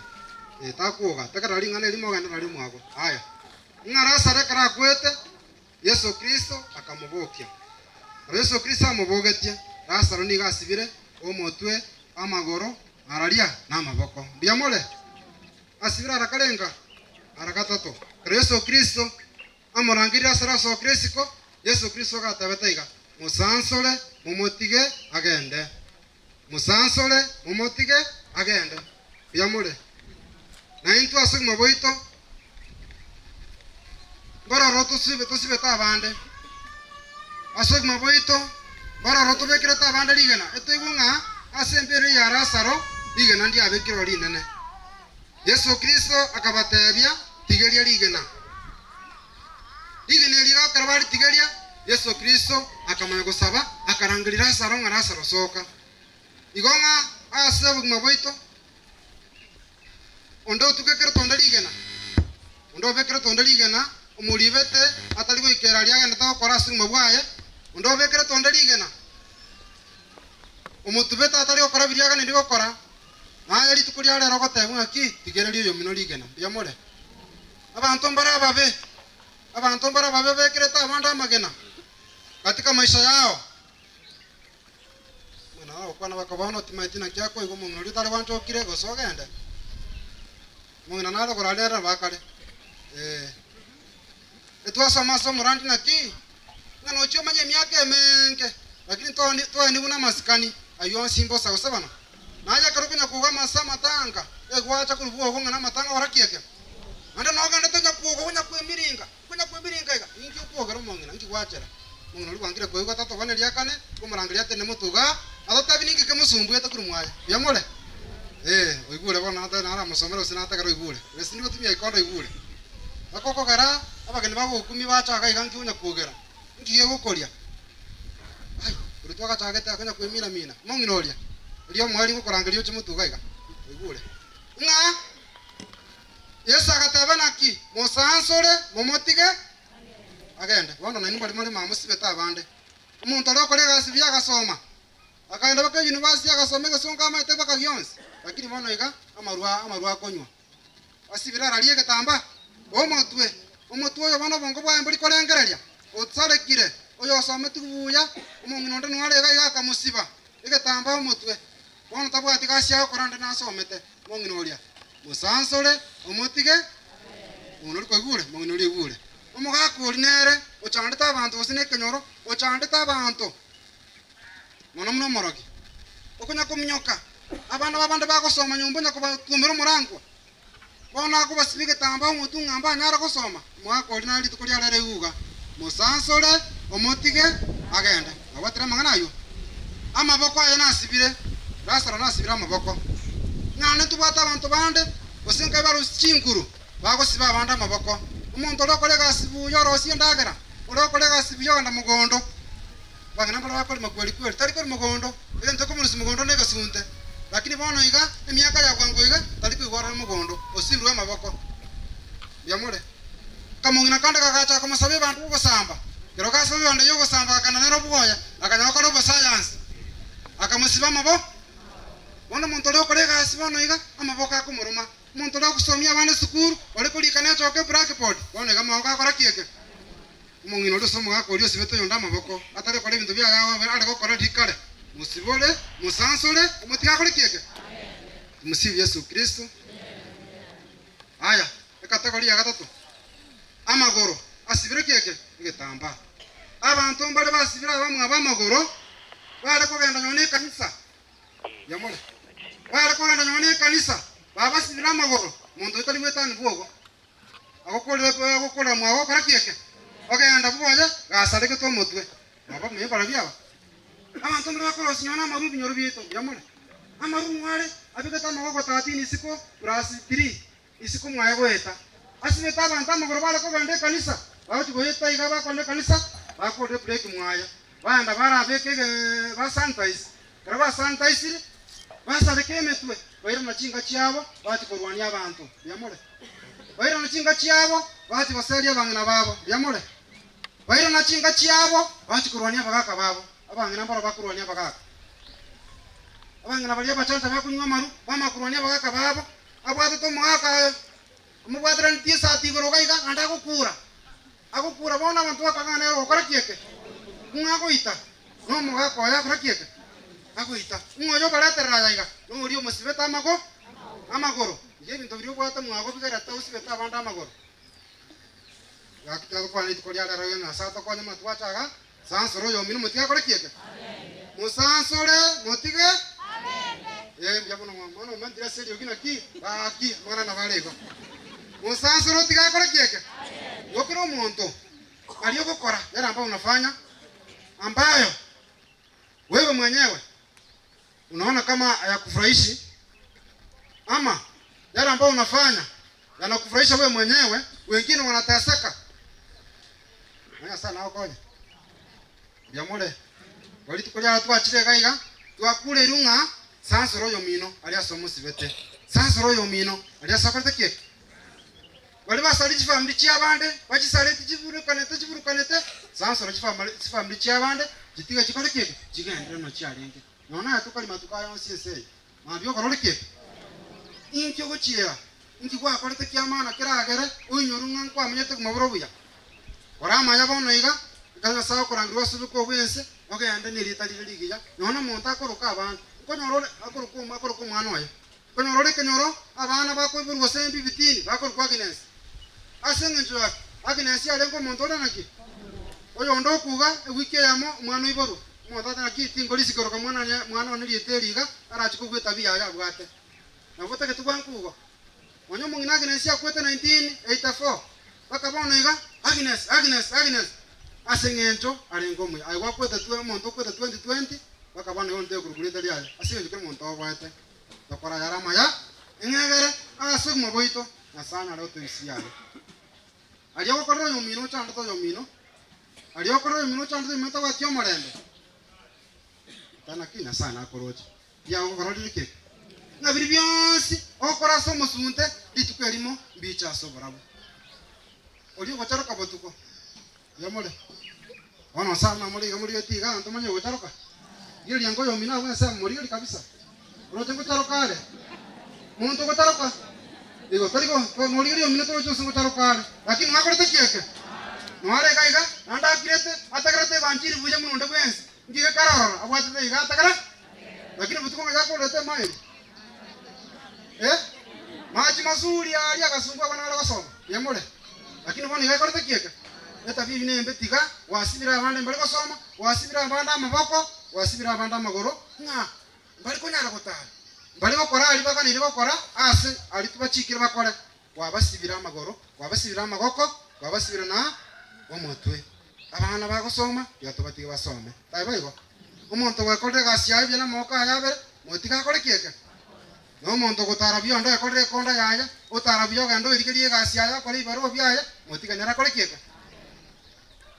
Ee, takwoga, tegerera ring'ana erimo ogende nario mwago. Aya, ng'a Lazaro ekero akwete, Yeso Kristo akamobokia. Ekero Yeso Kristo amobogetie, Lazaro nigo asibire omotwe, amagoro, araria, na amaboko. Mbuya more? Asibire ara karenga? Ara gatato. Ekero Yeso Kristo amorangeirie Lazaro asokire isiko, Yeso Kristo agatebete iga, Mosansore, momotige agende. Mosansore, momotige agende. Mbuya more? Na intwe ase obogima bwaito mbororo tosibete abande, ase obogima bwaito mbororo tobekerete abande rigena, etoigwe ng'a ase embeera ya Lazaro rigena ndiabekirwe rinene. Yeso Kristo akabatebia, Tigeria rigena. Rigena erio ekero baritigeria, Yeso Kristo akamanya gosaba, akarangeria Lazaro ng'a Lazaro soka. Igo ng'a ase obogima bwaito Onde otugekerete onde rigena, onde obekerete onde rigena, omoribete atari goikera aria agendete gokora ase obogima bwaye, onde obekerete onde rigena, omotubete atari gokora biria aganeiri gokora, naye rituko ria rero ogotebwa ng'aki, tigereria oyomino rigena. Mbuya more? Abanto mbare ababe, abanto mbare ababe babekerete abande amagena katika maisha yao. Buna ogokwana baka bono timaeti naki akoigwa omong'ina oria otare gwanchokire gose ogende. Omong'ina nare okorara nere nabo akare. Ee. Etwasoma ase omorandi naki, ng'a nochie omanye emiaka emenge. Lakini twaenigwe namasikani, ayio onsi mbosa gose bono? Naye ekero okonya-kwoga ase amatanga, egwacha korwa bwogo ng'a namatanga gokora ki ekio? Naende nogendete onya-kwoga okonya-kwemiringa, okonya-kwemiringa iga, ninki okwogera omong'ina? Inki gwachera? Omong'ina oria bwangire koigwa tata one riakane, okomorangeria atende motuga, agotebi ninki kemosumbuete korwa mwaye. Mbuya more? Ee, oigure bono nate naramosomere gose nategere oigure. Gose tindi gotumia ikondo oigure. Gakokogera abageni bagokumia bacha iga iga nki onya-kwogera? Inki gegokoria? Ai, oria twagachagete akonya kwemina-mina, omong'ina oria, erio omoerio ngokorangeria oche motuga iga, oigure. Ng'a Yeso agateba, Naki mosansore, momotige agende. Bono nainwe mbaria more mamosibete abande. Omonto oria okora egasi buya agasoma, akagenda mpaka eyunivasiti agasoma egesongo amaete mpaka gionsi, lakini bono iga amarwa amarwa akonywa. Asibire ararie egetambaa omotwe, omotwe oyo bono obongo bwaye mbori korengereria, osarekire, oyosometigwe buya, omong'ina onde noare iga iga akamosiba egetambaa omotwe, bono tabwati gasi agokora onde nasomete, omong'ina oria, mosansore, omotige, omong'ina oria kwaigure? Omong'ina oria oigure. Omogaka oria nere ochandete abanto gose na ekenyoro, ochandete abanto. Mono buna omorogi, okonya kominyoka, abana b'abande bagosoma nyomba onya kobakuomera omorangwa. Bono akobasibia egetambaa omotwe ng'a mbanyare gosoma, omogaka oria nare rituko riare riuga, Mosansore, omotige agende. Nabwatire amang'ana ayio? Amaboko aye nasibire, Lazaro nasibire amaboko. Ng'a ntobwate abanto bande, gose nkai barusie chinguru, bagosiba abande amaboko. Omonto oria okora egasi buya orosie endagera, oria okora egasi buya ogenda mogondo. Abang'ina mbaria bakorema kweri kweri, tari korwa mogondo, egento ekomorusia mogondo negesunte. Lakini bono iga, emiaka ya bwango iga, tari koigwa ororo mogondo, osibirwe amaboko. Mbuya more. Akamong'ina kande kagachaka komosaba ebando y'ogosamba. Ekero gasaba ebando y'ogosamba gakananera obwoya, akanya gokora obosayansi. Akamosiba amabo. Bono omonto oria okora egasi bono iga, amaboko akomoroma. Omonto oria ogosomia abana esukuru, ore korika nechoka eblackboard, bono iga amaboko akora ki eke? Omong'ina oria ase omogaka oria osibete oyonde amaboko, atari gokora ebinto biaye are gokora riria kare, mosibore, mosansore, omotige akore ki eke? Tumsifu Yesu Kristo. Aya, ekategori ya gatato, amagoro asibire ki eke? Egetambaa. Abanto mbare basibire abamwabo amagoro, bare kogenda nonya nekanisa, yamore, bare kogenda nonya nekanisa, babasibire amagoro, monto oyo tari gwetani bwogo. Agokorire agokorera mwao gokora ki eke? Ogenda bwoye gasaregete omotwe. Nabo mwenye barabwo aba. Abanto mbare bakorosia nonya namaru ebinyoro biaito, mbuya more. Amaru mware abegete amaboko 13 isiko plus 3 isiko mwaye goeta. Asibete abanto amagoro bare kogenda ekanisa, bagochia goeta iga bakogenda ekanisa, bakorire break mwaye. Baenda barabeke ege basanitize. Ekero basanitaisire, basareka emetwe, bairana chinka chiabo, bachia korwania abanto. Mbuya more. Bairana chinka chiabo, bachia goseria abang'ina babo. Mbuya more. Bairana chinka chiabo, bachia korwania abagaaka babo. Abang'ina mbaro bakorwania abagaaka. Abang'ina baria abachancha bakonywa amaru, bamanya korwania abagaaka babo. Abwatete omogaka oyo, amobwateranetie esati igoro iga iga, naende agokura. Agokura bono abanto bakang'ana nere ogokora ki eke? Ng'o agoita? Nomogaka oye akora ki eke? Agoita. Ng'o oyo obareterera aya iga? Noria omosibete amago amagoro. Rigia ebinto biria obwate mwago obigerete osibete abande amagoro. Gaki tiga tokwane rituko ria rero iga ng'a ase atokonye buna twacha iga, sansore oyomino motige akore ki eke? Mosansore motige Eh, mbuya mono mwana omentire ase eriogi naki? Gaki amang'ana nabo are igo. Mosansore otige akore ki eke? Igo kera omonto aria ogokora yale ambayo unafanya ambayo wewe mwenyewe unaona kama hayakufurahishi ama yale ambayo unafanya yanakufurahisha wewe mwenyewe, wengine wanateseka. Na Nyasaye nagokonye. Mbuya more. Igo rituko riaro twachire iga iga, twakureirwe ng'a sansora oyomino aria ase omosibete, sansora oyomino aria ase okorete ki eke? Baria basarire chifamiri chi'abande, bachisareti chiburukanete chiburukanete, sansora chifamiri chifamiri chi'abande, chitige chikore ki eke? Chigenderere nonya chiarenge. Nonya naye tokari matuko aya onsi ense eye, mambia okorore ki eke? Inki ogochiera? Inki gwakorete ki'amana keragere oinyorwe ng'a nkwamenyete obogima bore obuya? Kora amaya bono iga, ekero Nyasae agokorangeria gwasubekwa obw'ense, ogende nerieta rire rigiya, nonya nomonto akoroka abana, nkonyora ore akoroka akoroka omwana oye. Nkonyora ore ekenyoro abana bakoiborwa gose embibitini bakorokwa Agnes. Ase engencho yaki, Agnes arenge omonto ore naki? Oyonde okuga ewiki eyemo omwana oiborwe. Omonto agoteeba naki tingorisi koroka mwana one mwana one rieta eri iga, arache kobua etabia yaye abwate. Nabo otagete bwango igo. Nonya omong'ina Agnes akwete 1984, mpaka bono iga, Agnes, Agnes, Agnes, ase eng'encho arenge omuya. Aye gwakwete twe omonto okwete 2020, mpaka bono iga onde okorokwa rieta riaye, ase eng'encho kera omonto oboete. Tokora ayare amaya, eng'egere ase obogima bwaito, Nyasae anyare gotoisia aye. Aria ogokorera oyomino ochandete oyomino, aria okorera oyomino ochandete oyomino tabwati omorembe, tana ki Nyasae nakoroche. Riago gokora rire ki? Ng'a biria bionsi ogokora ase omosunte rituko erimo mbiche ase oborabu. Oria ogocharoka botuko, mbuya more? Bono nse amo namore iga morigetie iga ntomanye ogocharoka? Rigereria nka oyomino abwo ense amo morigererie kabisa. Oroche ngocharoka are? Monto ogocharoka? Igo tori go norigereria oyomino toroche gose ngocharoka are. Lakini mwakorete ki eke? Noare iga iga, naende akirete, atagerete ebanchiri buya buna onde bwensi. Inki gekare ororo abwatete iga atagere? Lakini botuko ng'a yakorete emaili. Eh? Machi masuri aria agasungu abana bare gosoma. Yemore. Lakini bono iga ekorete ki eke? Etabia eyio nembe tiga gwasibire abande mbare gosoma, gwasibire abande amaboko, gwasibire abande amagoro ng'a mbari konyara gotara. Mbari gokora aria baganeire gokora ase aria tibachikire bakore. Kwabasibire amagoro, kwabasibire amagoko, kwabasibire na omotwe. Abana bagosoma, tiga tobatige basome. Taibo igo? Omonto gwekorire egasi yaye buya namaboko aye abere, motige akore ki eke? Na omonto ogotara buya onde oekorire ekonda yaye, otara buya ogende oerigerie egasi yaye akore ebibarua biaye, motige nere akore ki eke?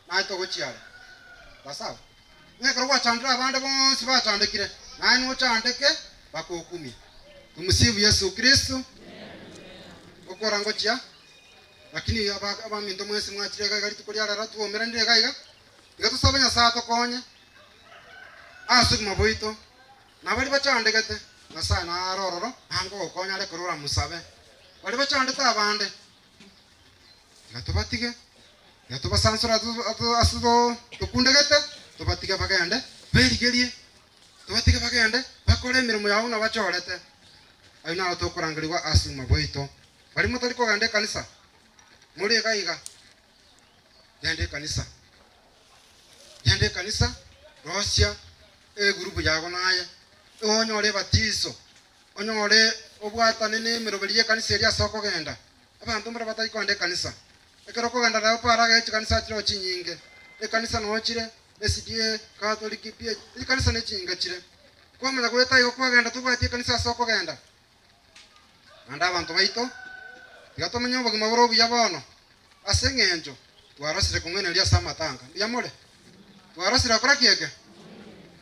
Naye togochia are. Sawasawa? Ng'a ekero gwachandire abande bonsi bachandekire, naye nochandeke bakokumie. Tumsifu Yesu Kristo. Gokora ngochia, lakini aba abaminto mwensi mwachire iga iga rituko ria rero twaumeranire iga iga, iga tosabe Nyasaye atokonye ase obogima bwaito, na baria bachandegete, Nyasaye nare ororo, naende ogokonya are ekero oramosabe. Baria bachandete abande, Tiga tobatige, tiga tobasansore ase tokundegete, tobatige bagende berigerie, tobatige bagende bakore emeremo yabo buna bachorete. Ayio naro tokorangerigwa ase obogima bwaito. Baria motari kogenda ekanisa, more iga iga, genda ekanisa, genda ekanisa, rosia egurupu yago naye, onyore ebatiso, onyore obwatane na emeroberi y'ekanisa eria ase okogenda. Abanto mbare batari kogenda ekanisa. Ekero okogenda rero para chikanisa chireo chinyinge. Ekanisa noo chire, SDA, Catholic, PAG, chikanisa ne chinyinge chire. Kwamanya goeta igo kwagenda tobwati ekanisa ase okogenda. Naende abanto baito, tiga tomenye obogima bore obuya bono, ase eng'encho twarosire kong'ainereria ase amatanga. Mbuya more? Twarosire gokora ki eke?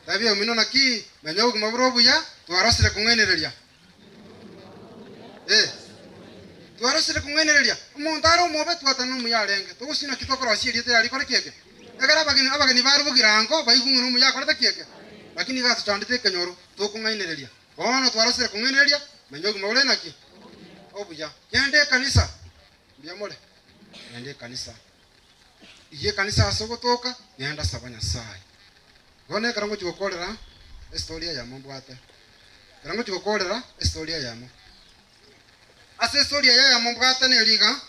Tebia omino naki, menya obogima bore obuya, twarosire kong'ainereria. Eh, twarosire kong'ainereria omonto are omobe twatana nomuya arenge, togosina naki tokorosia erieta yaria rikore ki eke? Ekero abageni abageni bare bogirango baigwe ng'a nomuya akorete ki eke? Lakini iga atochandete ekenyoro, tokong'ainereria. Bono twarosire kong'ainereria, manya obogima bore naki? Obuya. Genda ekanisa, mbuya more? Genda ekanisa. Rigia ekanisa ase ogotoka, genda saba Nyasaye. Bono ekero ngochia gokorera estory eyemo mbwate, ekero ngochia gokorera estory eyemo, ase estory eye eyemo mbwate neri iga,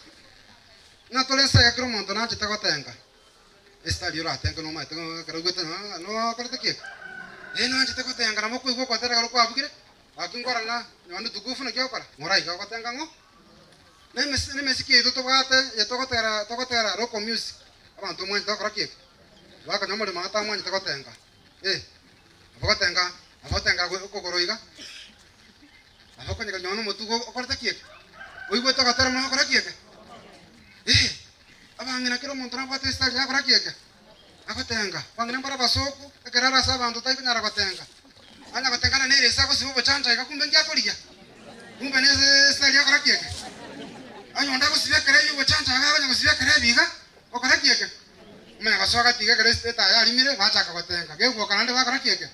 ng'a tore nse iga kera omonto nanchete gotenga, esitari oratenke nomanyete ng'a ekero oigwete ng'a nokorete ki eke? Ee nanchete gotenga nabo okoigwa ogotera ekero kwabugire, gaki nkora ng'a nonye tukufu naki ogokora? Ng'ora iga ogotenga ng'o? Na emesi na emesiki yaito tobwate eye togotera togotera local music, abanto mwanchete gokora ki eke? Bakonywa omoremo atamwanchete gotenga, eh, nabo gotenga, nabo gotenga okogoro iga, nabo okonyeka nonye na omotugo okorete ki eke? Oigwete ogotera mono okore ki eke? Eh, abang'ina kera omonto nabwate estyle yakora ki eke? Agotenga. Abang'ina mbare abasoku, ekero are ase abanto tari konyara gotenga. Anya gotenga na nere ase agosiba obochancha iga kumbe nki akorigia? Kumbe ne estyle yakora ki eke? Onye onde agosiba ekerebi obochancha iga akonya gosiba ekerebi iga, okora ki eke? Omanya gosoa gati iga ekero etaya yarimire, bachaka gotenga. Gegwoka naende bakora ki eke?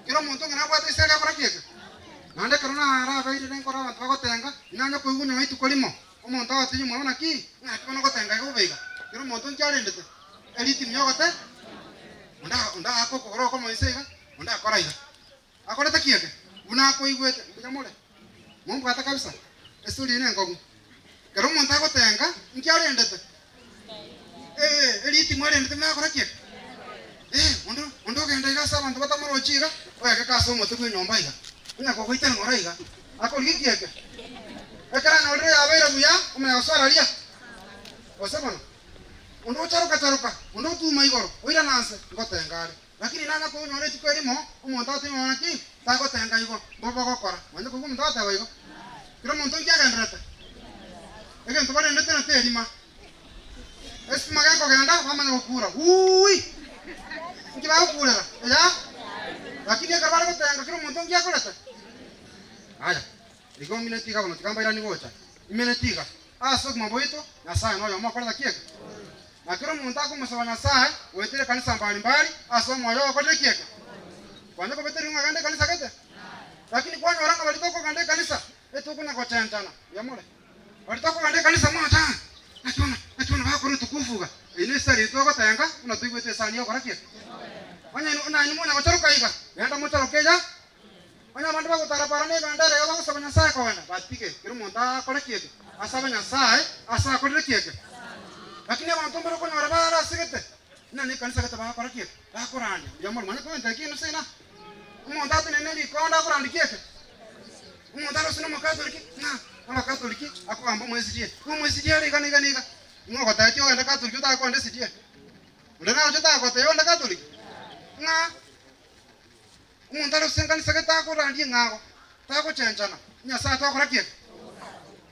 Kera omonto ng'a nabwate esere akora ki eke? Naende ekero narabeire ninkore abanto bagotenga, inanye koigwa nyuma rituko rimo, omonto agotinyia omwabo naki? Ng'aki bono ogotenga iga bobe iga? Kera omonto nki arendete? Eritimu yogote, onde onde aake okogoro okomo inse iga, onde akora iga. Akorete ki eke? Buna akoigwete. Mbuya more? Mombwate kabisa? Estori eye nenkong'u. Ekero omonto agotenga, inki arendete? Ee, eritimo arendete buna akora ki eke? Eh, onde onde ogenda iga ase abanto batamorochi iga, oegeke ase omote bw'enyomba iga, onya kogoitera ng'ora iga, akorigia ki eke? Ekero anyorire yabeire buya, omanya gosoa raria. Gose bono, onde ocharoka-charoka, onde otuuma igoro, oirana nse, ngotenga are. Lakini nanya konyora rituko erimo, omonto agotebi ng'a naki, tagotenga igo, mbobe ogokora. Manyete koigwa omonto agoteba igo? Kera omonto nki agendererete? Egento barendete na terima. Esitima gekogenda, bamanya gokura, wuui! Nki bagokurera? Eya? Lakini ekero bare gotenga kera omonto nki akorete? Aya, igo mineti iga bono tiga mbairanie gocha. Imeneti iga, ase obogima bwaito, Nyasae noyomo okorete ki eke? Na kera omonto akomosaba Nyasae goetera ekanisa mbari mbari ase omoyo oye okorire ki eke? Kwanya kobetereria ng'a genda ekanisa gete? Lakini kwanyora ng'a baria tokogenda ekanisa, etokonya gochenchana. Mbuya more. Baria tokogenda ekanisa mwancha ng'a naki bono naki bono bagokora utukufu iga. Eyio nesitari eye togotenga buna toigwete esani yogokora ki eke? Onye nainwe monya gocharoka iga, genda mocharoke iga. Onye abande bagotara para nebendera iga bagosaba Nyasae kogenda, batige, kera omonto akore ki eke? Asabe Nyasae ase akorire ki eke? Lakini abanto mbare okonyora barasegete, buna nekanisa gete bagokora ki eke? Bakorandia. Mbuya more, manya kogenta eki inwe seina? Omonto atenene rikonda akorandia ki eke? Omonto arose nomokatoliki, ng'a abakatoliki akogamba omoSDA, ng'a omoSDA are iga na iga na iga. Ng'a ogotebetie ogende katoliki otake kogenda SDA? Onde naroche otagotebia ogende katoliki? Ng'a. Omonto are ase ekanisa gete takorandie ng'ago, tagochenchana, Nyasae tokora ki eke?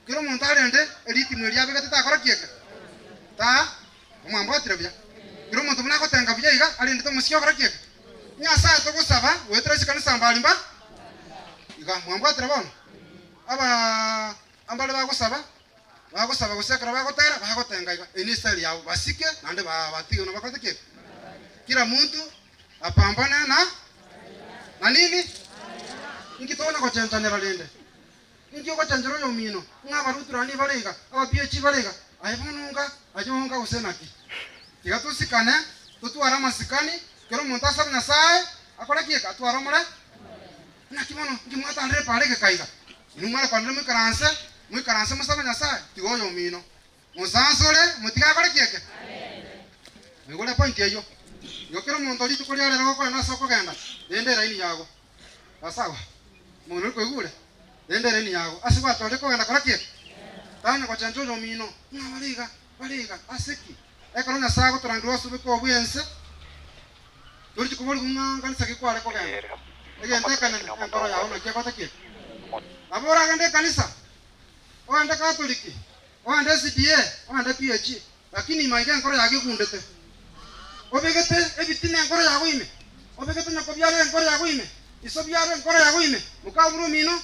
Kera omonto arende eritimo eria abegete takora ki eke? Ta omwambwatire buya. Kera omonto buna agotenga buya iga arendete omosike okora ki eke? Nyasae togosaba goetera ase ekanisa mbari mba iga mwambwatire bono? Aba ambare bagosaba bagosaba gose ekero bagotera bagotenga iga, eye ne estyle yabo basike naende ba batige buna bakorete ki eke? Kila mtu Apambane na na nini? Inki tokona gochenchanera rende? Inki ogochenchera oyomino, ng'a Abaluturani bare iga, Abapiachi bare iga, aye bono onga, aye onga gose naki? Tiga tosikane, totware amasikani, kera omonto asabe Nyasae akore ki? Atware omore. Naki bono inki mwatandire epaara egeka iga? Inwe mware kwanera moikaranse, moikaranse mosabe Nyasae, tiga oyomino. Mosansore, motige akore ki eke? Moigure point eyio. Igo kera omonto rituko ria rero gokoenda ase okogenda, renda eraini yago. Sawa? Omong'ina oria koigure? Renda eraini yago. Ase gwachorire kogenda kora ki eke? Tanya gochencha oyomino, ng'a bare iga, bare iga, ase ki? Ekero Nyasae agotorangerwa ase obeke obo bw'ense, torichi koborigwa ng'a nkanisa ki kware kogenda. Egento ekenene, enkoro yao naki egote ki eke? Nabo oragende ekanisa, ogende Katoliki, Ogende SDA, ogende PAG, lakini ime aiga enkoro yago egundete. Obegete ebitina enkoro yago ime, obegete nyoko biaro enkoro yago ime, iso biaro enkoro yago ime, mokabura omino,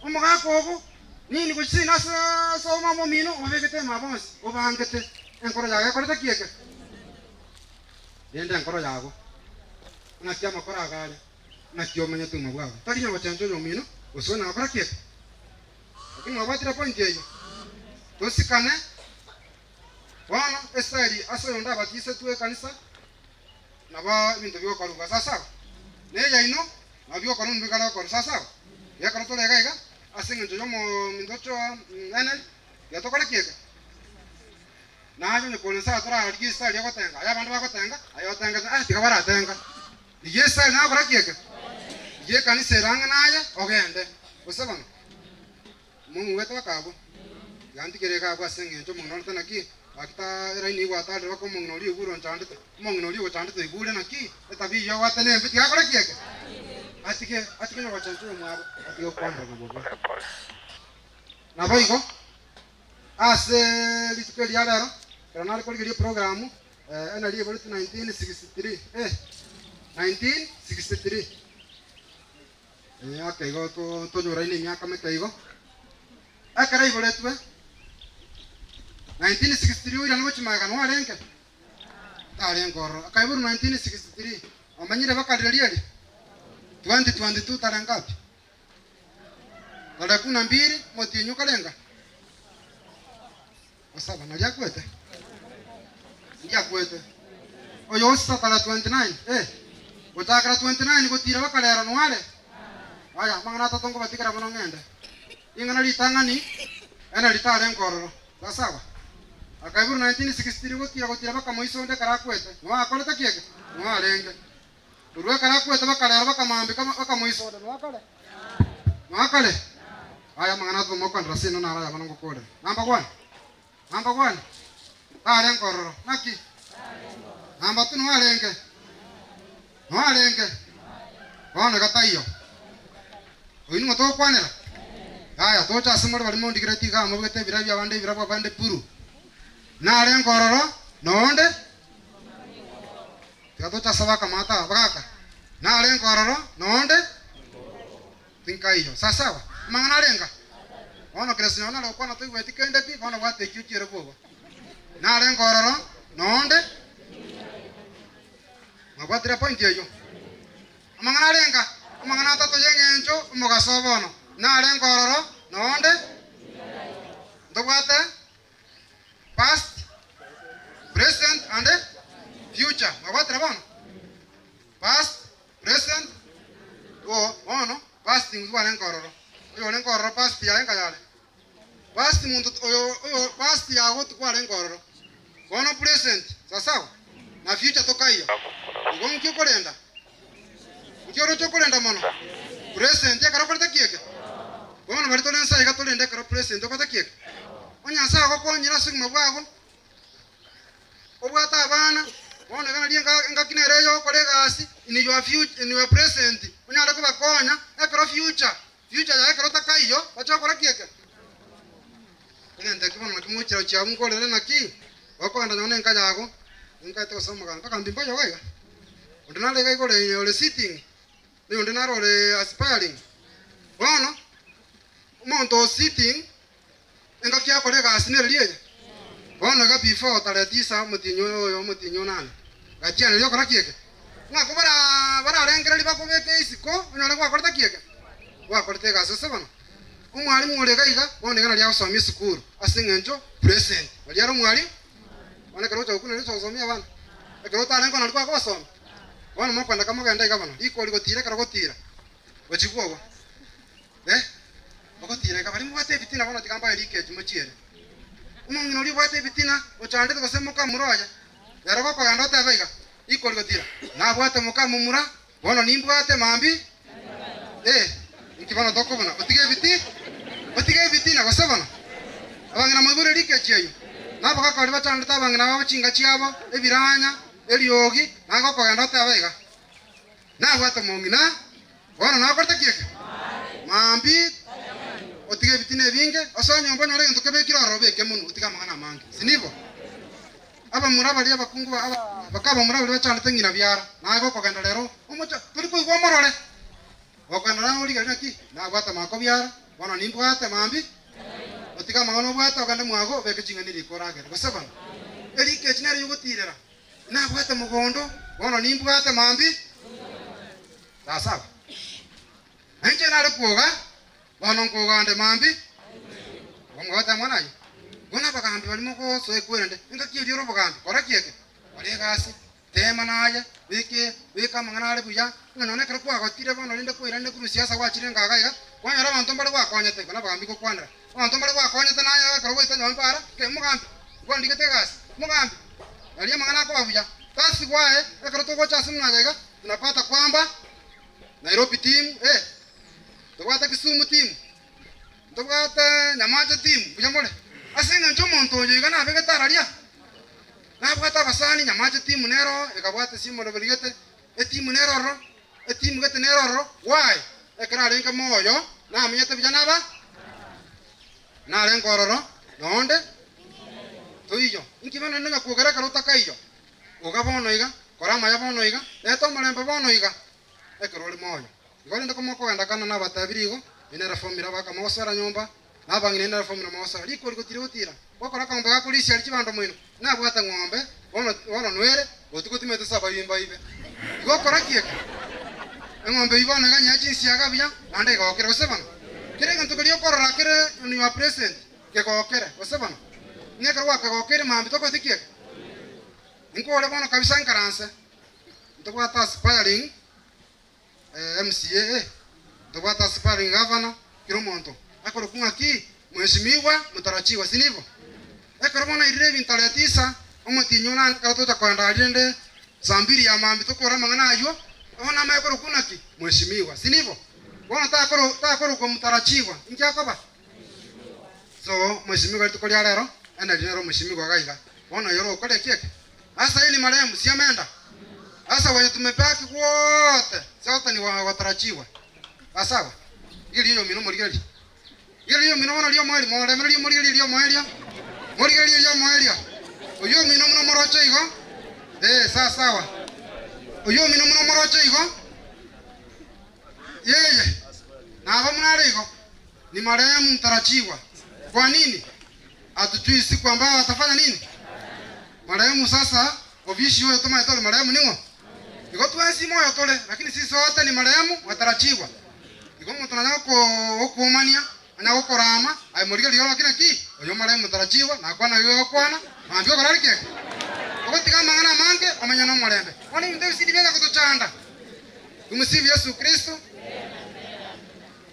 omogaka obo, nini gochia seino ase ase omama omino, obabegete ime aba bonsi, obangete enkoro yago ekorete ki eke? Rende enkoro yago, ng'aki amakoro ago are, ng'aki omenyete obogima bwago, tari nyagochencha oyomino, gose onye gokora ki eke? Lakini mwabwatire point eyio? Tosikane bono estyle ase oyonde abatisetwe ekanisa nabo ebinto bigokorwa sasawa na eyaino nabo bigokorwa mbikare gokorwa sasawa iga ekero tore iga iga ase eng'encho ya omominto ocho Henry tiga tokore ki eke? Naye onye kore nsaga torarigie estyle yogotenga aye abande bagotenga aye otengete ah tiga baratenga. Rigia esegi nagokora ki eke? Rigia ekanisa ere ang'e naye, ogende. Gose bono, omong'uete baka abwo, tiga ntigere iga abwo ase engencho omong'ina orete naki, gaki ta eraini igwatarire baka omong'ina oria oigure onchandete, omong'ina oria ogochandete oigure naki, etabi eyio ogwate nembe, tiga akore ki eke? Atige, atige nogochencha oyomwabo, atige gokwanerana bobe. Naboigo, ase rituko eri ria rero, ekero nare korigereria eprogramu, Ena riiboretwe 1963, eh, 1963. Emiaka igo to- tonyoraine emiaka meke igo. Ekero aiboretwe 1963 oirane gochia magega nwarenge? Tarenge ororo. Akaiborwa 1963, omanyire baka riria eria? 2022 tarehe ngapi? Tarehe kumi na mbili omotienyi okarenga? Gosaba, nario akwete? Ndi akwete. Oyo osisa tarehe 29, eh, gochakera 29 gotira baka rero noare? Aya, amang'ana atato nkobatigera bono ng'ende. Ring'ana ritang'ani, ere ritarenge ororo. Sasawa? Akaigurwa 1963 gotira gotira bakamoisa onde ekero akwete. Noa akorete ki eke? Noa arenge. Korwa ekero akwete bakarera bakamambeka bakamoisa onde. Noa kare? Noa kare? Aya amang'ana atotoma okondera ase inwe naro aya bono ngokorera. Number one. Number one. Tarenge ororo. Naki? Number two noa arenge. Noa arenge. Bono iga taiyo. Oyio ning'o togokwanera? Yaya, toche ase more baria mondigereti iga mobegete ebirabio bi'abande ebirabu abande buru. Narenge ororo, na onde? Tiga toche ase abakamata aba, bagaka. Narenge ororo, na onde? Tinkaiyo. Sasawa, amang'ana arenga? Bono Kristo nonye nare gokwana toigweti kende pi, bono bwata ekio chiere bwoba. Narenge ororo, na onde? Mwabwatire epointi eyio? Amang'ana arenga? Amang'ana atato y'eng'encho omogaso o bono narenge ororo, na onde ntobwate past, present and future. Mwabwatire bono? Past, present, o bono past intwe twarenge ororo. Oyorenge ororo past yaye nkayare? Past monto oyo oyo past yago tikwarenge ororo. Bono present, sasawa, na future tokaiyo. Igo nki okorenda? Nki oroche okorenda mono? Present ekero okorete ki eke? Bono baria tore nse aiga torende ekero present okorete ki eke? Onye Nyasae agokonyire ase obogima bwago, obwate abana, bono iga nario enga engaki nere eye ogokora egasi in your future in your present, onyare kobakonya ekero future Future yaye ekero takaiyo, bache gokora ki eke? Egento ekio bono nakio mogochira gochia abwo nkorere naki, gokogenda nonye na enka yago, ninkaete gose omoganda mpaka mbi mboyo iga. Onde nare iga iga ore ore sitting, na oyonde naro ore aspiring. Bono, omonto o sitting, engaki akore egasi nere riaye. Bono iga before tarehe tisa omotienyi oyo oyo omotienyi onane, gatianeria okora ki eke? Ng'a kobara bararengereria bakobeke isiko onyore gwakorete ki eke? Gwakorete egasi ase bono. Omwalimu ore iga iga bono iga naria agosomia esukuru ase eng'encho present naria are omwalimu, bono ekero ogocha gokuna naria ogocha gosomia abana. Ekero otarenge oo naria kwakobasomia. Bono mokoenda kamogenda iga bono, rikori gotira ekero gotira, gochia bwogo. Eh, ogotiira iga, baria mobwate ebitina bono tiga mbae rikechi mochiere. Omong'ina oria obwate ebitina, ochandete gose moka momura oye, ere gokogenda otebe iga, rikori gotira, nabwate moka momura, bono nimbwate mambia, eh, inki bono tokobuna, otige ebiti, otige ebitina gose bono? Abang'ina moigure rikechi eyio, na abagaka baria bachandete abang'ina babo chinga chiabo, ebiranya, eriogi, naye gokogenda otebe iga, nabwate omong'ina, Bono nakorete ki eke? Mambia otige ebitina ebinge, osoe nyomba onyore egento kebekire ororo obeke monwe, otige amang'ana amange. Sinibo? Abamura baria abakungu ba aba baka abamura baria bachandete ng'ina biara, naye gokogenda rero omocha tori koigwa omorore. Gokogenda rero origererie naki, nabwate amako biara, bono nimbwate mambia, otige amang'ana obwate ogende mwago obeke ching'eni riko oragere. Gose bono? Eriko echi nere yogotirera, nabwate mogondo, bono nimbwate mambia. Sasawa. Na inche nare kwoga, bono nkogande mambia. Omogwate amang'ana ayio. Bono abagambi baria mogosoa ekwerende, engaki eria ore obogambi, kora ki eke? Kora egasi, teema naye, beka beka amang'ana are buya, ng'a nonya ekero kwagotire bono rende kwairane korwa siasa gwachire ngaga iga, kwanyora abanto mbare gwakonyete, igo nabagambi ngokwanera, abanto mbare gwakonyete naye ekero gwaita nyomba ara, ke omogambi, nkwandigete egasi, omogambi, nario amang'ana akoba buya. That's why ekero togocha ase buna iga iga, Tunapata kwamba Nairobi team eh, tobwate Kisumu team, ntobwate Nyamache team, mbuya more? Ase eng'encho omonto oyo iga nabegete araria, nabwate abasani Nyamache team nero oo, ekabwata esimu gete, etimu nero ororo, etimu gete nero ororo, why? Ekero arenge moyo, namenyete buya naba narenge ororo, nonde toiyo. Inki bono rende onye kwogera ekero otakaiyo? Oga bono iga, kora amaya bono iga, reta omorembe bono iga, ekero ore moyo. Igo rende komokogenda Kana nabatebirie igo, eye nere formula bakamogosera nyomba, na abang'ina eye nere formula mogosera. Rikori gotira gotira, gokora akang'ombe gakorisia aria chibando moino, nabwate ng'ombe, bono bono nwere, botuko timanyete ase abaibimba baibe. Igo okora ki eke? Eng'ombe eyio bono iga nyea chinsiaga buya, naende egokere, gose bono? Kera egento keria okorora kere in your present, kegokere, gose bono? Ng'a ekero gwakegokeire mambia tokoete ki eke? Inkore bono kabisa nkaranse, ntobwate aspiring MCA, eh, ntobwate aspiring governor, kera omonto akorokwa ng'aki? Mheshimiwa mtarajiwa, si nigo? Ekero bono airire ebinto tarehe tisa, omotienyi one ekero tocha koenda aria rende saa mbiri ya mambia tokore amang'ana ayio, bono amaye korokwa naki? Mheshimiwa, si nibo? Bono takoro takorokwa mtarajiwa, inki akoba? So, mheshimiwa rituko ria rero, Henry nere omheshimiwa iga iga. Bono oyo orokore eki eke? Asa hii ni marehemu, si ameenda? Asa wenye tumebaki wote, sote ni watarajiwa. Sawa? Rigereria oyomino omorigererie. Rigereria oyomino bono riomoerio, moremererie omorigererie riomoerio, morigererie riomoerio. Oyio omino buna omoroche igo, eh, sawa sawa. Oyio omino buna omoroche igo, yeye, naba buna are igo, ni marehemu mtarajiwa. Kwa nini? Hatujui siku ambayo atafanya nini? Marehemu sasa, obishi oyo tomaete ore marehemu ning'o? Igo twensi moyo tore, lakini sisi sote ni marehemu watarajiwa. Igo omonto nanya gokuomania, anya gokorama, aye morigereria oroki naki? Oyo marehemu motarajiwa, nakwana igo egokwana, mambia okora ki eke? Ogotiga amang'ana amange, omenye nomorembe. Bono ebinto ebi sindi biacha gotochanda. Tumsifu Yesu Kristo.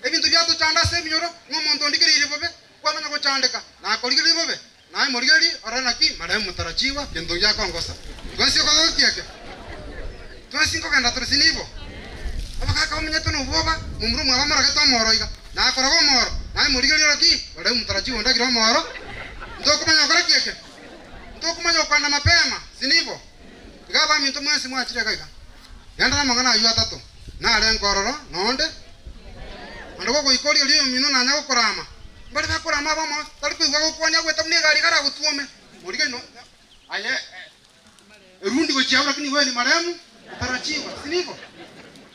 Ebinto biatochanda ase ebinyoro, ng'a omonto ondigereirie bobe, Kwamanya gochandeka, na korigereria bobe, naye morigererie, orore naki marehemu motarachiwa gento giakongosa. Twensi okogokia ekio, twensi nkogenda tore sinibo. Abagaaka bamenyete nobwoba, momura omwabo amorogete omoro iga, na akoroga omoro, naye morigererie ore ki? Marehemu motarachiwa ondagire omoro. Ntokomanya gokora ki ekio? Ntokomanya gokwana mapema, sinibo? Iga abaminto mwensi mwachire iga iga. Genda namang'ana ayio atato, narenge ororo, nonde Naende gogoika oria oria oyomino nanya gokorama, mbare bakorama abamo, tari koigwa gokwania goeta buna egari karagotuome. Morigereria no aye erundi gochia abwo, lakini iwe marehemu otarachigwa, si nigo?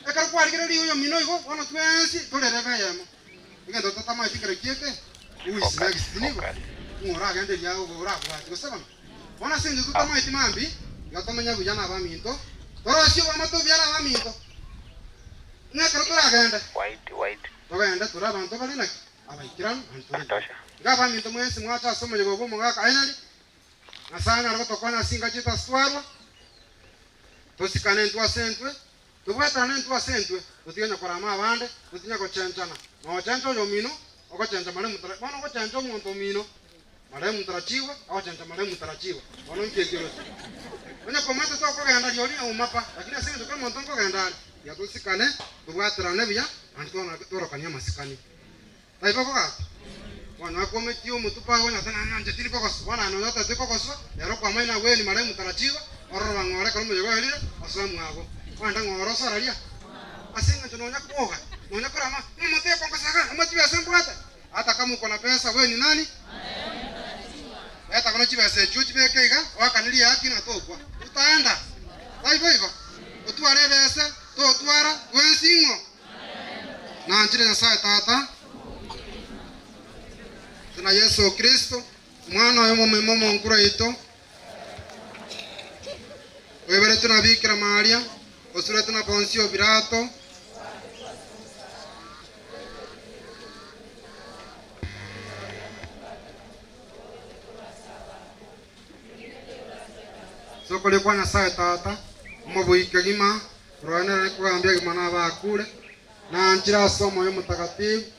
Ekero kwarigereria oyomino igo, bono twensi tore erebe eyemo. Egento totamaeti nkere kieke, who is next, si nigo? Ng'o oragende erio orabwati gose bono? Bono ase engencho totamaeti mambi, iga tomenye buya na abaminto, torosie oboamate obuya na abaminto. Ng'a ekero toragende, togende tore abanto bare naki? Abaikeranu, naende tore buya. Iga abaminto mwensi mwache ase omoyega obo omogaka Henry, Nyasae anyare gotokonya ase chinka chiaito ase twarwa, tosikane intwe ase intwe, tobwatane intwe ase intwe, totige onye korama abande, totige gochenchana. Nochencha oyomino, ogochencha marehemu tara, bono ogochencha omonto omino, Marehemu mtarachiwa, agochencha marehemu mtarachiwa. Bono inki ekio oroche? Onye komanyete tokogenda rirorio nauma pa, lakini ase eng'encho kera omonto nkogenda are, tiga tosikane, tobwaterane buya, naende tworokanie amasikani. Taibo kogaka? Bono akometie omotwe pa igo onye nane nanche tindi kogoswa, bono aye nonya otagete kogoswa, ere okwamaina agweni marehemu mtarachiwa, ororo ng'ore ekero omoyega oerire, osoe mwago. Ogende ng'ore osoraria? Ase eng'encho nonya kwoga, nonya korama, ng'a omonto oyokongosa iga, amachibi ase mbwate. Hata kama uko na pesa we ni nani? Leta bono chibesa echio chibeke iga oakanerie haki na tokwa. Utaenda. Taibo igo? Otware ebese, totwara, twensi ng'o? Nanchire Nyasaye Tata, na Yeso Kristo, Omwana oye omomima omonkuru oito, oiboretwe na Bikira Maria, osuretwe na Ponsio Pilato, Ase okoria kwa Nyasae Tata, Omobui kegima, oroenere kogambia egima na abakure, nanchire ase Omoyo Omotagatifu,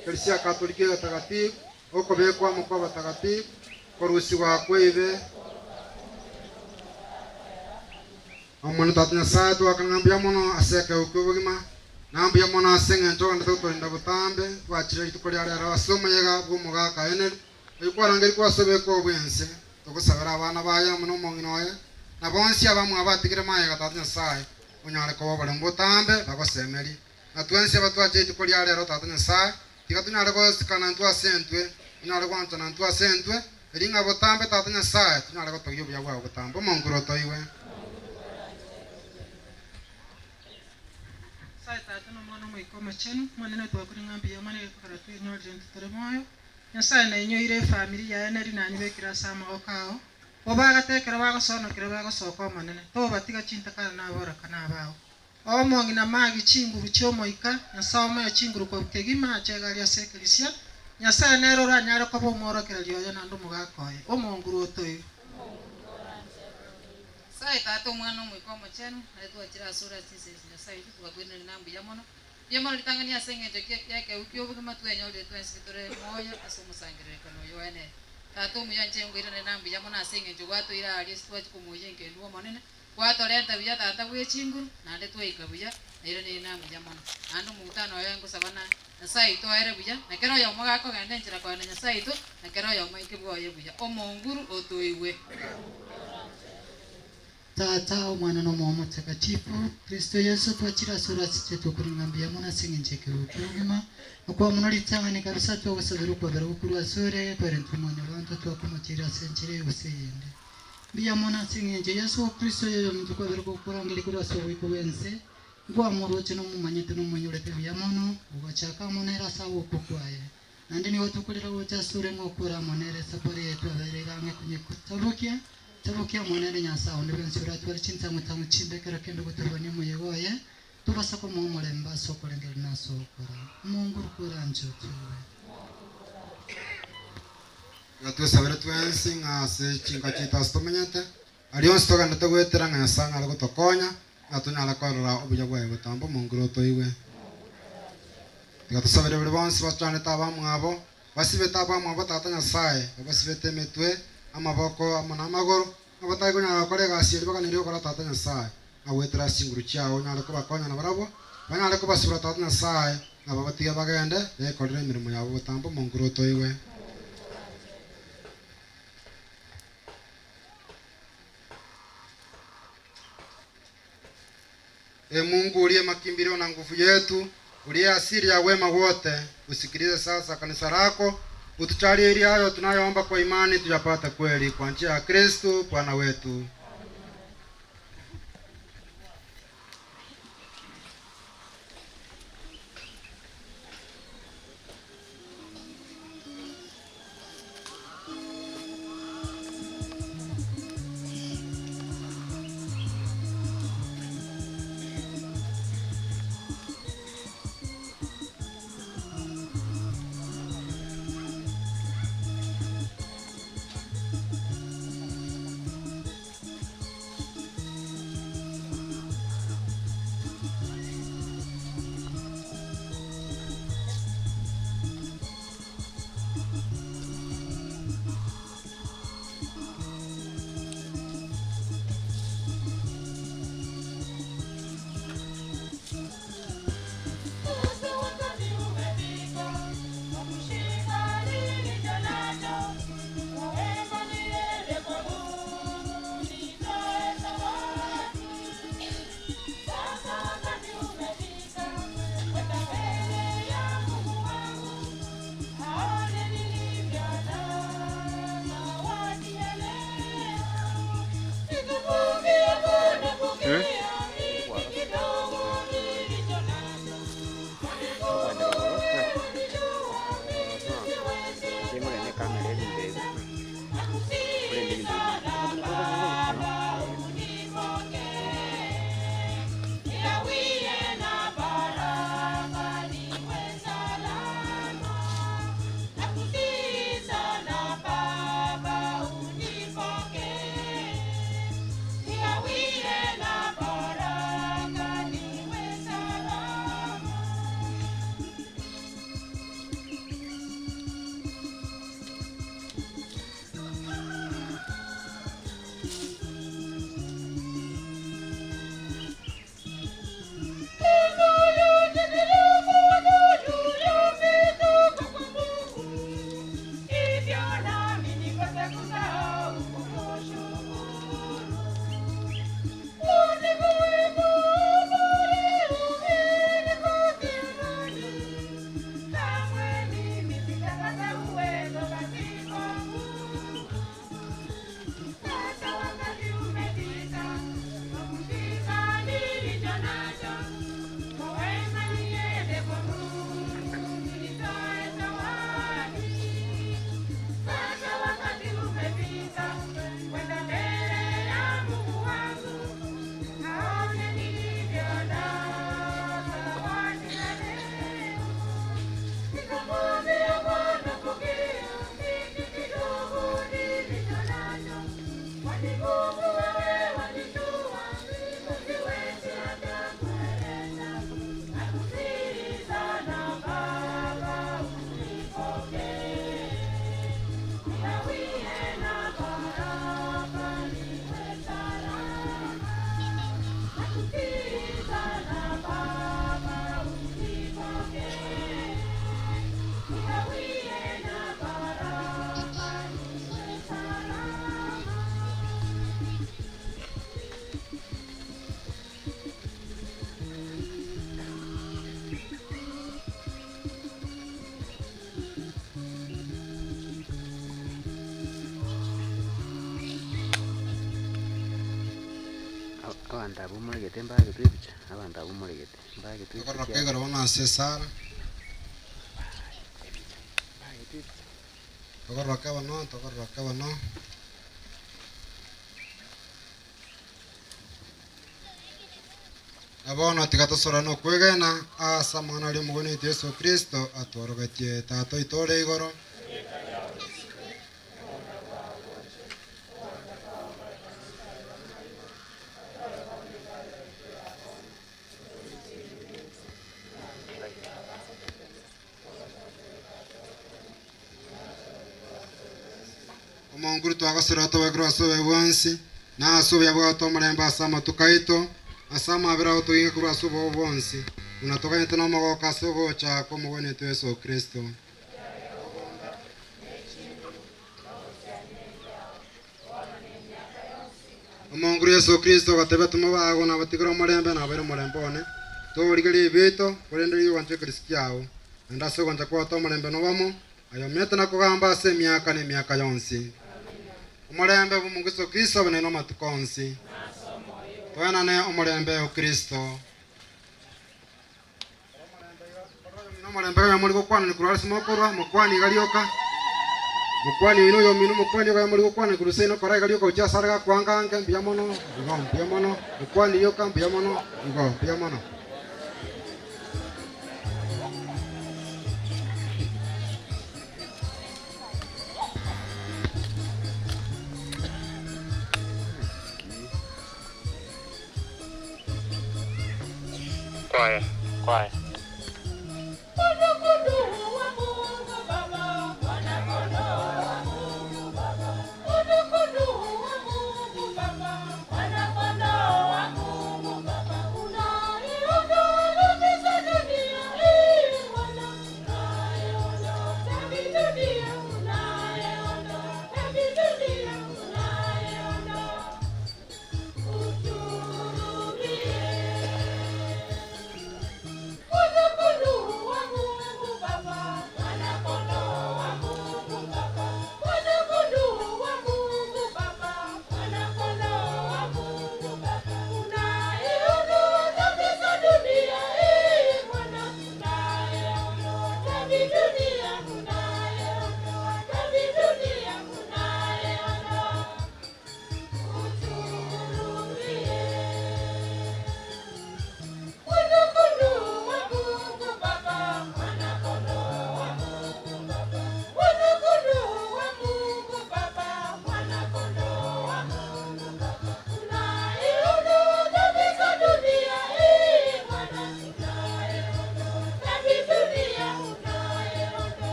Eklisia Katoliki Egetagatifu, okobekwa amo kw'abatagatifu, korusigwa kw'ebibe, Omonene Tata Nyasae, twakana mbuya mono ase ekeegwa ki'obogima, na mbuya mono ase engencho ogenderete gotorinda botambe, twachire rituko ria rero ase omoyega bw'omogaka Henry, oyio kwarangerigwe ase obekwa bw'ense, togosabera abana baye amo nomong'ina oye, na bonsi abamwabo atigire magega Tata Nyasae, onyare koba oboremu botambe bagosemerie. Na twensi abatwachire rituko ria rero Tata Nyasae, Tiga tonyare gosikana intwe ase intwe, tonyare gwanchana intwe ase intwe, erio ng'a botambe Tata Nyasae, tonyare gotogia obuya bwao botambe. Omonkuro otoigwe. Nyasae Tata na Omwana Omoika Omochenu, Omonene twakure ng'a mbuya mono egekogera twenyorire intwe tore moyo. Nyasae nainyoire efamiri yaye neri nanyebekire ase amagoko ao. Obagate ekero bagosonokera bagosoka Omonene, tobatiga chintakana na aboraka na abao. Omong'ina Magi chinguru chi'Omoika, Nyasae omoe chinguru korwa kegima ache egari ase ekerisia, Nyasae nere oranyare koba omworokereria oye naende omogaka oye, omonguru otoigwe. Nyasae Tata, Omwana, na Omoika Omochenu, naye twachire asore ase chinsa echi, Nyasae oito, twakoiraneria na mbuya mono. Mbuya mono ritang'ani ase engencho ki y'ekeegu ki'obogima twenyorire twensi tore moyo ase omosangererekano oyo oenene. Tata omuya inche nkoiranere na mbuya mono ase eng'encho gwatoira aria ase twachia komoyia engendu Omonene, gwatorenta buya tata bwe chinguru, naende twaika buya, nairanere na mbuya mono. Naende omokutano oyo ngosaba na Nyasae oito aere buya, na kera oyomo gakogenda enchera kogenda Nyasae oito, na kera oyomo aike bwoye buya. Omonguru otoigwe. Tata, Omwana na Omoyo Omotakatifu, Kristo Yeso, twachire asore ase intwe tokoringa mbuya mono ase engencho y'ekerogo ki'obogima, na kwamuna ritang'ani kabisa twagosabera okwabera gokorwa asore, kwere intwe mwanyabanto twakomocheire ase enchera eye gose eyende. Mbuya mono ase engencho Yeso Kristo oyominto kwabera gokorangeria korwa ase oboiko bw'ense, Nkwamoroche nomomanyete nomoinyorete buya mono, ogachaka amo nere ase agokwa kwaye. Naende nigo tokorera gocha asore ng'a okore amo nere esafari eye twabereire ang'e konyetabokia, tabokia amo nere Nyasae onde bwensi oratware chintang'u-tang'u chimbe ekero kende gotorwania omoyega oye, tobasa komoa omorembe ase okorengereria na ase ogokora. Omonguru koranche otoigwe. Iga twesabere twensi ng'a ase chinka chiaito ase tomenyete, Aria onsi togenderete goetera ng'a Nyasae ng'are gotokonya, ng'a tonyare korora obuya bwaye botambe omonguru otoigwe. Tiga tosabere baria bonsi bachanete abamwabo, basibete abamwabo Tata Nyasae, babasibete emetwe, amaboko, amo namagoro, ng'a batari konyara gokora egasi eria baganeire gokora Tata Nyasae, ng'a goetera ase chinguru chiao onyare kobakonya nabarabwo, banyare kobasibora Tata Nyasae, ng'a babatige bagende, bekorere emeremo yabo botambe omonguru otoigwe. Ee Mungu uliye makimbilio na nguvu yetu, uliye asili ya wema wote, usikilize sasa kanisa lako, utujalie ili hayo tunayoomba kwa imani tuyapate kweli kwa njia ya Kristu Bwana wetu. Abanto abwo moregete mbagetwe ebicha, abanto abwo moregete mbagetwe ebicha Tokorora kegoro bono ase esara. Tokorora bono, tokorora bono. Na bono tiga tosorane okwegena ase amang'ana aria Omogwenia oito Yeso Kristo atworogetie. Tata oito ore igoro. Omonkuru twagosira tobekirwe ase obuya bwonsi, na ase obuya bwao tomorembe ase amatuko aito, ase amabera ao toginge korwa ase obobe bwonsi, buna toganyete nomogooko ase ogocha kw'Omogwenia oito Yeso Kristo. Omonkuru Yeso Kristo ogatebia abatomwa bago, Nabatigere omorembe, nabaire omorembe one, torigereria ebibe biaito, korende rigia ogwancha gw'ekerisi kiao. Naende ase ogwancha kwao tomorembe nobomo, Aye omanyete na kogamba ase emiaka na emiaka yonsi. Omorembe bw'Omonto Yeso Kristo obe nainwe amatuko onsi. Toenane omorembe o Kristo. Omorembe iga more gokwanani korwa ase mokorwa, mokwani iga rioka. Mokwani oino oyomino, mokwani iga more gokwanani korwa seino kora iga rioka gochia asare gakwanga ange, mbuya mono, igo mbuya mono, mokwani rioka mbuya mono, igo mbuya mono. Kwaya, kwaya.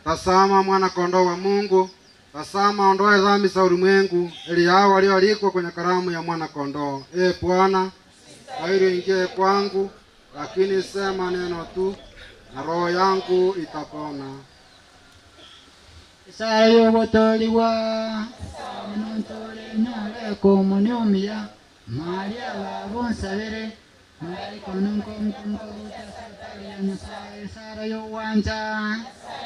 Tazama mwana-kondoo wa Mungu, tazama aondoaye dhambi za ulimwengu. Heri hao walioalikwa kwenye karamu ya mwana-kondoo. Ee Bwana, stahili uingie kwangu, lakini sema neno tu na roho yangu itapona. Esaa y'ogotoorigwa, Nontore nyore komonia omuya, Maria baba onsabere, Malaika one nkonkoruta ase altari ya Nyasae, Esara y'ogwancha,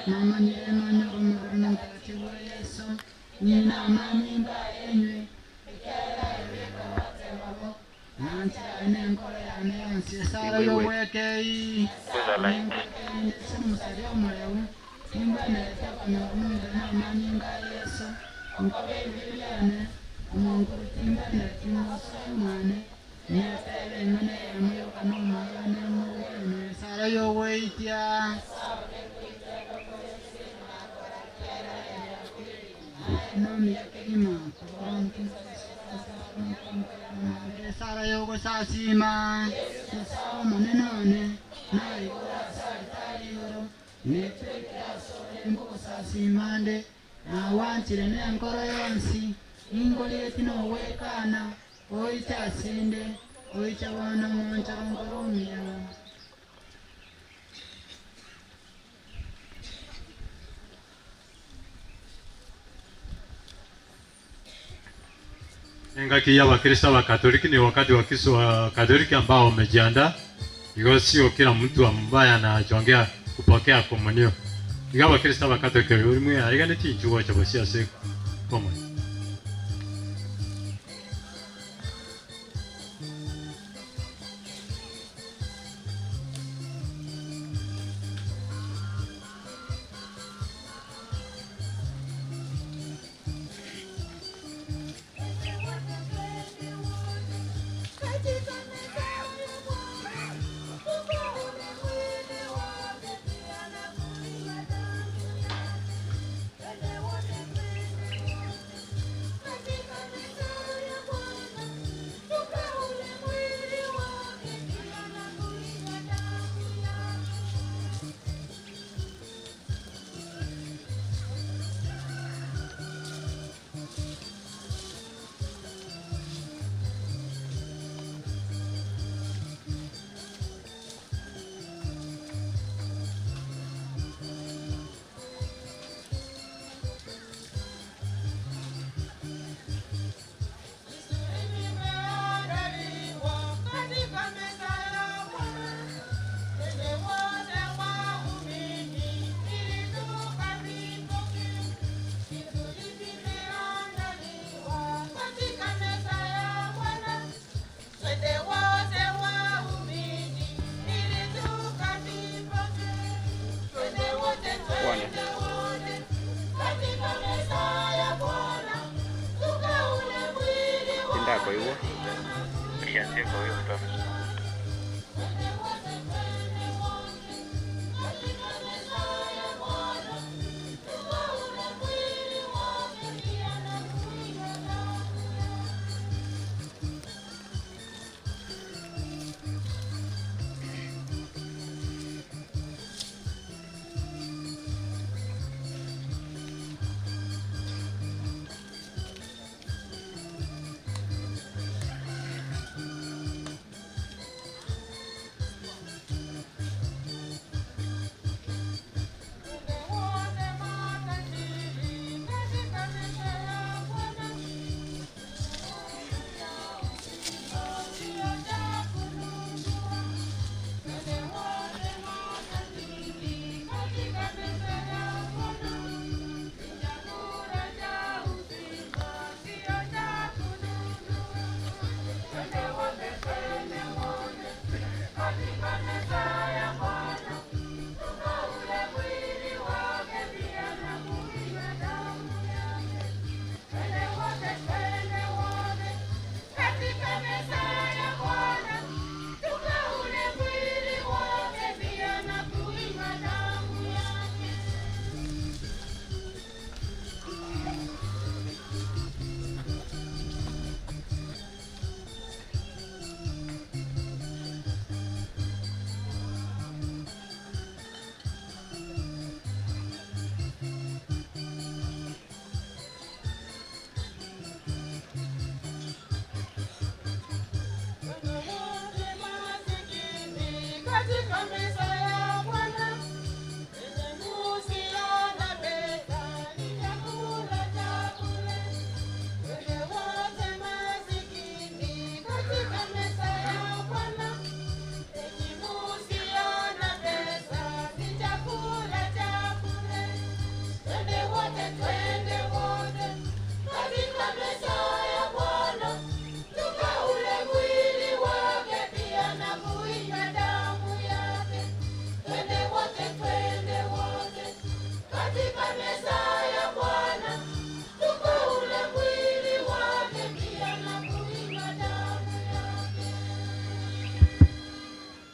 Namanyire nonyore omobere na Omotakatifu bwa Yeso, Ng'ina amanyinga aye enywe, Ekiagera aye bweka gwateba bo, Nanchire aye nenkoro yane yonsi, Esara y'obwekei, Ninkwekei inde ase omosaria omoreu, Nimbwenerete okonyora omobere na amanyinga a Yeso, Nkobe ebibe biane, Omonkuru timbwenereti ngosoe mwane, Netebe eng'ana eyemo yoka nomoyo one ng'ogwene. Esara y'ogoitia. Esara y'ogosasiima. Nyasae Omonene one, naigure ase alitari igoro, netwekire asore ngogosasiima nde, nagwanchire nenkoro yonsi, ninkorigetie nogwekana, Oiche asende, oiche bono omonchoro nkore omuya. Engaki y'Abakristo Abakatoliki ni wakati wa Kristo wa Katoliki ambao wamejiandaa. Igo sio kila mtu ambaye anachongea kupokea komunio. Igo abakristo abakatoliki oria mweariganetie inchuo gocha bosio ase komunio. Tindakoigwa.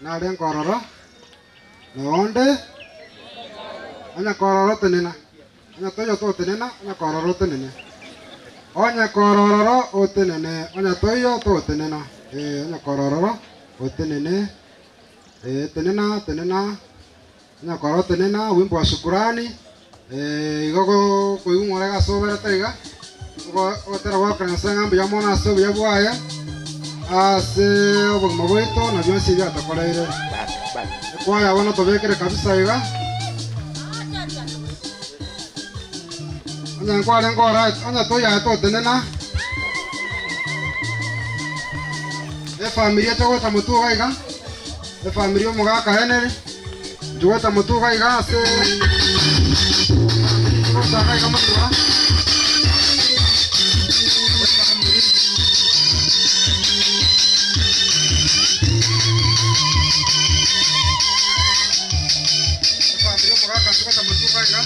Nare nkororo, nonde, onye kororo tenena, onye toyo totenena, onye kororo tenene. Onye kororo otenene, onye toyo totenena, eh, onye kororo otenene, eh, tenena, tenena, onye kororo tenena, wimbo wa shukurani, eh, igo koigung'ora iga ase oberete iga, ogotera gwakora Nyasaye ng'a mbuya mono ase obuya bwaye, ase obogima bwaito na bionsi ebi atokoreire. Ekwaya bono tobekere kabisa iga. Onye nkwarenge ora onye toyaete otenena, efamiri eche gocha motwe iga iga. Efamiri y'omogaka Henry, nchigwete motuga iga ase gochaka iga motuga. Efamiri y'omogaka nchigwete motuga iga.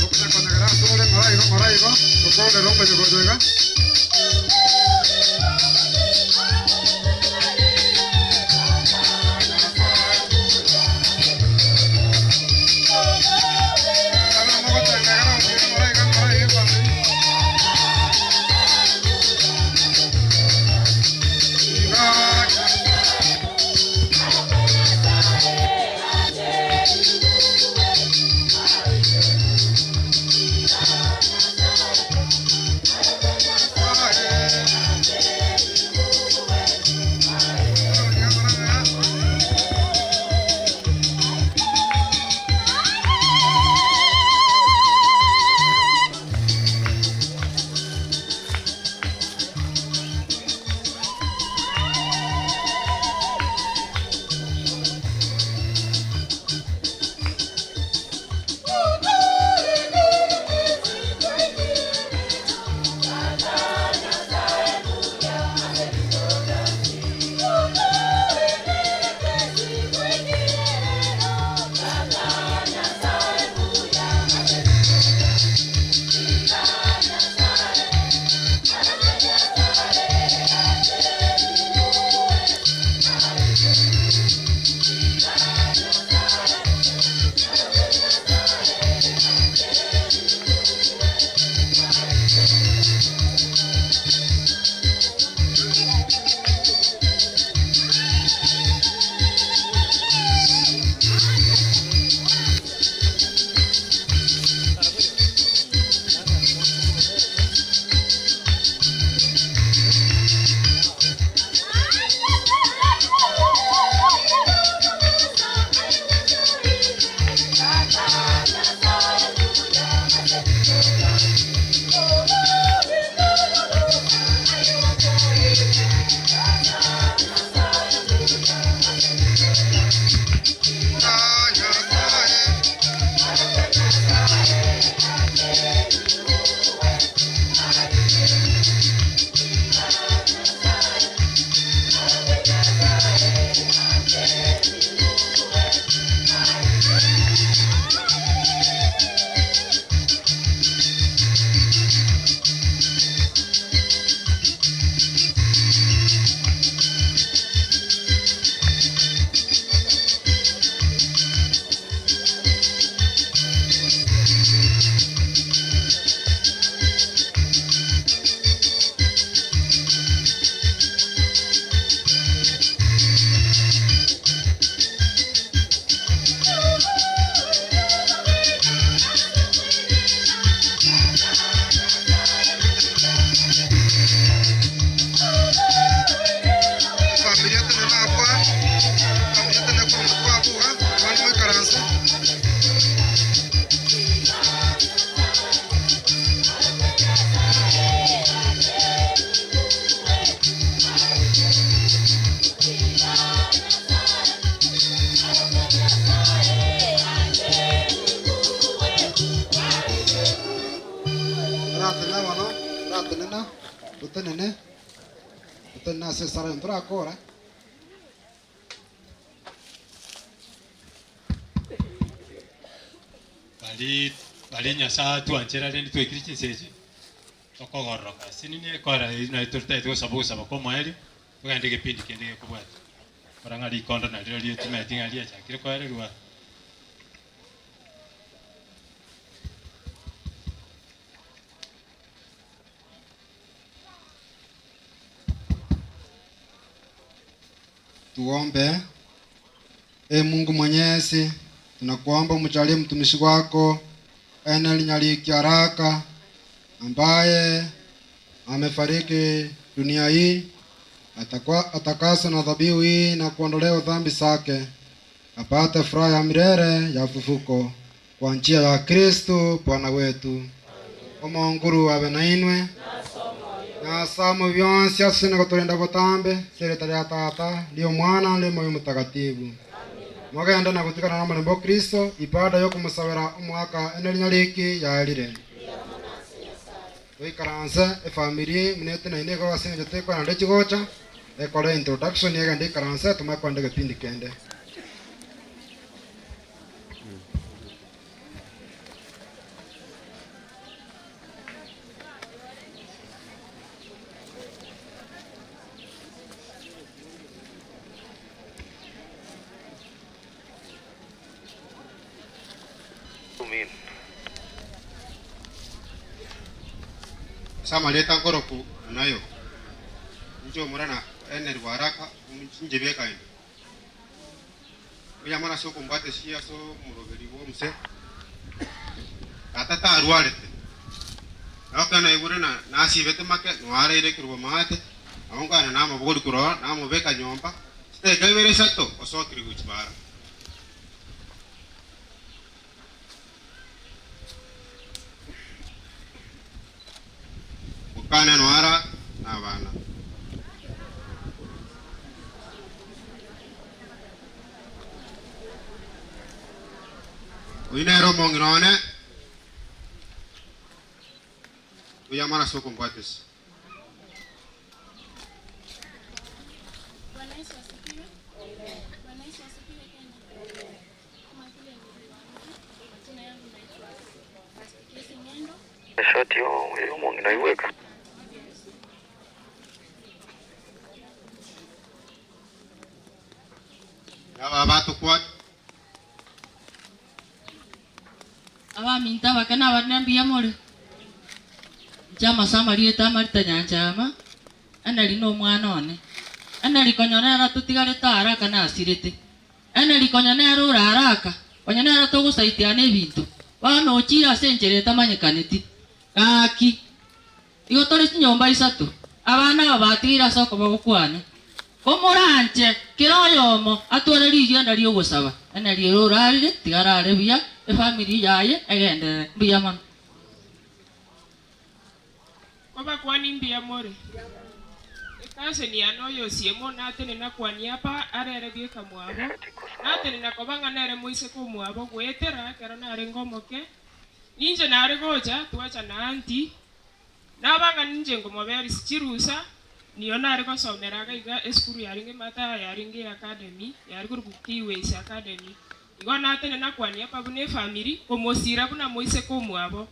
Okonya ase ore ng'ora igo ng'ora igo, okoorera omonyogondo iga. Efamiri etenene akwa, efamiri etenene korwa omotwe abuga, abande moikaranse. Toratenena bono, toratenena, totenene, totenene ase esara eye ntorakora. Bari bari Nyasaye atwanchera rende twaikire chinsa echi, tokogororoka asinini ekora eyio naye totaete gosaba ogosaba kwa omoerio, togende egepindi kende gekobwatia. Kora ng'a rikondo nario rietimeti ng'a riachakire koererwa. Tuombe. Ee Mungu Mwenyezi, tunakuomba umjalie mtumishi wako Enel Nyariki Araka ambaye amefariki dunia hii, atakwa atakaswe na dhabihu hii na kuondolewa dhambi zake, apate furaha ya milele ya ufufuko. Kwa njia ya Kristo Bwana wetu. Omonguru abe nainwe. Nyasae omo bionsi asesenie gotorenda botambe, ase erieta ria Tata, ri'Omwana, ri'Omoyo Omotagatifu. Mogende na gotigana nomorembe o Kristo, ibada y'okomosabera omwaka ene rinyariki yaerire. Toikaranse efamiri buna eteneine igo ase eng'encho tekoenda chigocha, ekore introduction egende ikaranse tomanye koenda egepindi kende. Ase amarieta nkoroku nayo, inche omorana Henry Waraka, inche beka inde. Mbuya mono ase okombwatesia ase omoroberi bw'omse. Tata tarwarete, na ekero naigure na nasibete make, noaraire ekerubo maate, nabo nkogenda namobogori korwa oo, namobeka nyomba, chidakika ibere isato, osokire gochia bara. Mokane noara na abana. Oyio nere omong'ina one, oyamana ase okombwatisia. Bwana Yesu asifiwe. Bwana Yesu asifiwe tena. Kama vile nilivyowaambia, majina yangu naitwa Pastor Casey Ng'endo. Eshoti y'omong'ina oigweka. Aba batokwana. Abaminto abake na abanene mbuya more? Inche amase amarieta amarita nyanchama, Eneri nomwana one. Eneri konya nere totigarete araka nasirete. Eneri konya nere ore araka, konya nere togosaitiana ebinto. Bono ochire ase enchera etamanyekaneti. Gaki, igo tore chinyomba isato, abana aba batigaire ase okoboko kwane. Komoranche kera oyomo atware rigena ri'ogosaba, eneri ere orarire tiga arare buya, efamiri yaye egenderere. Mbuya mono. Kobakwani mbuya more. Ekaseni yane oyosiemo natenena kwania apa arere bweka mwabo, natenena koba ng'a nere moiseke omwabo goetera ekero narenge omoke, ninche nare gocha twacha na aunty, naba ng'a ninche nkomoberisia chirusa, nigo nare gosomera iga iga esukuru yarenge Mataya yarenge academy, yare korokwa Keiways Academy. Igo natenena kwania apa buna efamiri, komosira buna moiseke omwabo.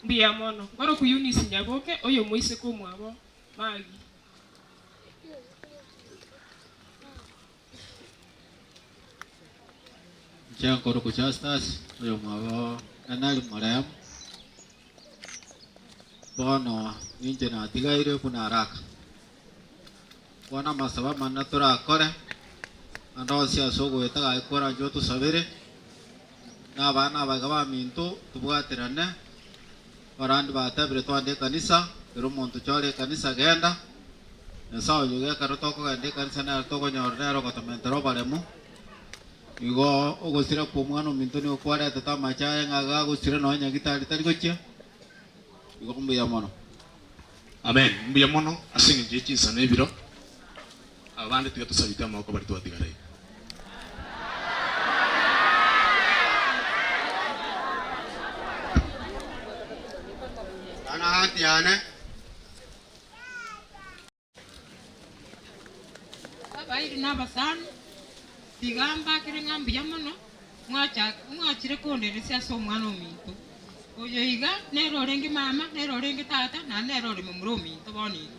Mbuya mono. Nkorokwa Eunice Nyaboke, oyomoiseke omwabo Maggie. Inche nkorokwa Justus, oyomwabo Enari Moremu. Bono ninche natigaire buna araka. Bono amasabo amanene torakore, ande onsi ase ogoeta gaki koranche otosabere, na abana abaiga baminto tobwaterane, abarandi batebire twande ekanisa, kera omonto chore ekanisa genda, Nyasae oyo iga ekero tokogenda ekanisa nere tokonyora nere ogotomentera oboremu, igo ogosira kwa omwana ominto nigo kwaretete amache aye ng'a gagosira nonya nyagitari tari gochia, igo mbuya mono. Amen mbuya mono ase engencho ye chinsa na ebiro aba bande tiga tosabite amaboko baria twatigara iga. Bana aunty yane. Abairi na abasani, tiga mbakere ng'a mbuya mono mwachire konderesia ase omwana ominto. Oyo iga nere orenge mama, nere orenge tata, naende nere ore momura ominto bono iga.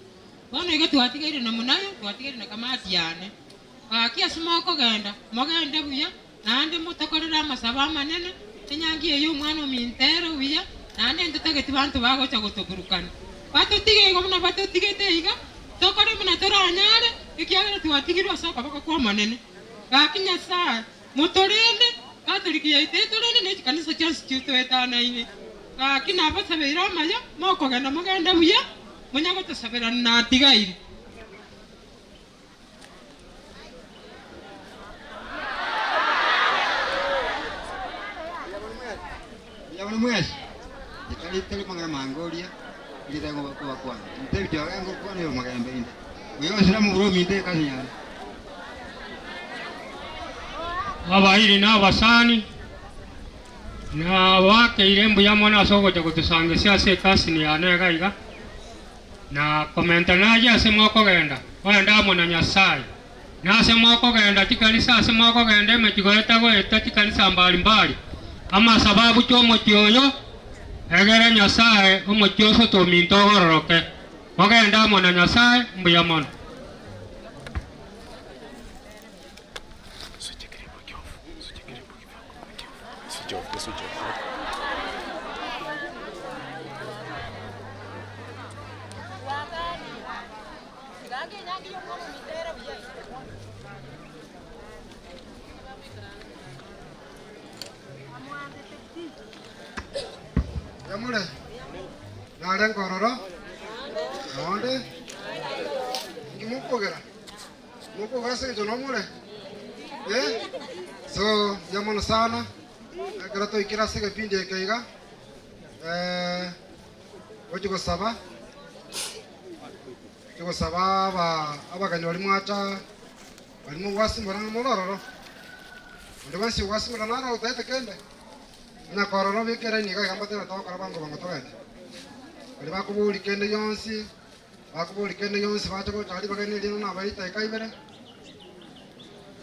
Bono iga twatigaire na monayo, twatigaire na kamati yane. Gaki ase mokogenda, mogende buya, naende motokorere amasabo amanene, enyangi eye y'omwana ominto ere buya, naende ntotageti banto bagocha gotoburukania. Batotige igo buna batotigete iga, tokore buna toranyare, ekiagera twatigirwe ase okoboko kw'Omonene. Gaki Nyasae, motorende, Katoliki yaito etorende ne chikanisa chionsi chitoetanaine. Gaki nabasabeire amaya, mokogenda mogende buya, monya gotosaberana natigaire. mwesi etari tari mang'ana mange oria egete kobakwana ntebi joge ngokwana yo magembe inde oyo osira mobura ominto ekasi yane. Abairi na abasani, nabakeire mbuya mono ase ogocha gotosangesia ase ekasini yane iga iga, na komenta naye ase mokogenda, ogende amo na Nyasae. Na ase mokogenda chikanisa ase mokogenda emechie goeta goeta chikanisa mbari mbari, amasabo abuche omochie oyo, egere Nyasae omochie osote ominto ogororoke. Mogende amo na Nyasae, mbuya mono. Yamore, narenge ororo, naende inki mokogera? Mokogera ase eng'encho nomore? Eh? So, mbuya mono sana, ekero twaikire ase egepindi eke iga, gochia gosaba, gochia gosaba aba abageni baria mwacha baria mogwasimora ng'a more ororo, onde bwensi ogwasimora naro otaete kende. Onye korora obeke eraini iga iga mbatebe togokora bwango bwango togende. Baria bakoboria kende gionsi, bakoboria kende gionsi bache gocha aria bagende erinde nabae ridaeka ibere.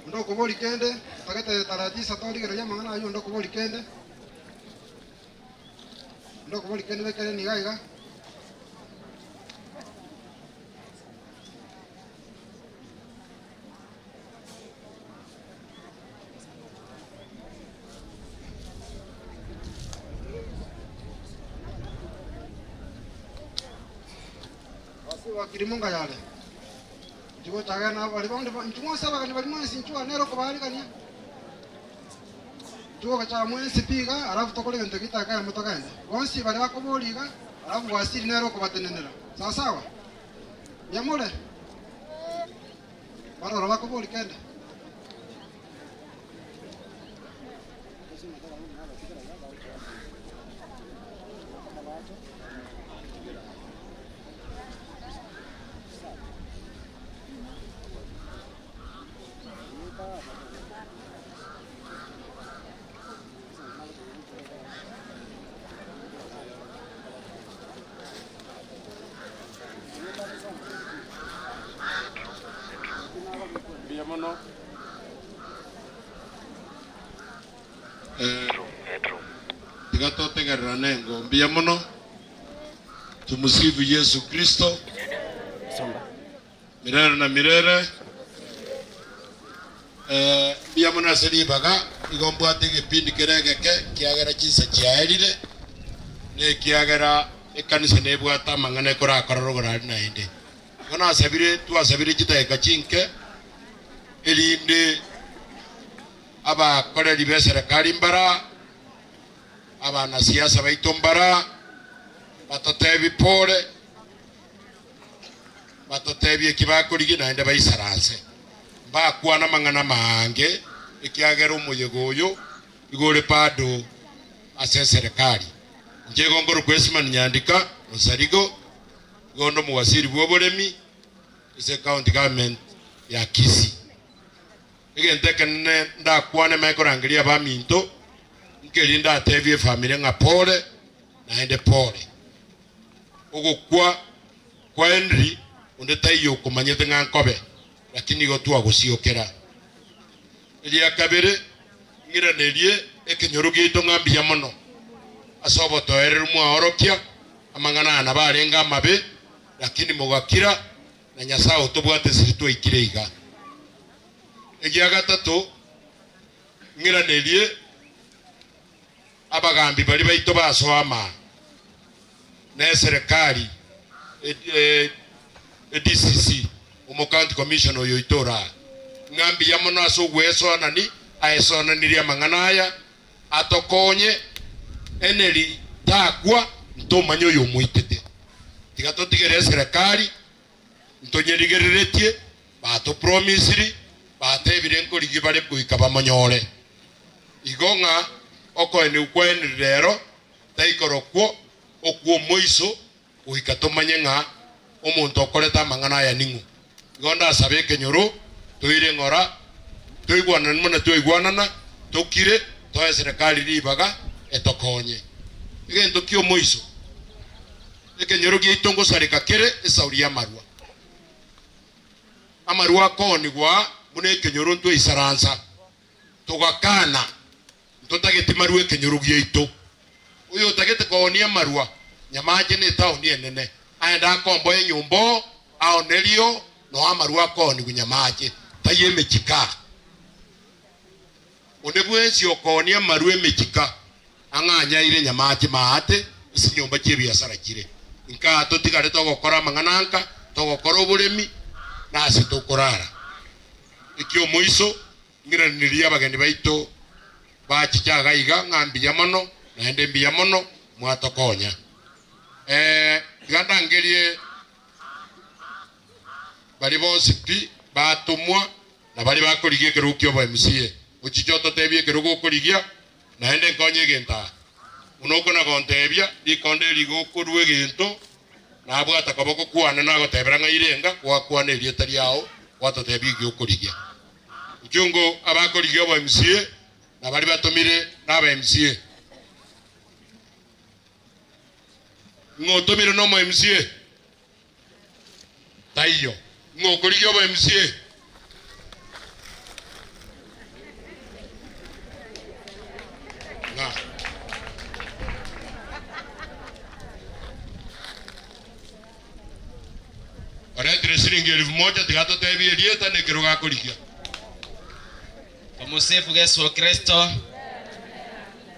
Onde okoboria kende, otagete tarehe tisa torigereria amang'ana aywo onde okoboria kende, onde okoboria kende beka eraini iga iga. Ase wakiri monga yare, inchuo gochagera na baria bonde inchuo mwensi abageni baria mwensi inchuo nere okobaarigania. Inchuo gochaka mwensi pi iga, alafu tokore egento gitaka eyemo togende. Bonsi baria bakoboria iga, alafu wasiri nere okobatenenera. Sawasawa? Mbuya more? Baroro bakoboria kende. Mbuya mono. Tiga totegererane engo. Mbuya mono. Tumusifu Yesu Kristo. Mirere na mirere. Mbuya mono ase ribaga, igo mbwate egepindi kere egeke, ekiagera chinsa chiaerire, na ekiagera ekanisa nebwate amang'ana ekorakorera oborari naende. Igo nasabire, twasabire chidakika chinke, erinde abakoreri b'eserekari mbara, abanasiasa baito mbara, batotebi pole, Batotebie eki bakorigia naende baisaranse. Mbakwane amang'ana amaange, ekiagera omoyega oyo igo ore bado ase eserekari. Inche igo nkorokwa Esimani Nyandika Onsarigo, igo onde omowasiri bw'oboremi ase ecounty government ya Kisii. Egento ekenene ndakwane manye korangeria abaminto, nkeria ndatebie efamiri ng'a pole naende pole. Ogokwa kwa Henry onde taiyo okomanyete ng'a nkobe, lakini igo twagosiokera. Eria kabere, ng'iranerie ekenyoro giaito ng'a mbuya mono ase obotoereru mwaorokia, amang'ana aya nabo arenge amabe, lakini mogakira, na Nyasae otobwate siri twaikire iga. Egia gatato, ng'iranerie Abagambi baria baito basoa ama neserekari e DCC, omo county commissioner oyo oito ore aa, ng'a mbuya mono ase ogwesoanani, aesoananirie amang'ana aya, atokonye Henry takwa ntomanye oyo omoitete. Tiga totigere eserekari ntonyerigereretie, batopromisiri, batebire nkorigia bare goika bamonyore. Igo ng'a okoenigwa kwa Henry rero. Taikorokwo okw'omoiso goika tomanye ng'a omonto okorete amang'ana aya ning'o. Igo ndasabe ekenyoro toire ng'ora, toigwanane buna twaigwanana, tokire, toe eserekari ribaga etokonye. Egento ki'omoiso, ekenyoro giaito ngosareka kere esauri y'amarwa. Amarwa akoonigwa buna ekenyoro ntwaisaransa, togakana Ntotageti marwa ekenyoro giaito. Oyotagete koonia amarwa, Nyamache netaoni enene, aende akomboe enyomba oo, aonerio noo amarwa akoonigwa Nyamache, tai emechika. Onde bwensi okoonia amarwa emechika, ang'anyaire Nyamache maate ase chinyomba chi'ebiasara chire. Inkaa totigare togokora amang'ana anka, togokora oboremi, na ase tokorara. Eki'omoiso, Ng'iranerie abageni baito bachiche iga iga ng'a mbuya mono, naende mbuya mono mwatokonya. Ee, tiga ndangerie baria bonsi pi batomwa na baria bakorigia ekerogo ki'obo MCA. Ochiche ototebie ekerogo okorigia, naende nkonye egento aa. Buna okona gontebia, rikonda eri gokorua egento, nabwata koboko kwane nagotebera ng'a irenga gwakwana erieta riao gwatotebia eki okorigia. Inchungu abakorigia obo MCA na baria batomire naba MCA. Ng'o otomire nomo MCA? Taiyo. Ng'o okorigia obo MCA? Ng'a. Oretire siringi elifu moja, tiga totebie erieta na ekerogo akorigia. Tumusifu Yesu Kristo.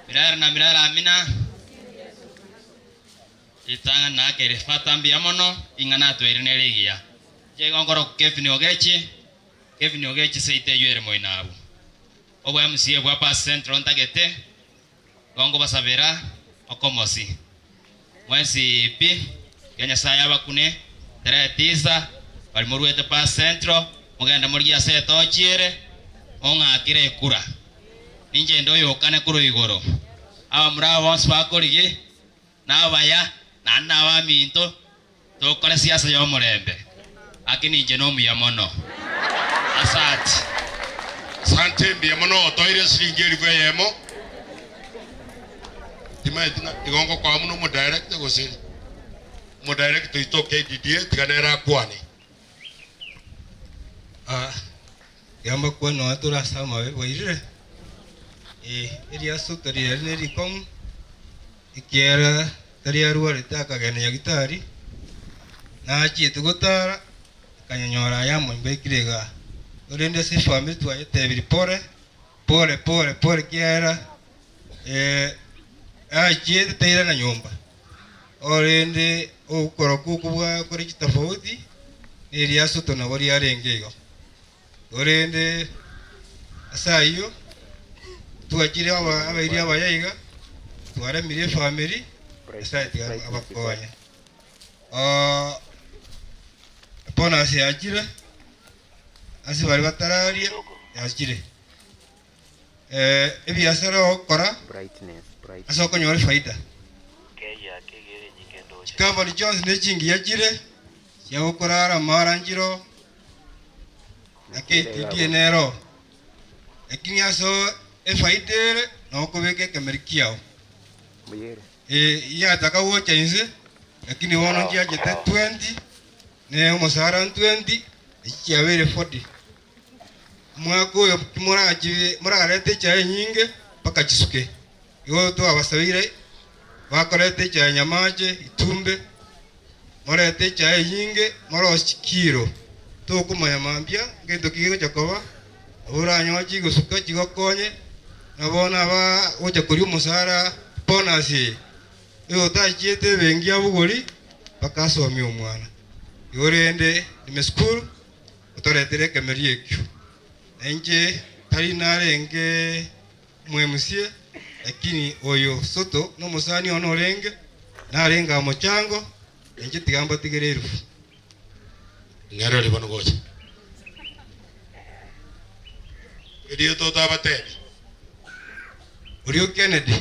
Milele na milele amina. Ritang'ani naakere fata mbuya mono ing'a natweire nere rigiya. Inche igo nkorokwa Kevin Ogechi, Kevin Ogechi seito eywo ere moino abwo. Obo MCA bwa Past Central ntagete, Igo nkobasabera okomosi mwensi pi, ekiagera Nyasae abakune tarehe tisa, baria moruete Pass Central, mogende morigie ase etochi ere, mong'akere ekura. Ninche inde oyokane korwa igoro. Abamura aba bonsi bakorigia, nabaya, naende nabaminto, Tokore siasa y'omorembe. Gaki ninche nomuya mono. Asati. Asante mbuya mono otoire esiringi elifu eyemo timaeti ng'a igo ngokoa buna omodirector gose omodirector oito o KDDA tiga nere akwane. Ah, tiga mbakwane nonya tore ase amabe bwairire, eh, eriaso tari nerikong'u. Ekiagera tari arwarete akagenda Nyagitari, na achiete gotara, akanyonyora aye amoimbaikire igaa. Korende ase efamiri twayetebirie pore, pore, pore, pore ekiagera achiete tairana nyomba. Korende ogokorokwa okwo bwakore chitofauti, na eriasoto nabo riarenge igo. Korende ase ayio twachire abairi abaya iga, twaremirie efamiri, Nyasae tiga abakonye. Bonus yachire, ase baria batararia yachire. Ebiasara ogokora ase okonyora efaida. Chikampani chionsi ne chingiya chire, chiagokorara amara nchiroo. na KTDA nero, lakini ase efaida ere nokobeka ekemeri kiao. Eh, yataka gocha inse, lakini bono nchiachete 20, ne omosara 20, echi chiabeire 40. Omwaka oyo timorachi morarete echae enyinge mpaka chisuke. Igo twabasabeire bakoreta echae nyamache, itumbe, Morete echae enyinge, morosie chikiiro, tokomanya mambia ngento ki gegocha koba, nabo oranyore chigosuka chigokonye, na bono aba gocha koria omosara bonus eye, oyotachiete ebenki ya bogori mpaka asomie omwana. Igo rende nimesukuru otoretere ekemeria ekio. Na inche tari narenge Mwemusie, lakini oyo Soto nomosani one orenge, narenge aa mochango, inche tiga mbatigere erufu. Ng'ere oria bono gocha. Erio totabatebi. Orio Kennedy.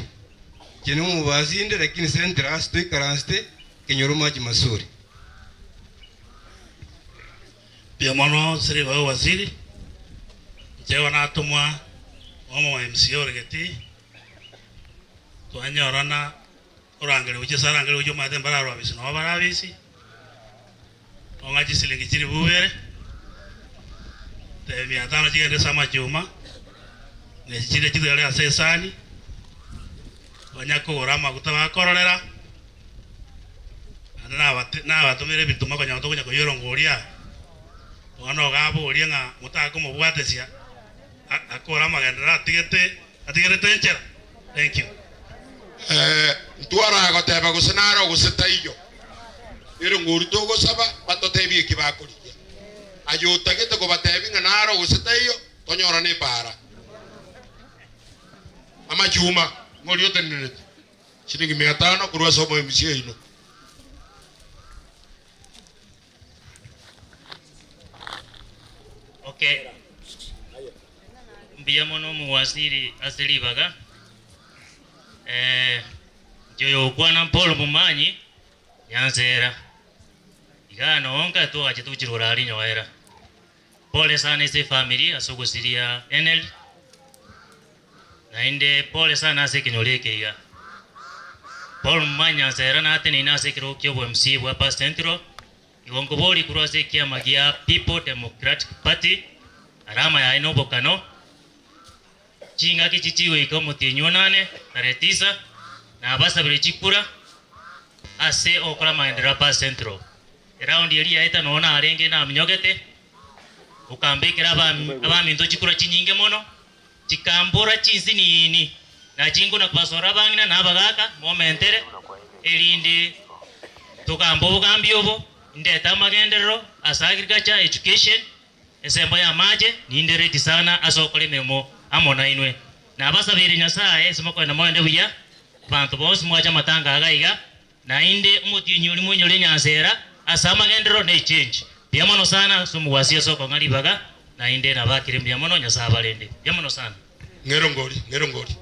Inche nomobasi inde lakini central ase toikaransete ekenyoro mache masuri. Mbuya mono Siriba Waziri, inche igo natomwa omo mwa MCA ore getii, twanyorana orangeria gochia ase arangeria gochia omanyete mbararwe abisi nabo bare abisi, ong'a chisilingi chilifu ibere, ntebia mia tano chigende ase amachuma, na echi chinde chitigare ase esani, banya kogora amaguta bakororera, naende nabate nabatomera ebituma konya tokonya koyia erongo oria, bono iga aborie ng'a motakomobwatesia a- akore amagenderero atigete atigerete enchera. Thank you. Ntwarora goteba gose naro gose taiyo, ere ng'oru togosaba batotebie eki bakorigia. Aye otagete kobatebia ng'a naro gose taiyo, tonyorane epaara. Amachuma, ng'oria otenenerete chilingi mia tano korwa ase omoemisia oino. Okay. Mbuya mono omowaziri ase ribaga. Eh, inche oyo okwana Paul Momanyi Nyanzera. Igaa nonka twagachete gochirora aria Nyoera. Pole sana ase efamiri ase ogosiria Enel. Naende pole sana ase ekenyoro eke iga. Paul Momanyi Nyanzera nateneine ase ekerogo kia obo MCA bwa Past Central. Igo nkoborie korwa ase ekiama gia People Democratic Party, alama yaye nobokano, chingaki echi chigoika omotienyi onane, tarehe tisa, nabasabire chikura ase ogokora amagenderero a Past Central. Eraundi eria yaeta nonya narenge naminyogete, okambekera abaminto chikura chinyinge mono, chikambora chinsinini, na chinkuna kobasora abang'ina na abagaaka, momentere, erinde togambe obogambi obo, indete amagenderero ase agriculture, education, ensembo y'amache, ninde ready sana ase ogokora emeremo amo nainwe. Nabasabeire Nyasae ase mokoenda moende buya, abanto bonsi mwache amatanga iga iga, Naende omotienyi oria moinyore enyansa era ase amagenderero ne echange. Mbuya mono sana ase omogwasi ase okong'a ribaga, naende nabakire mbuya mono Nyasae abarende. Mbuya mono sana. Ng'ero ngori, ng'ero ngori.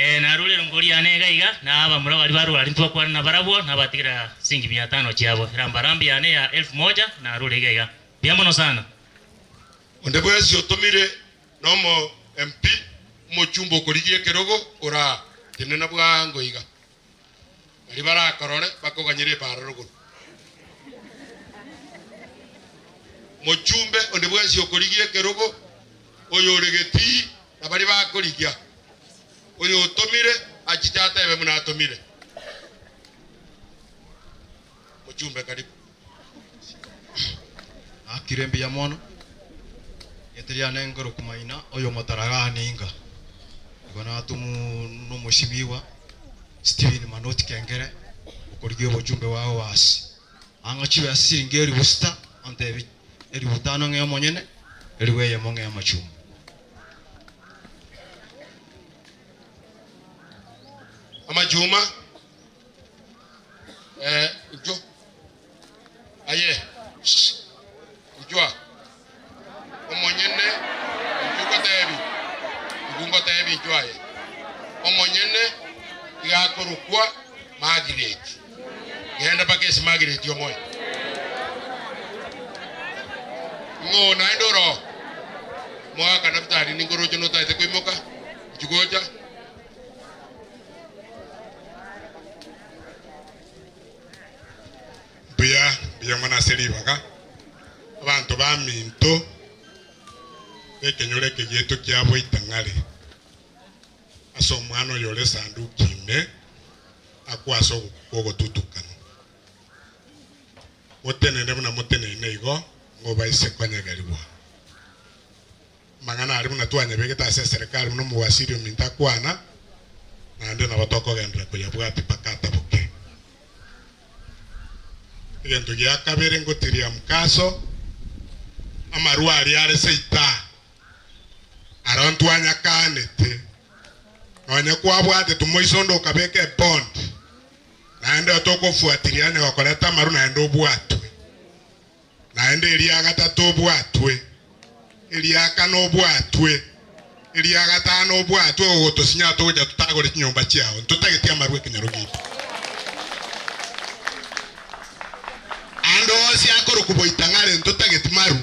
Ee, narure erongori yane iga iga, na abamura baria barure aria ntibakwane nabarabwo, nabatigera siringi mia tano chiabo. Erambarambi yane ya elfu moja narure iga iga. Mbuya mono sana. Onde bwensi otomire nomo MP omochumba okorigia ekerogo ora tenena bwango iga. Baria barakorore bakoganyere epaara rogoro. Mochumbe onde bwensi okorigia ekerogo oyore getii na baria bakorigia. Oyo otomire achiche atebe buna atomire. Mochumbe karibu. Nakire mbuya mono, erieta riane nkorokwa Maina, oyomotaragani ninga. Igo natomwa nomosimigwa Stephen Manoti Kengere, okorigia obochumbe bwao basi. Ang'a chibesa siringi elifu sita, antebi elifu tano ng'e omonyene, elifu eyemo ng'e amachumba. Amachuma. Eh, inchuo. Aye, shh, inchuo aa. Omonyene, inchuo ngotebi, inchuo ngotebi inchuo aye. Omonyene iga akorokwa Margaret. Genda mpaka ase Margaret omoe. Ng'o naende oro? Mogaka Nafutali ninkoroche notaete koimoka, inchuo gocha. Mbuya, mbuya mono ase ribaga, abanto baminto b'ekenyoro eke giaito kia Boitang'are, ase omwana oyo ore esanduki ime akwe ase ogotutukana. Motenene buna moteneine igo, ng'obaise konyegerigwa. Amang'ana aria buna twanyabegete ase eserekari buna omowasiri ominto akwana, naende nabo tokogenderera koyabwatia mpaka ataboke. Egento gia kabere ngotiria mkaso, amarwa aria are seita, aro ntwanyakanete, nonya kwabwatete moiso onde okabeka ebond, naende otokofuatiria onye gokoreta amarwa naende obwatwe. Naende eria gatato obwatwe, eria kane obwatwe. Eria gatano obwatwe ogotosinya togocha totagore chinyomba chiao, ntotageti amarwa ekenyoro giaito. Ande onsi akorokwa boitang'are ntotageti maru.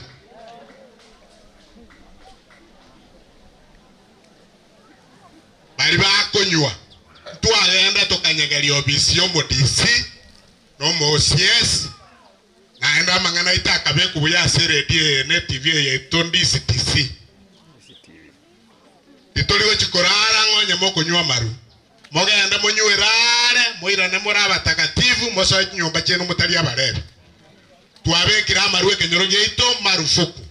Baria bakonywa ntwagenda tokanyegeria obisi y'omo-DC na omo-OCS, naende amang'ana aito akabekwa buya ase eredio eye na etibi eye yaito DCTC. Titori gochia korara ng'a onye mokonywa amaru. Mogende monywere aare, moirane more abatakatifu, mosoe chinyomba chiaino motari abarebi. Twabekire amaru ekenyoro giaito marufuku.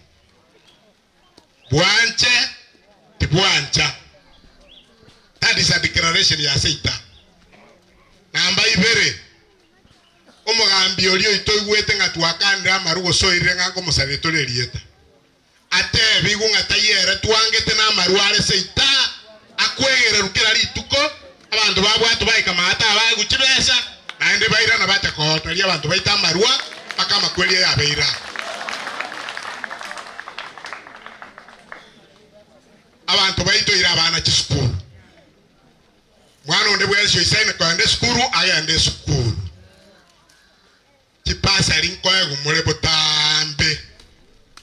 Bwanche tibwancha. That is a declaration ya seita. Namba ibere, omogambi oria oito oigwete ng'a twakanire amaru gose oirire ng'a nkomosaria tore erieta. Atebigwe ng'a taiyo ere twangete namaru are seita akwegererwa kera rituko, abanto babwatwa baika maate abaegwe chibesa, naende bairana bacha kohotoria abanto baito amarwa mpaka amakweri ayabeire aa. Abanto baito ira abana chisukuru. Mwana onde bwensi oisaine kogenda esukuru agende esukuru. Chibasari nkoegwa more botambe,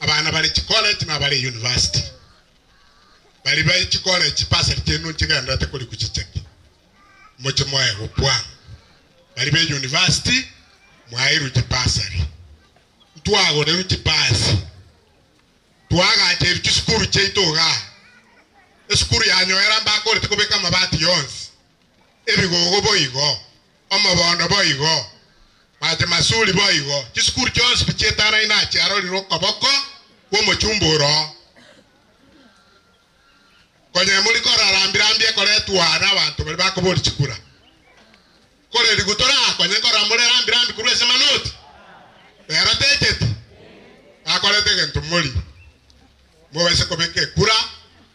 abana bare chicollege na abare university. Baria bare chicollege chibasari chiaino nchigendererete korikwa chicheki, moche moegwe bwango. Baria be university mwaeirwe chibasari, ntwagorerwe chibasi, twaagacherwe chisukuru chiaito igaa. Esukuru ya Nyoera mbakorete kobeka amabati yonsi, ebigogo boigo. Omobondo boigo, mache masuri boigo, chisukuru chionsi pi chietanaine achiarorire okoboko kw'omochumba oro. Konya emori korarambia-rambia ekoretwa nabanto baria bakoboria chikura. Korerigu torakonye nkorora more rambi-rambi korwa ase manoti? Ero techeti? Bakorete egento mori. Mobaise kobeka ekura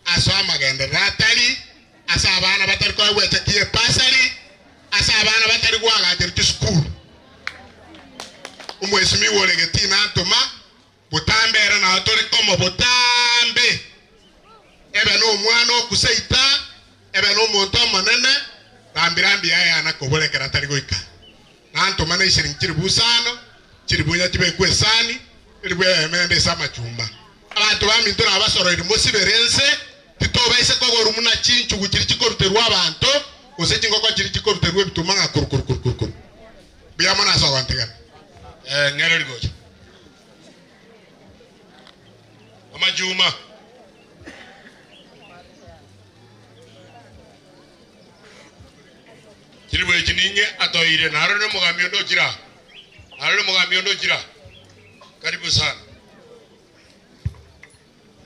ase amagenderero atari ase abana batari koegwa echeki y'epasari, ase abana batari goagacherwa chisukuru. Omwesimigwa ore getii nantoma, botambe ere nao tore komo botambe. Ebe nomwana okuseita, ebe nomonto omonene, rambi-rambi yaye yana kobora ekero atari goika. Nantoma ne ishiringi chilifu isano, chilifu inye chibekwe esani, elifu eyemo ende ase amachumba. Abanto baminto nabasoroire mosibere ense, titobaisa kogorwa buna chinchugu chiria chikoruterwa abanto, gose chingoko chiria chikoruterwa ebituma ng'a kuru-kuru-kuru-kuru. Mbuya mono ase ogontegera. Eh, ng'ereri gocha. Amachuma. Chilifu echi ninye atoeire, narore omogambi onde ochire aa, narore omogambi onde ochire aa. Karibu sana.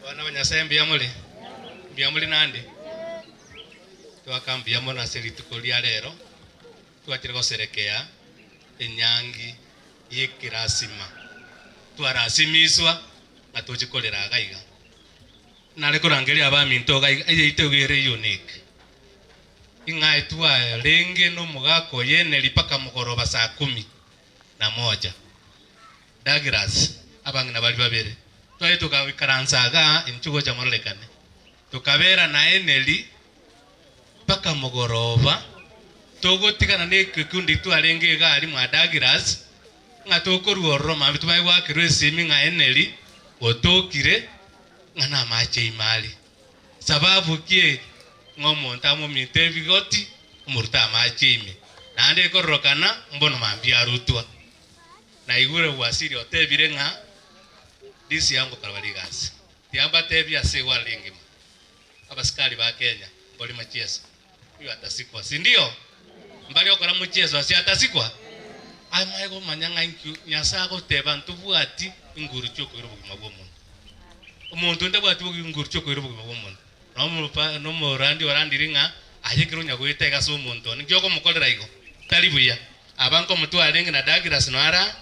Abana ba Nyasae mbuya more? Mbuya more naende? Twaka mbuya mono ase rituko ria rero, twachire goserekea enyangi y'ekerasima. Twarasimiswa na toche korera iga iga. Nare korangeria abaminto iga iga, eyaito iga ere unique. Ing'ae twarenge nomogaka oye Neri mpaka mogoroba saa kumi na moja. Douglas, abang'ina baria babere, tware togaikaransa igaa inchuo gocha mororekane. Tokabera naye Neri mpaka mogoroba, togotigana na ekekundi twarenge iga aria mwa Douglas, ng'a tokorua ororo mambia tobanye goakerwa esimi ng'a Neri otokire ng'a namache ime aria. Sababu ki eri ng'a omonto amominte ebigoti omorute amache ime, naende ekororokana mbono mambia arutwa? Naigure Wasiri otebire ng'a disi yango karaba rigasi. Tiambatebia ase egwara ringima. Abasikari ba Kenya mbori machieso. Huyu atasikwa, si ndio? Mbari okora mochieso ase atasikwa? Amae komanya ng'a inki Nyasae agoteba ntobwati inguru chiokoira obogima bw'omonto. Omonto onde tabwati inguru chiokoira obogima bw'omonto. Nomorandi orandire ng'a aye ekero onya goeta iga ase omonto one, nki okomokorera igo? Tari buya. Aba nkomotwara arenge na Douglas noyo ara,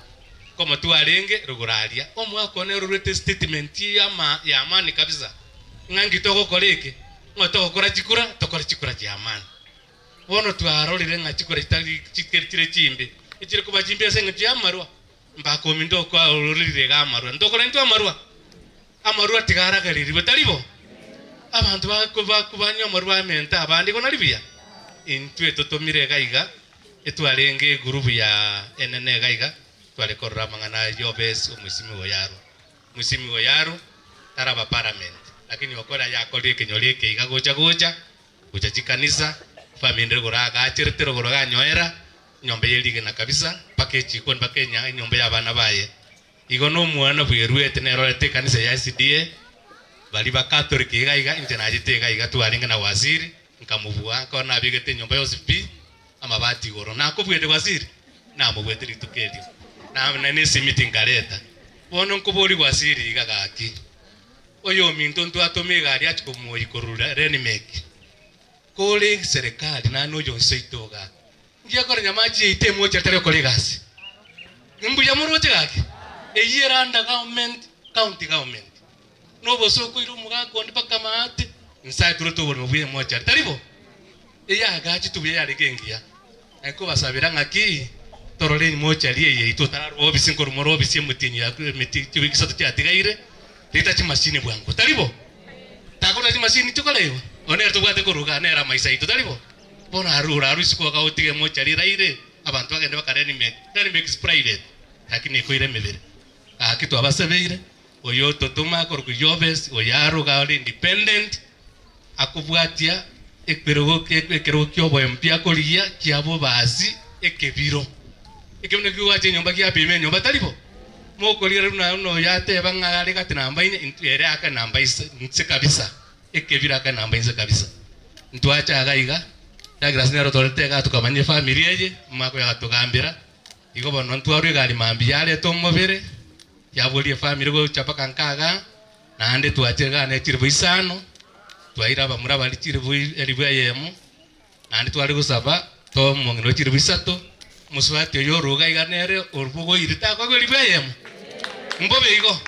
nkomotwara arenge rogoro aria. Omwaka one ororwete estatement y'ama y'amani kabisa, ng'a nki togokora eke, ng'a togokora chikura, tokore chikura chi'amani. Bono twarorire ng'a chikura chitari chikeri chire chimbe, echire koba chimbe ase eng'encho y'amarwa, mpaka ominto okwarorire iga amarwa. Ntokora intwe amarwa? Amarwa tiga aragererigwe, tari bo? Abanto bako bako banywa amarwa bamenta abande igo nari buya? Intwe totomire iga iga, etwarenge egurubu ya enene iga iga, tware korora amang'ana aya Yobesi omosimiwa oyarwa. Mosimiwa oyarwa taraba parliament, lakini okore aya akorire ekenyoro eke iga gocha gocha, gocha chikanisa, family rogoro agacherete rogoro ganyoera, enyomba ye rigena kabisa, mpaka echikoni mpaka enya enyomba ya abana baye. Igo nomwana bweruete nerorete ekanisa ya SDA, baria ba Catholic iga iga, inche nachete iga iga twarenge na Waziri, nkamobua, ekero nabegete enyomba yonsi pi, amabati igoro. Nakobuete Waziri? Namobuete rituko erio. Na na esimiti nkareta. Bono nkoboria Waziri iga gaki, oyominto ntwatoma egari achie komoyia korwa Renimec, kore serikali naende oyo onsi oito igaa. Ngiakora nyamachi yaito emochie tari gokora egasi. Mbuya moroche gaki? Eyio ere under government, county government. Nobosooku oire omogaka onde mpaka maate, nsae torete oboremo bwa emochari, tari bo? Eyagachete buya yarenge engiya. Naki kobasabera ng'aki torore emochari eye yaito otararwa ofisi nkorwa more ofisi emotienyi ya emeti chiwiki isato chiatigaire, reta chimashini bwango, tari bo? Takoreta chimashini chikore igo? Oyo nere tobwate korwa igaa nere amaiso aito, tari bo? Bono arue orarue isiko ogaotiga emochari eraire, abanto bagende bakare Renimec. Renimec is private, lakini ekoira emebere. Gaki twabasebeire, oyo ototoma akorokwa Yobes, oyo aroga ore independent, akobwatia ekerogo ekerogo kia oboempi akorigia kia bobasi ekebiro. Ekebiro nakio kigoacha enyomba kiapima enyomba, tari bo? Mokorigereria buna buna oyo ateba ng'a are gati namba ine, intwe ere ake namba ise inse kabisa. Ekebiro ake namba inse kabisa. Ntwacha iga iga, Douglas nere otorete iga tokamanya efamiri eye, omwaka oyo agatogambera, igo bono ntwarwa egari mambia yareta omobere, yaboria efamiri gocha mpaka nka igaa, naende twacha igaa ne chilifu isano, twaira abamura baria chilifu elifu eyemo, naende tware gosaba toe omong'ina o chilifu isato, omosubati oyo ore iga iga nere obogoire takoegwa elifu eyemo, mbobe igo?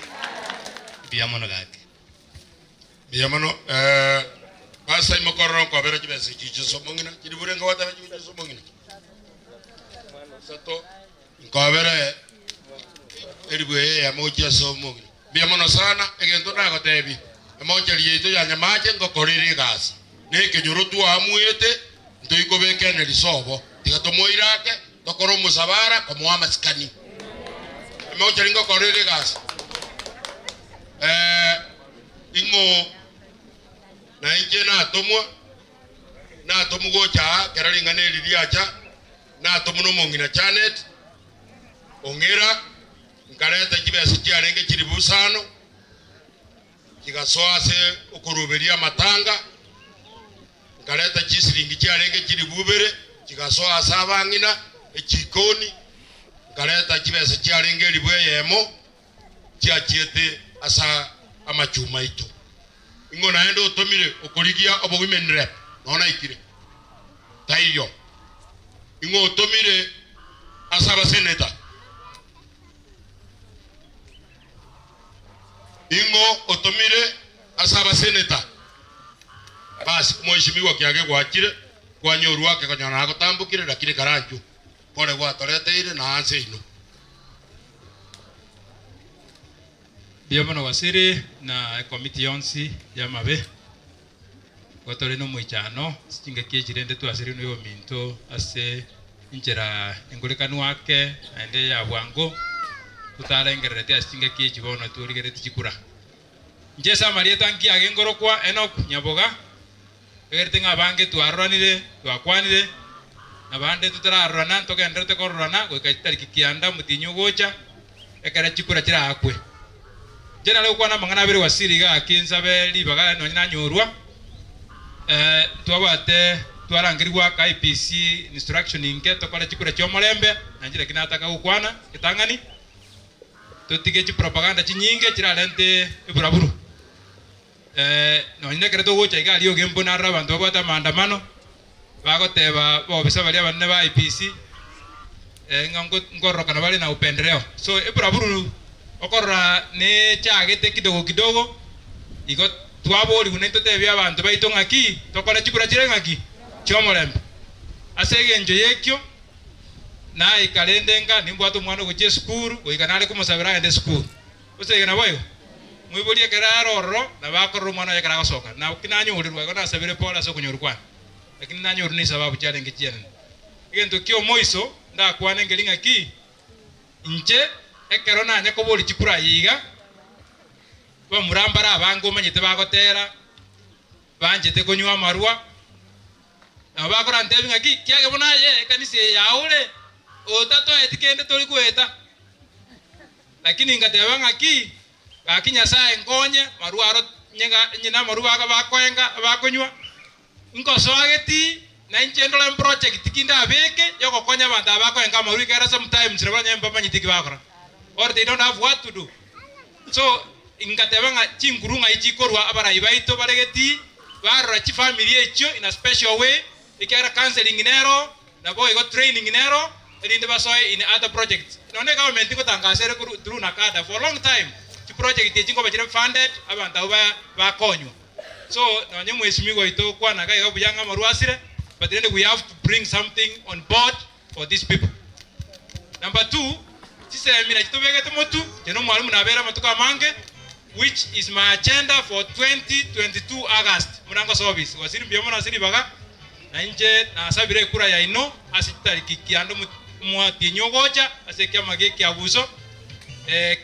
Mbuya mono gaki. Mbuya mono eh, Pastor imokorora nkobera chibesa echi chinse omong'ina chiri bure nkogoteba chibe chinse omong'ina isato nkobere eribu eye eyemo gochia ase omong'ina mbuya mono sana egento nagotebi emocheri yaito ya Nyamache ngokorere egasi na ekenyoro twaamwete ntoikobeka energy sobo tiga tomoire ake tokore omosabara komoa amasikani emocheri ngokorere egasi Eh, ing'o na inche natomwa, natomwa gocha aa kera ring'ana eri riacha, natomwa nomong'ina Janet, ong'ira, nkareta chibesa chiarenge chilifu isano, chigasoa ase okoruberia amatanga, nkareta chisiringi chiarenge chilifu ibere, chigasoa ase abang'ina, echikoni, nkareta chibesa chiarenge elifu eyemo, chiachiete ase amachuma aito. Ing'o naende otomire okorigia obowomen rep nonya naikire? Taiyo. Ing'o otomire ase abaseneta? Ing'o otomire ase abaseneta? Basi omweshimiwa kiage gwachire kwanyorwa ake konyora nagotambokire lakini karanchwe kore gwatoreteire na anse ino. Mbuya mono Wasiri na ekomiti yonsi y'amabe. Igo tore nomoichano ase chingaki echi rende twasirigwe noyominto ase enchera engorekanu ake naende ya bwango totarengerereti ase chingaki echi bono torigeretie chikura. Inche ase amarieta nkiage nkorokwa Enock Nyaboga. Egerete ng'a abange twaroranire, twakwanire, na bande totararorana, ntogendererete kororana goika chitariki kianda omotienyi ogocha, ekero chikura chiraakwe. Inche nare gokwana amang'ana abere Wasiri iga gaki nsabe ribaga nonye nanyorwa, eh, ntwabwate twarangerigwa aka IEBC instruction inke tokore chikura chi'omorembe, na inche naki nataka gokwana etang'ani, totige chipropaganda chinyinge chirarente eburaburu. Nonya nekero togocha iga aria ogembo narore abanto babwate amaandamano, bagoteba bobisa baria abanene ba IEBC ng'a nkororokana bare na upendeleo. So eburaburu okorora nechagete kidogo kidogo, igo twaborigwe naintwe totebie abanto baito ng'aki tokore chikura chire ng'aki? Chi'omorembe. Ase engencho y'ekio, naika rende nka nimbwate omwana ogochia esukuru, goika nare komosabera agende esukuru. Gose iga naboigo? Moibori ekero are ororo, nabo akorora omwana oye ekero agosoka. Naki nanyorerwe, igo nasabire pole ase okonyorwa kwane, lakini nanyorwe nechisababu chiarenge chienene. Egento ki'omoiso ndakwane nkeri ng'aki, inche ekero nanya koboria chikura aye iga, abamura mbare abange omanyete bagotera, banchete konywa amarwa, nabo bakorantebia ng'aki, kiage buna aye ekanisa eye yao ore, otatoeti kende tori goeta. Lakini ngateba ng'aki, gaki Nyasae nkonye, marwa aro nyega nyina amarwa baga bakoenga bakonywa, nkosoa getii, na inche ndore project ki ndabeke yogokonya abanto aba bakoenga amarwa ekiagera sometimes nabo onye mbamanyeti eki bagokora or they don't have what to do. So ngateba ng'a chinguru ng'ai chikorwa abarai baito bare getii, barora chifamiri echio in a special way, ekiagera counselling nero, Naboigo training nero erinde basoe in other projects. Nonya ne government ngotangasa ere korwa through NACADA for a long time chiproject echi nkoba chire funded abanto abwo bakonywa. So nonya omwesimigwa oito okwana iga iga buya ng'a amarwa asire but rende we have to bring something on board for these people. Number two, chisemi nachi tobegete motu, inche nomwalimu nabere amatuko amange which is my agenda for 2022 August buna ngosoa office. Waziri mbuya mono ase ribaga. Na inche nasabire ekura yaino ase chitariki kianda omotienyi ogocha ase ekiama gi'ekiabuso,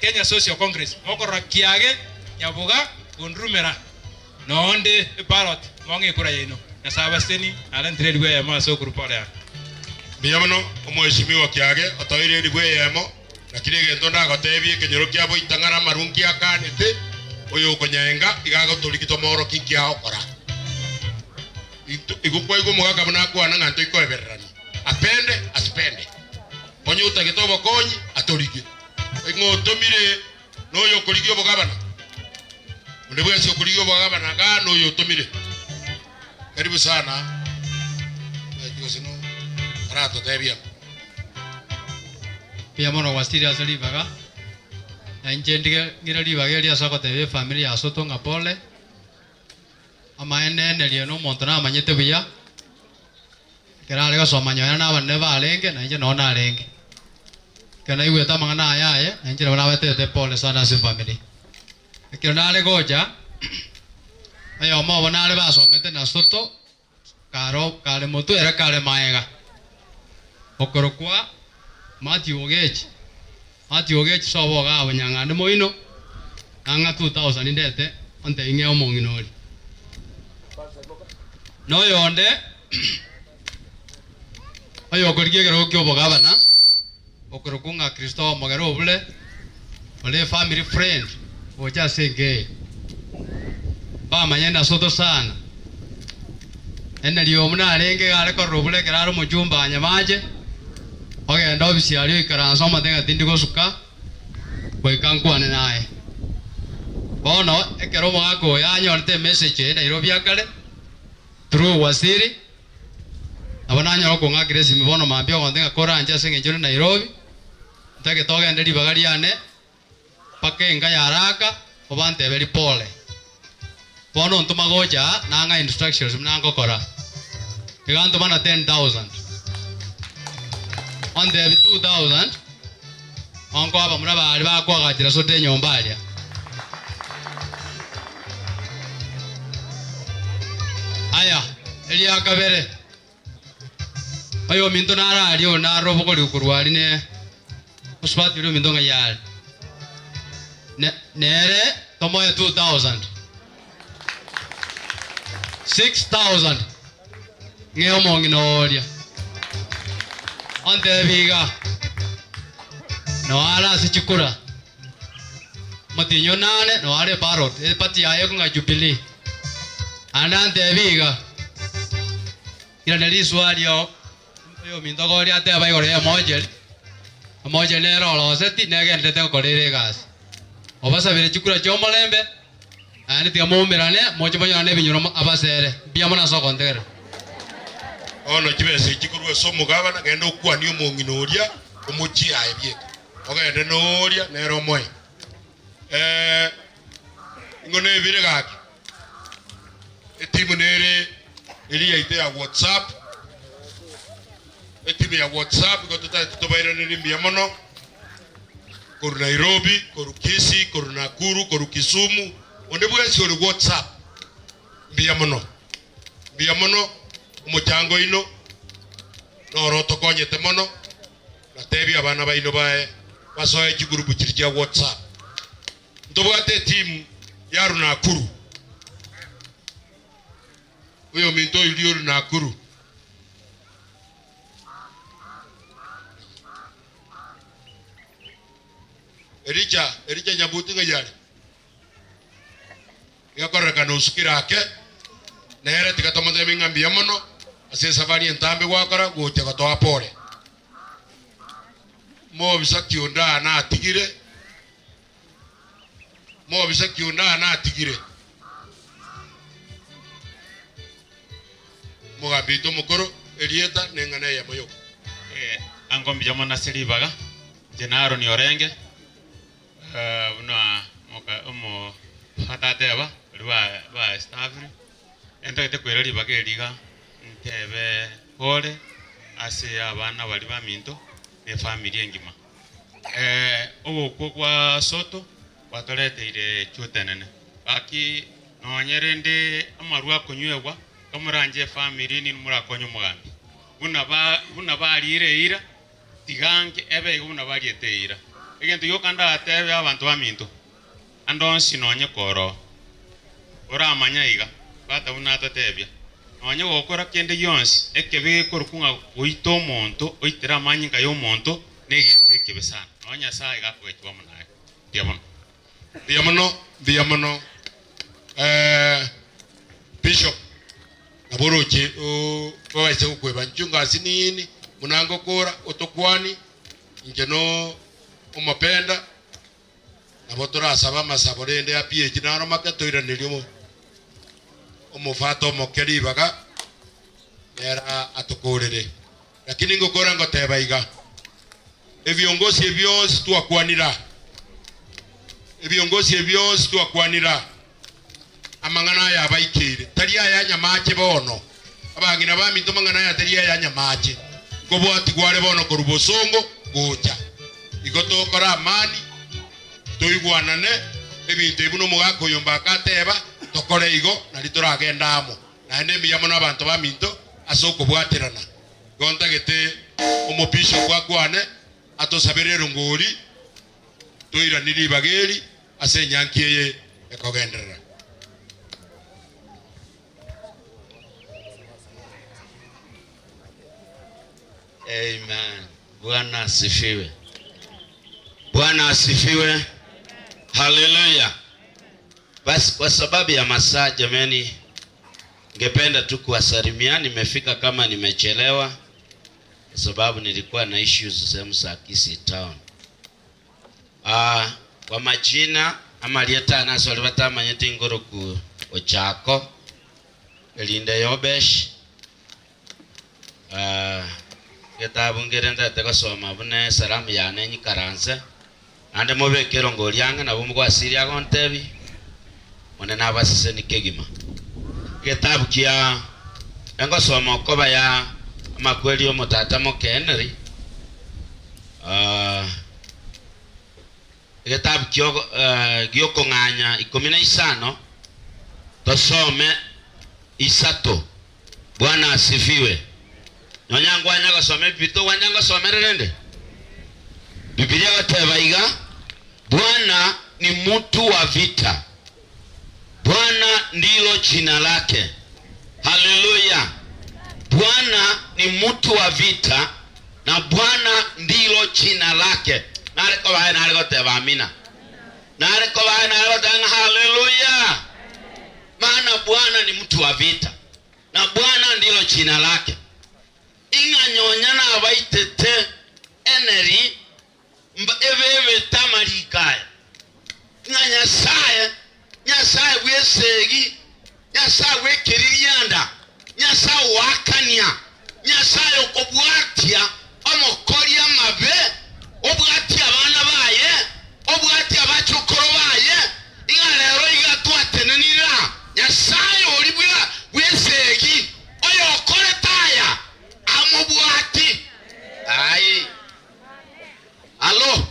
Kenya Social Congress, mokorora kiage nyaboga kondurumera noonde ebarot mong'e ekura yaino. Nyasae abaseseni, narentire erigwa eyemo ase ogroup ore aa. Mbuya mono omweshimiwa kiage otoire erigwa eyemo, lakini egento ndagotebie ekenyoro kia boitang'ara amaru nkiakanete, oyokonyaenga iga agotoriki tomooroki nki agokora. Igo kwaigwa omogaka buna akwana ng'a ntoikoebererania, apende asipende. Onye otagete obokonyi, atorigie. Ng'a otomire noyo okorigia obogabana, onde bwensi okorigia obogabana igaa noyo otomire. Karibu sana, omanyeti gose no aratotebie amo. Mbuya mono gwasire ase ribaga, na inche ndige ng'ire ribaga eri ase ogotebia efamiri ya Soto ng'a pole. Amaene nerio nomonto namanyete buya, ekero are gosoma nyonya nabanene barenge, na inche noo narenge. Ekero naigwete amang'ana aya aye, na inche nabo nabatebete pole sana ase efamiri. Ekero nare gocha, oyomo obo nare basomete na Soto, kare kare motwe ere kare maega, okorokwa Mathew Ogechi. Mathew Ogechi sobo igaa Bonyang'ande moino, nang'a 2000 ndete ontebie ng'ee omong'ina oria. Na oyonde oyokorigia ekerogo kia obogabana, okorokwa ng'a Christopher Omogere Obure, ore efamily friend gocha ase enka eye. Mbamanyene ase otosana, enerio buna arenge iga are korora obure ekero are omochumba anyamache, ogenda ofisi aria oikaransa omote ng'a tindi gosuka, goika nkwane naye. Bono ekero omogaka oyo anyorete emessage eye Nairobi akare, through Waziri, nabo nanyora okong'akera esimi bono mambia ogonte ng'a koranche ase eng'encho ore Nairobi, ntagete ogende ribaga riane, mpaka enka ya haraka obanteberie pole. Bono ontoma gocha aa nang'a instructions buna ngokora. Iga ntoma na 10,000. Ontebi 2,000 onkoa abamura baria bakoagachera soda enyomba aria. Aya, eria kabere, oyominto nare aria oyo nare obogori korwa aria ne Mosubati oria ominto ng'ai are? Ne, nere tomoe 2000. 6000 ng'e omong'ina oria. Ontebi iga, noare ase chikura, omotienyi onane noare eparot, eparty yaye ekong'a Jubilee. Naende antebi iga, irane riswali oo. Oyominto okoria ateba igoro y'emocheri, emocheri nere oroseti negenderete gokora ere egasi. Obasabere chikura chi'omorembe, naende tiga moumerane, moche monyorane ebinyoro abasere. Mbuya mono ase ogontegerera. Bono chibesa echi korwa ase omogabana, genda okwanie omong'ina oria, omochie aye bieka, ogende noria, nere omoe. Eh, ingo nebire gaki. Etimu nere eria yaito ya WhatsApp, etimu ya WhatsApp igo totagete tobairanerie mbuya mono. Korwa Nairobi, korwa Kisii, korwa Nakuru, korwa Kisumu, onde bwensi ore WhatsApp, mbuya mono, mbuya mono, omochango oino noro otokonyete mono, natebie abana baino bae basoe chigroup chiria chia WhatsApp. Ntobwate etimu ya Runakuru, oyominto oyuria o Runakuru. Elija, Elija Nyabuti ng'ai are? Iga kororekana osukire ake, nere tiga tomotebie ng'a mbuya mono ase esafari entambe gwakora gocha gotoa pore. Mobisa ki onde aa natigire? Mobisa ki onde aa natigire? Omogambi oito omokoro, erieta neng'ana eyemo yoka. Eh, ango mbuya mono ase ribaga, inche na Aaron orenge, eh, buna moka omo tata ateba, baria ba ba establish, entagete koira ribaga eri iga, ntebe pole ase abana baria baminto, na efamiri engima. Eh, ogokwa gwa Soto gwatoreteire echuta enene, gaki nonye rende amarwa akonywegwa, kamoranche efamiri ninwe morakonye omogambi. Buna ba buna bariire eira, tiga ange ebe igo buna bariete eira. Egento gioka ndatebe abanto baminto, ande onsi nonye koroo, oramanye iga, tata buna atotebia, nonye gokora kende gionsi ekebe gekorokwa ng'a goita omonto, oitere amanyinga y'omonto, negento ekebe sana. Nonye Nyasaye iga akogechigwa amo naye. Mbuya mono. Mbuya mono, mbuya mono eh, Bishop nabo oroche babaise gokweba inchuo ngasi nini buna ngokora otokwani inche no omopenda nabo torasabe amasabo rende ya PH naro make toiranerie omo omofata omoke ribaga nere atokorere. Lakini ngokora ngoteba iga, ebiongosi ebi bionsi twakwanire aa, ebiongosi ebi bionsi twakwanire aa, amang'ana aya abaikeire, tari aya nyamache bono, abang'ina baminto mang'ana aya tari aya nyamache, nkobwatigwa are bono korwa bosongo gocha. Igo tokore amani, toigwanane, ebinto ebi buna omogaka oyo mbaka ateba, tokore igo nari toragende amo. Naende mbuya mono abanto baminto ase okobwaterana. Igo ntagete omobishop akwane atosabere erongori toiranie ribaga eri ase enyangi eye ekogenderera. Amen. Bwana asifiwe. Bwana asifiwe. Haleluya. Basi kwa sababu ya masaa, jameni, ningependa tu kuwasalimia. Nimefika kama nimechelewa kwa sababu nilikuwa na issues sehemu za Kisii town. Ah, kwa majina amarieta ane ase batamanyete ingoroku Ochako erinde Yobesh Ah, getabu nkere ntagete gosoma buna esalamu yane nyikaranse Naende mobeke erongori ang'e nabo mogwasiria agontebia, Omonene abasesenie kegima. Egetabu kia engosoma okoba ya amakweri y'omotata moke Henry, ah, egetabu kio gi'okong'anya ikomi na isano, tosome isato. Bwana asifiwe. Nonya nkwanya gosoma Ebibilia, togwancha ngosomere rende? Bibilia egoteba iga, Bwana ni mutu wa vita, Bwana ndilo jina lake. Haleluya! Bwana ni mutu wa vita na Bwana ndilo jina lake. Nare kobae nare goteba amina. Nare kobae nare goteba ng'a haleluya. Maana Bwana ni mtu wa vita, na Bwana ndilo jina lake. Ing'a nyonya nabaitete eneri ebebete amariko aya, ng'a Nyasae, Nyasae bw'esegi, Nyasae bw'ekeririanda, Nyasae ogoakania, Nyasae okobwatia omokori amabe, obwatie abana baye, obwatie abachokoro baye, ing'a rero iga twatenenire aa, Nyasae oria bw'esegi, oyokorete aya, amobwati. Aye. Alo.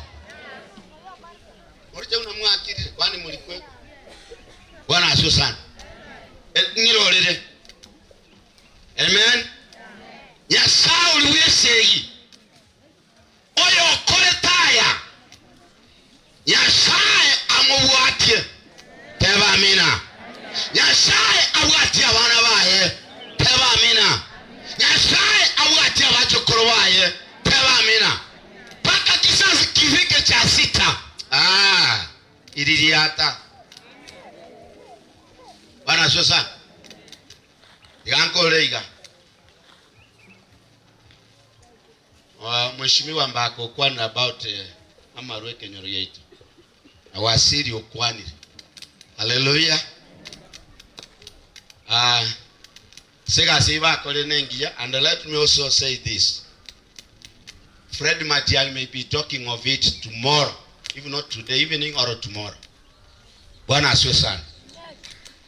Nyasae abwatie abana baye, teba amina. Nyasae abwatie abachokoro baye, teba amina. Mpaka kizazi kifike cha sita. Ah, iririata. Bwana asifiwe sana. Iga nkore iga. Ah, Mheshimiwa Mbaka okwanire about eh, amarwa ekenyoro giaito. Na Wasiri okwanire. Haleluya. Ah, ase egasi eyio bakorire nengiya and let me also say this. Fred Matiang'i may be talking of it tomorrow, if not today evening or tomorrow. Bwana asifiwe sana.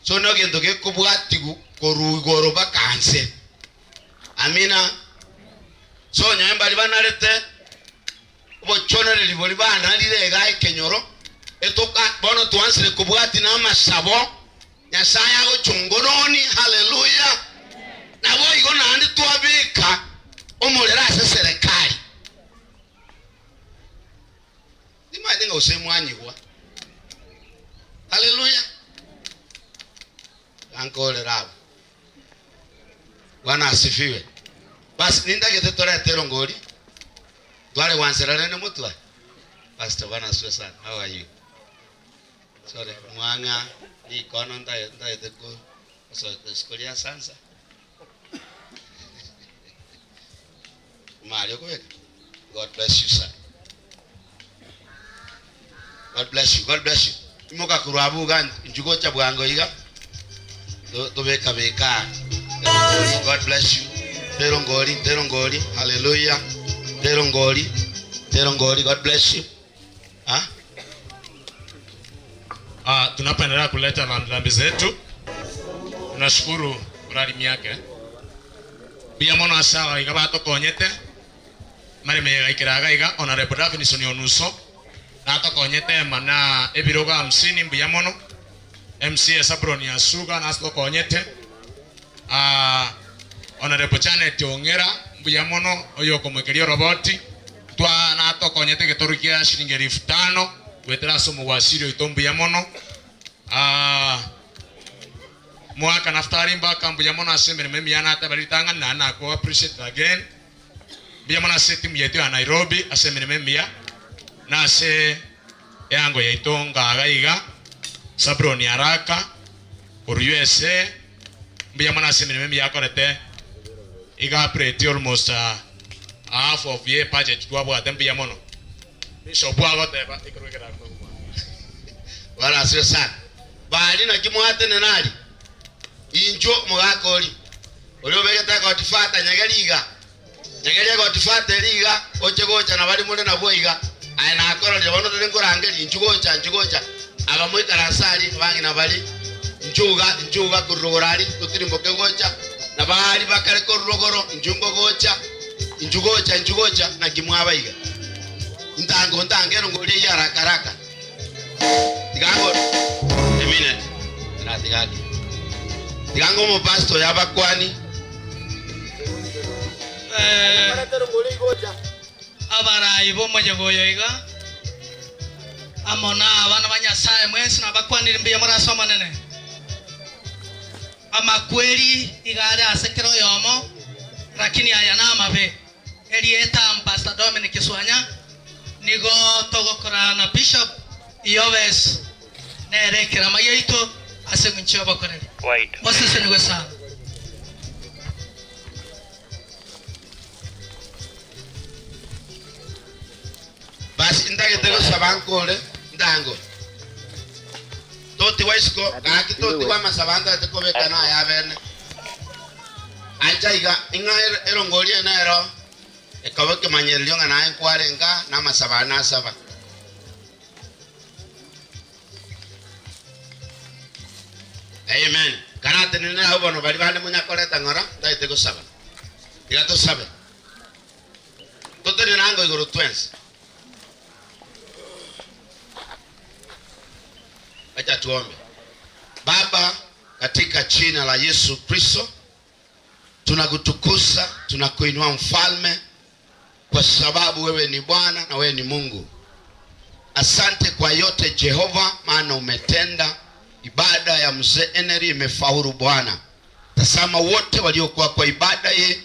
So no gento gekobwatigu korwa igoro mpaka anse. Amina. So nyowe mbari banarete obochonereri boria banarire iga ekenyoro etoka bono twansire kobwati na amasabo Nyasaye agochongoroni haleluya naboigo naende twabeka omorero ase serikali timanyete ng'a gose mwanyigwa haleluya gankorera abwo Bwana asifiwe. Basi nindagete torete erongori tware gwansera rende motwe. Pastor Bwana asifiwe sana. How are you? Sorry, mwang'a rikono ntae ntaete ko gosoka isiko ria sansa. Mari okobeka. God bless you sir. God bless you. God bless you. Imoka korwa abwo iga inchu gocha bwango iga To- tobeka beka God bless you. Tero ngori, tero ngori. Hallelujah. Tero ngori. Tero ngori. God bless you. Ah? Ah, tunapoendelea kuleta rambirambi zetu tunashukuru orarimi ake mbuya mono ase abaiga batokonyete mare meyega ikera iga iga Honorable Davinson Onuso natokonyete emana ebirogo hamsini mbuya mono MCA Sabron Asuga nase tokonyete ah, Honorable Janet Ong'era mbuya mono oyokomoikeria oroboti Ntwa natokonyete egetoru kia shilingi elifu tano goetera ase omogwasiri oito mbuya mono. Ah, Mwaka Naftali Mbaka mbuya mono ase emeremo emiya nateba ritang'ani naende nako appreciate again. Mbuya mono ase etimu yaito ya Nairobi ase emeremo emiya na ase eango yaito ngaga iga Zabulon Araka korwa USA mbuya mono ase emeremo emiya akorete iga operate almost half of ye budget twabwate mbuya mono. Bishop agoteba ekerogo ekerabe Bwana asifiwe sana. Bari naki mwatenena aria? Inchuo omogaka oria, oria obegete egotifata nyegeri iga, nyegeri egotifata eria iga, oche gocha na baria more nabwo iga. Aye nakororire bono tari nkorangeria, inchuo gocha, inchuo gocha. Aba moikaranse aria, abang'ina baria, inchuo iga, inchuo iga korwa rogoro aria, totirimboke gocha, na baria bakare korwa rogoro, inchuo ngogocha, inchuo gocha, inchuo gocha, naki mwaba iga. Ntango, ntango erongo eria eyio haraka haraka. Tiga ngo a minute. Tiga ake. Tiga ngo omopastor oyo abakwani. Abarai b'omoyega oyo iga, amo na abana ba Nyasae mwensi nabakwanire mbuya more ase Omonene. Amakweri iga are ase kera oyomo, lakini aya namabe. Erieta Pastor Dominic Kiswanya, nigo togokora na Bishop Yobes nere ekerama giaito ase engencho y'obokoreri. Mosesenigwe sana. Basi ntagete gosaba nkore ntango totigwa isiko gaki totigwa amasabo ntagete kobeka na aya abene ancha iga ing'a erongori eye nero Ekaba ekemanyererio ng'a naye nkwarenge aa, na amasabo aya nasaba. Amen. Karatenene abwo bono baria bande monyakoreta ng'ora, ntagete gosaba. Tiga tosabe. Totenene ango igoro twensi. Acha tuombe. Baba, katika jina la Yesu Kristo, Tunakutukuza, tunakuinua Mfalme, kwa sababu wewe ni Bwana na wewe ni Mungu. Asante kwa yote Jehova, maana umetenda ibada ya ya mzee Henry imefaulu Bwana. Tazama wote waliokuwa kwa ibada hii,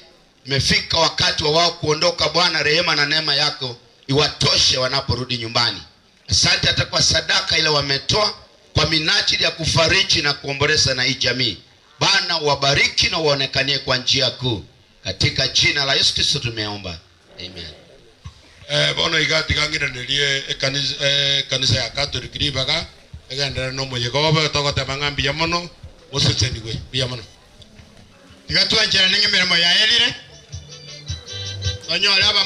imefika wakati wa wao kuondoka Bwana, rehema na neema yako iwatoshe wanaporudi nyumbani. Asante hata kwa sadaka ile wametoa kwa minajili ya kufariji na kuomboleza na hii jamii. Bwana wabariki na waonekanie kwa njia kuu, katika jina la Yesu Kristo tumeomba, amen. Eh, bono iga tiga ng'iranerie ekanisa eh, ekanisa ya Catholic ribaga egenderere na omoyega obe togoteba ng'a mbuya mono mosesenigwe mbuya mono. Tiga twancherane ng'a emeremo yaerire, tonyore abamura.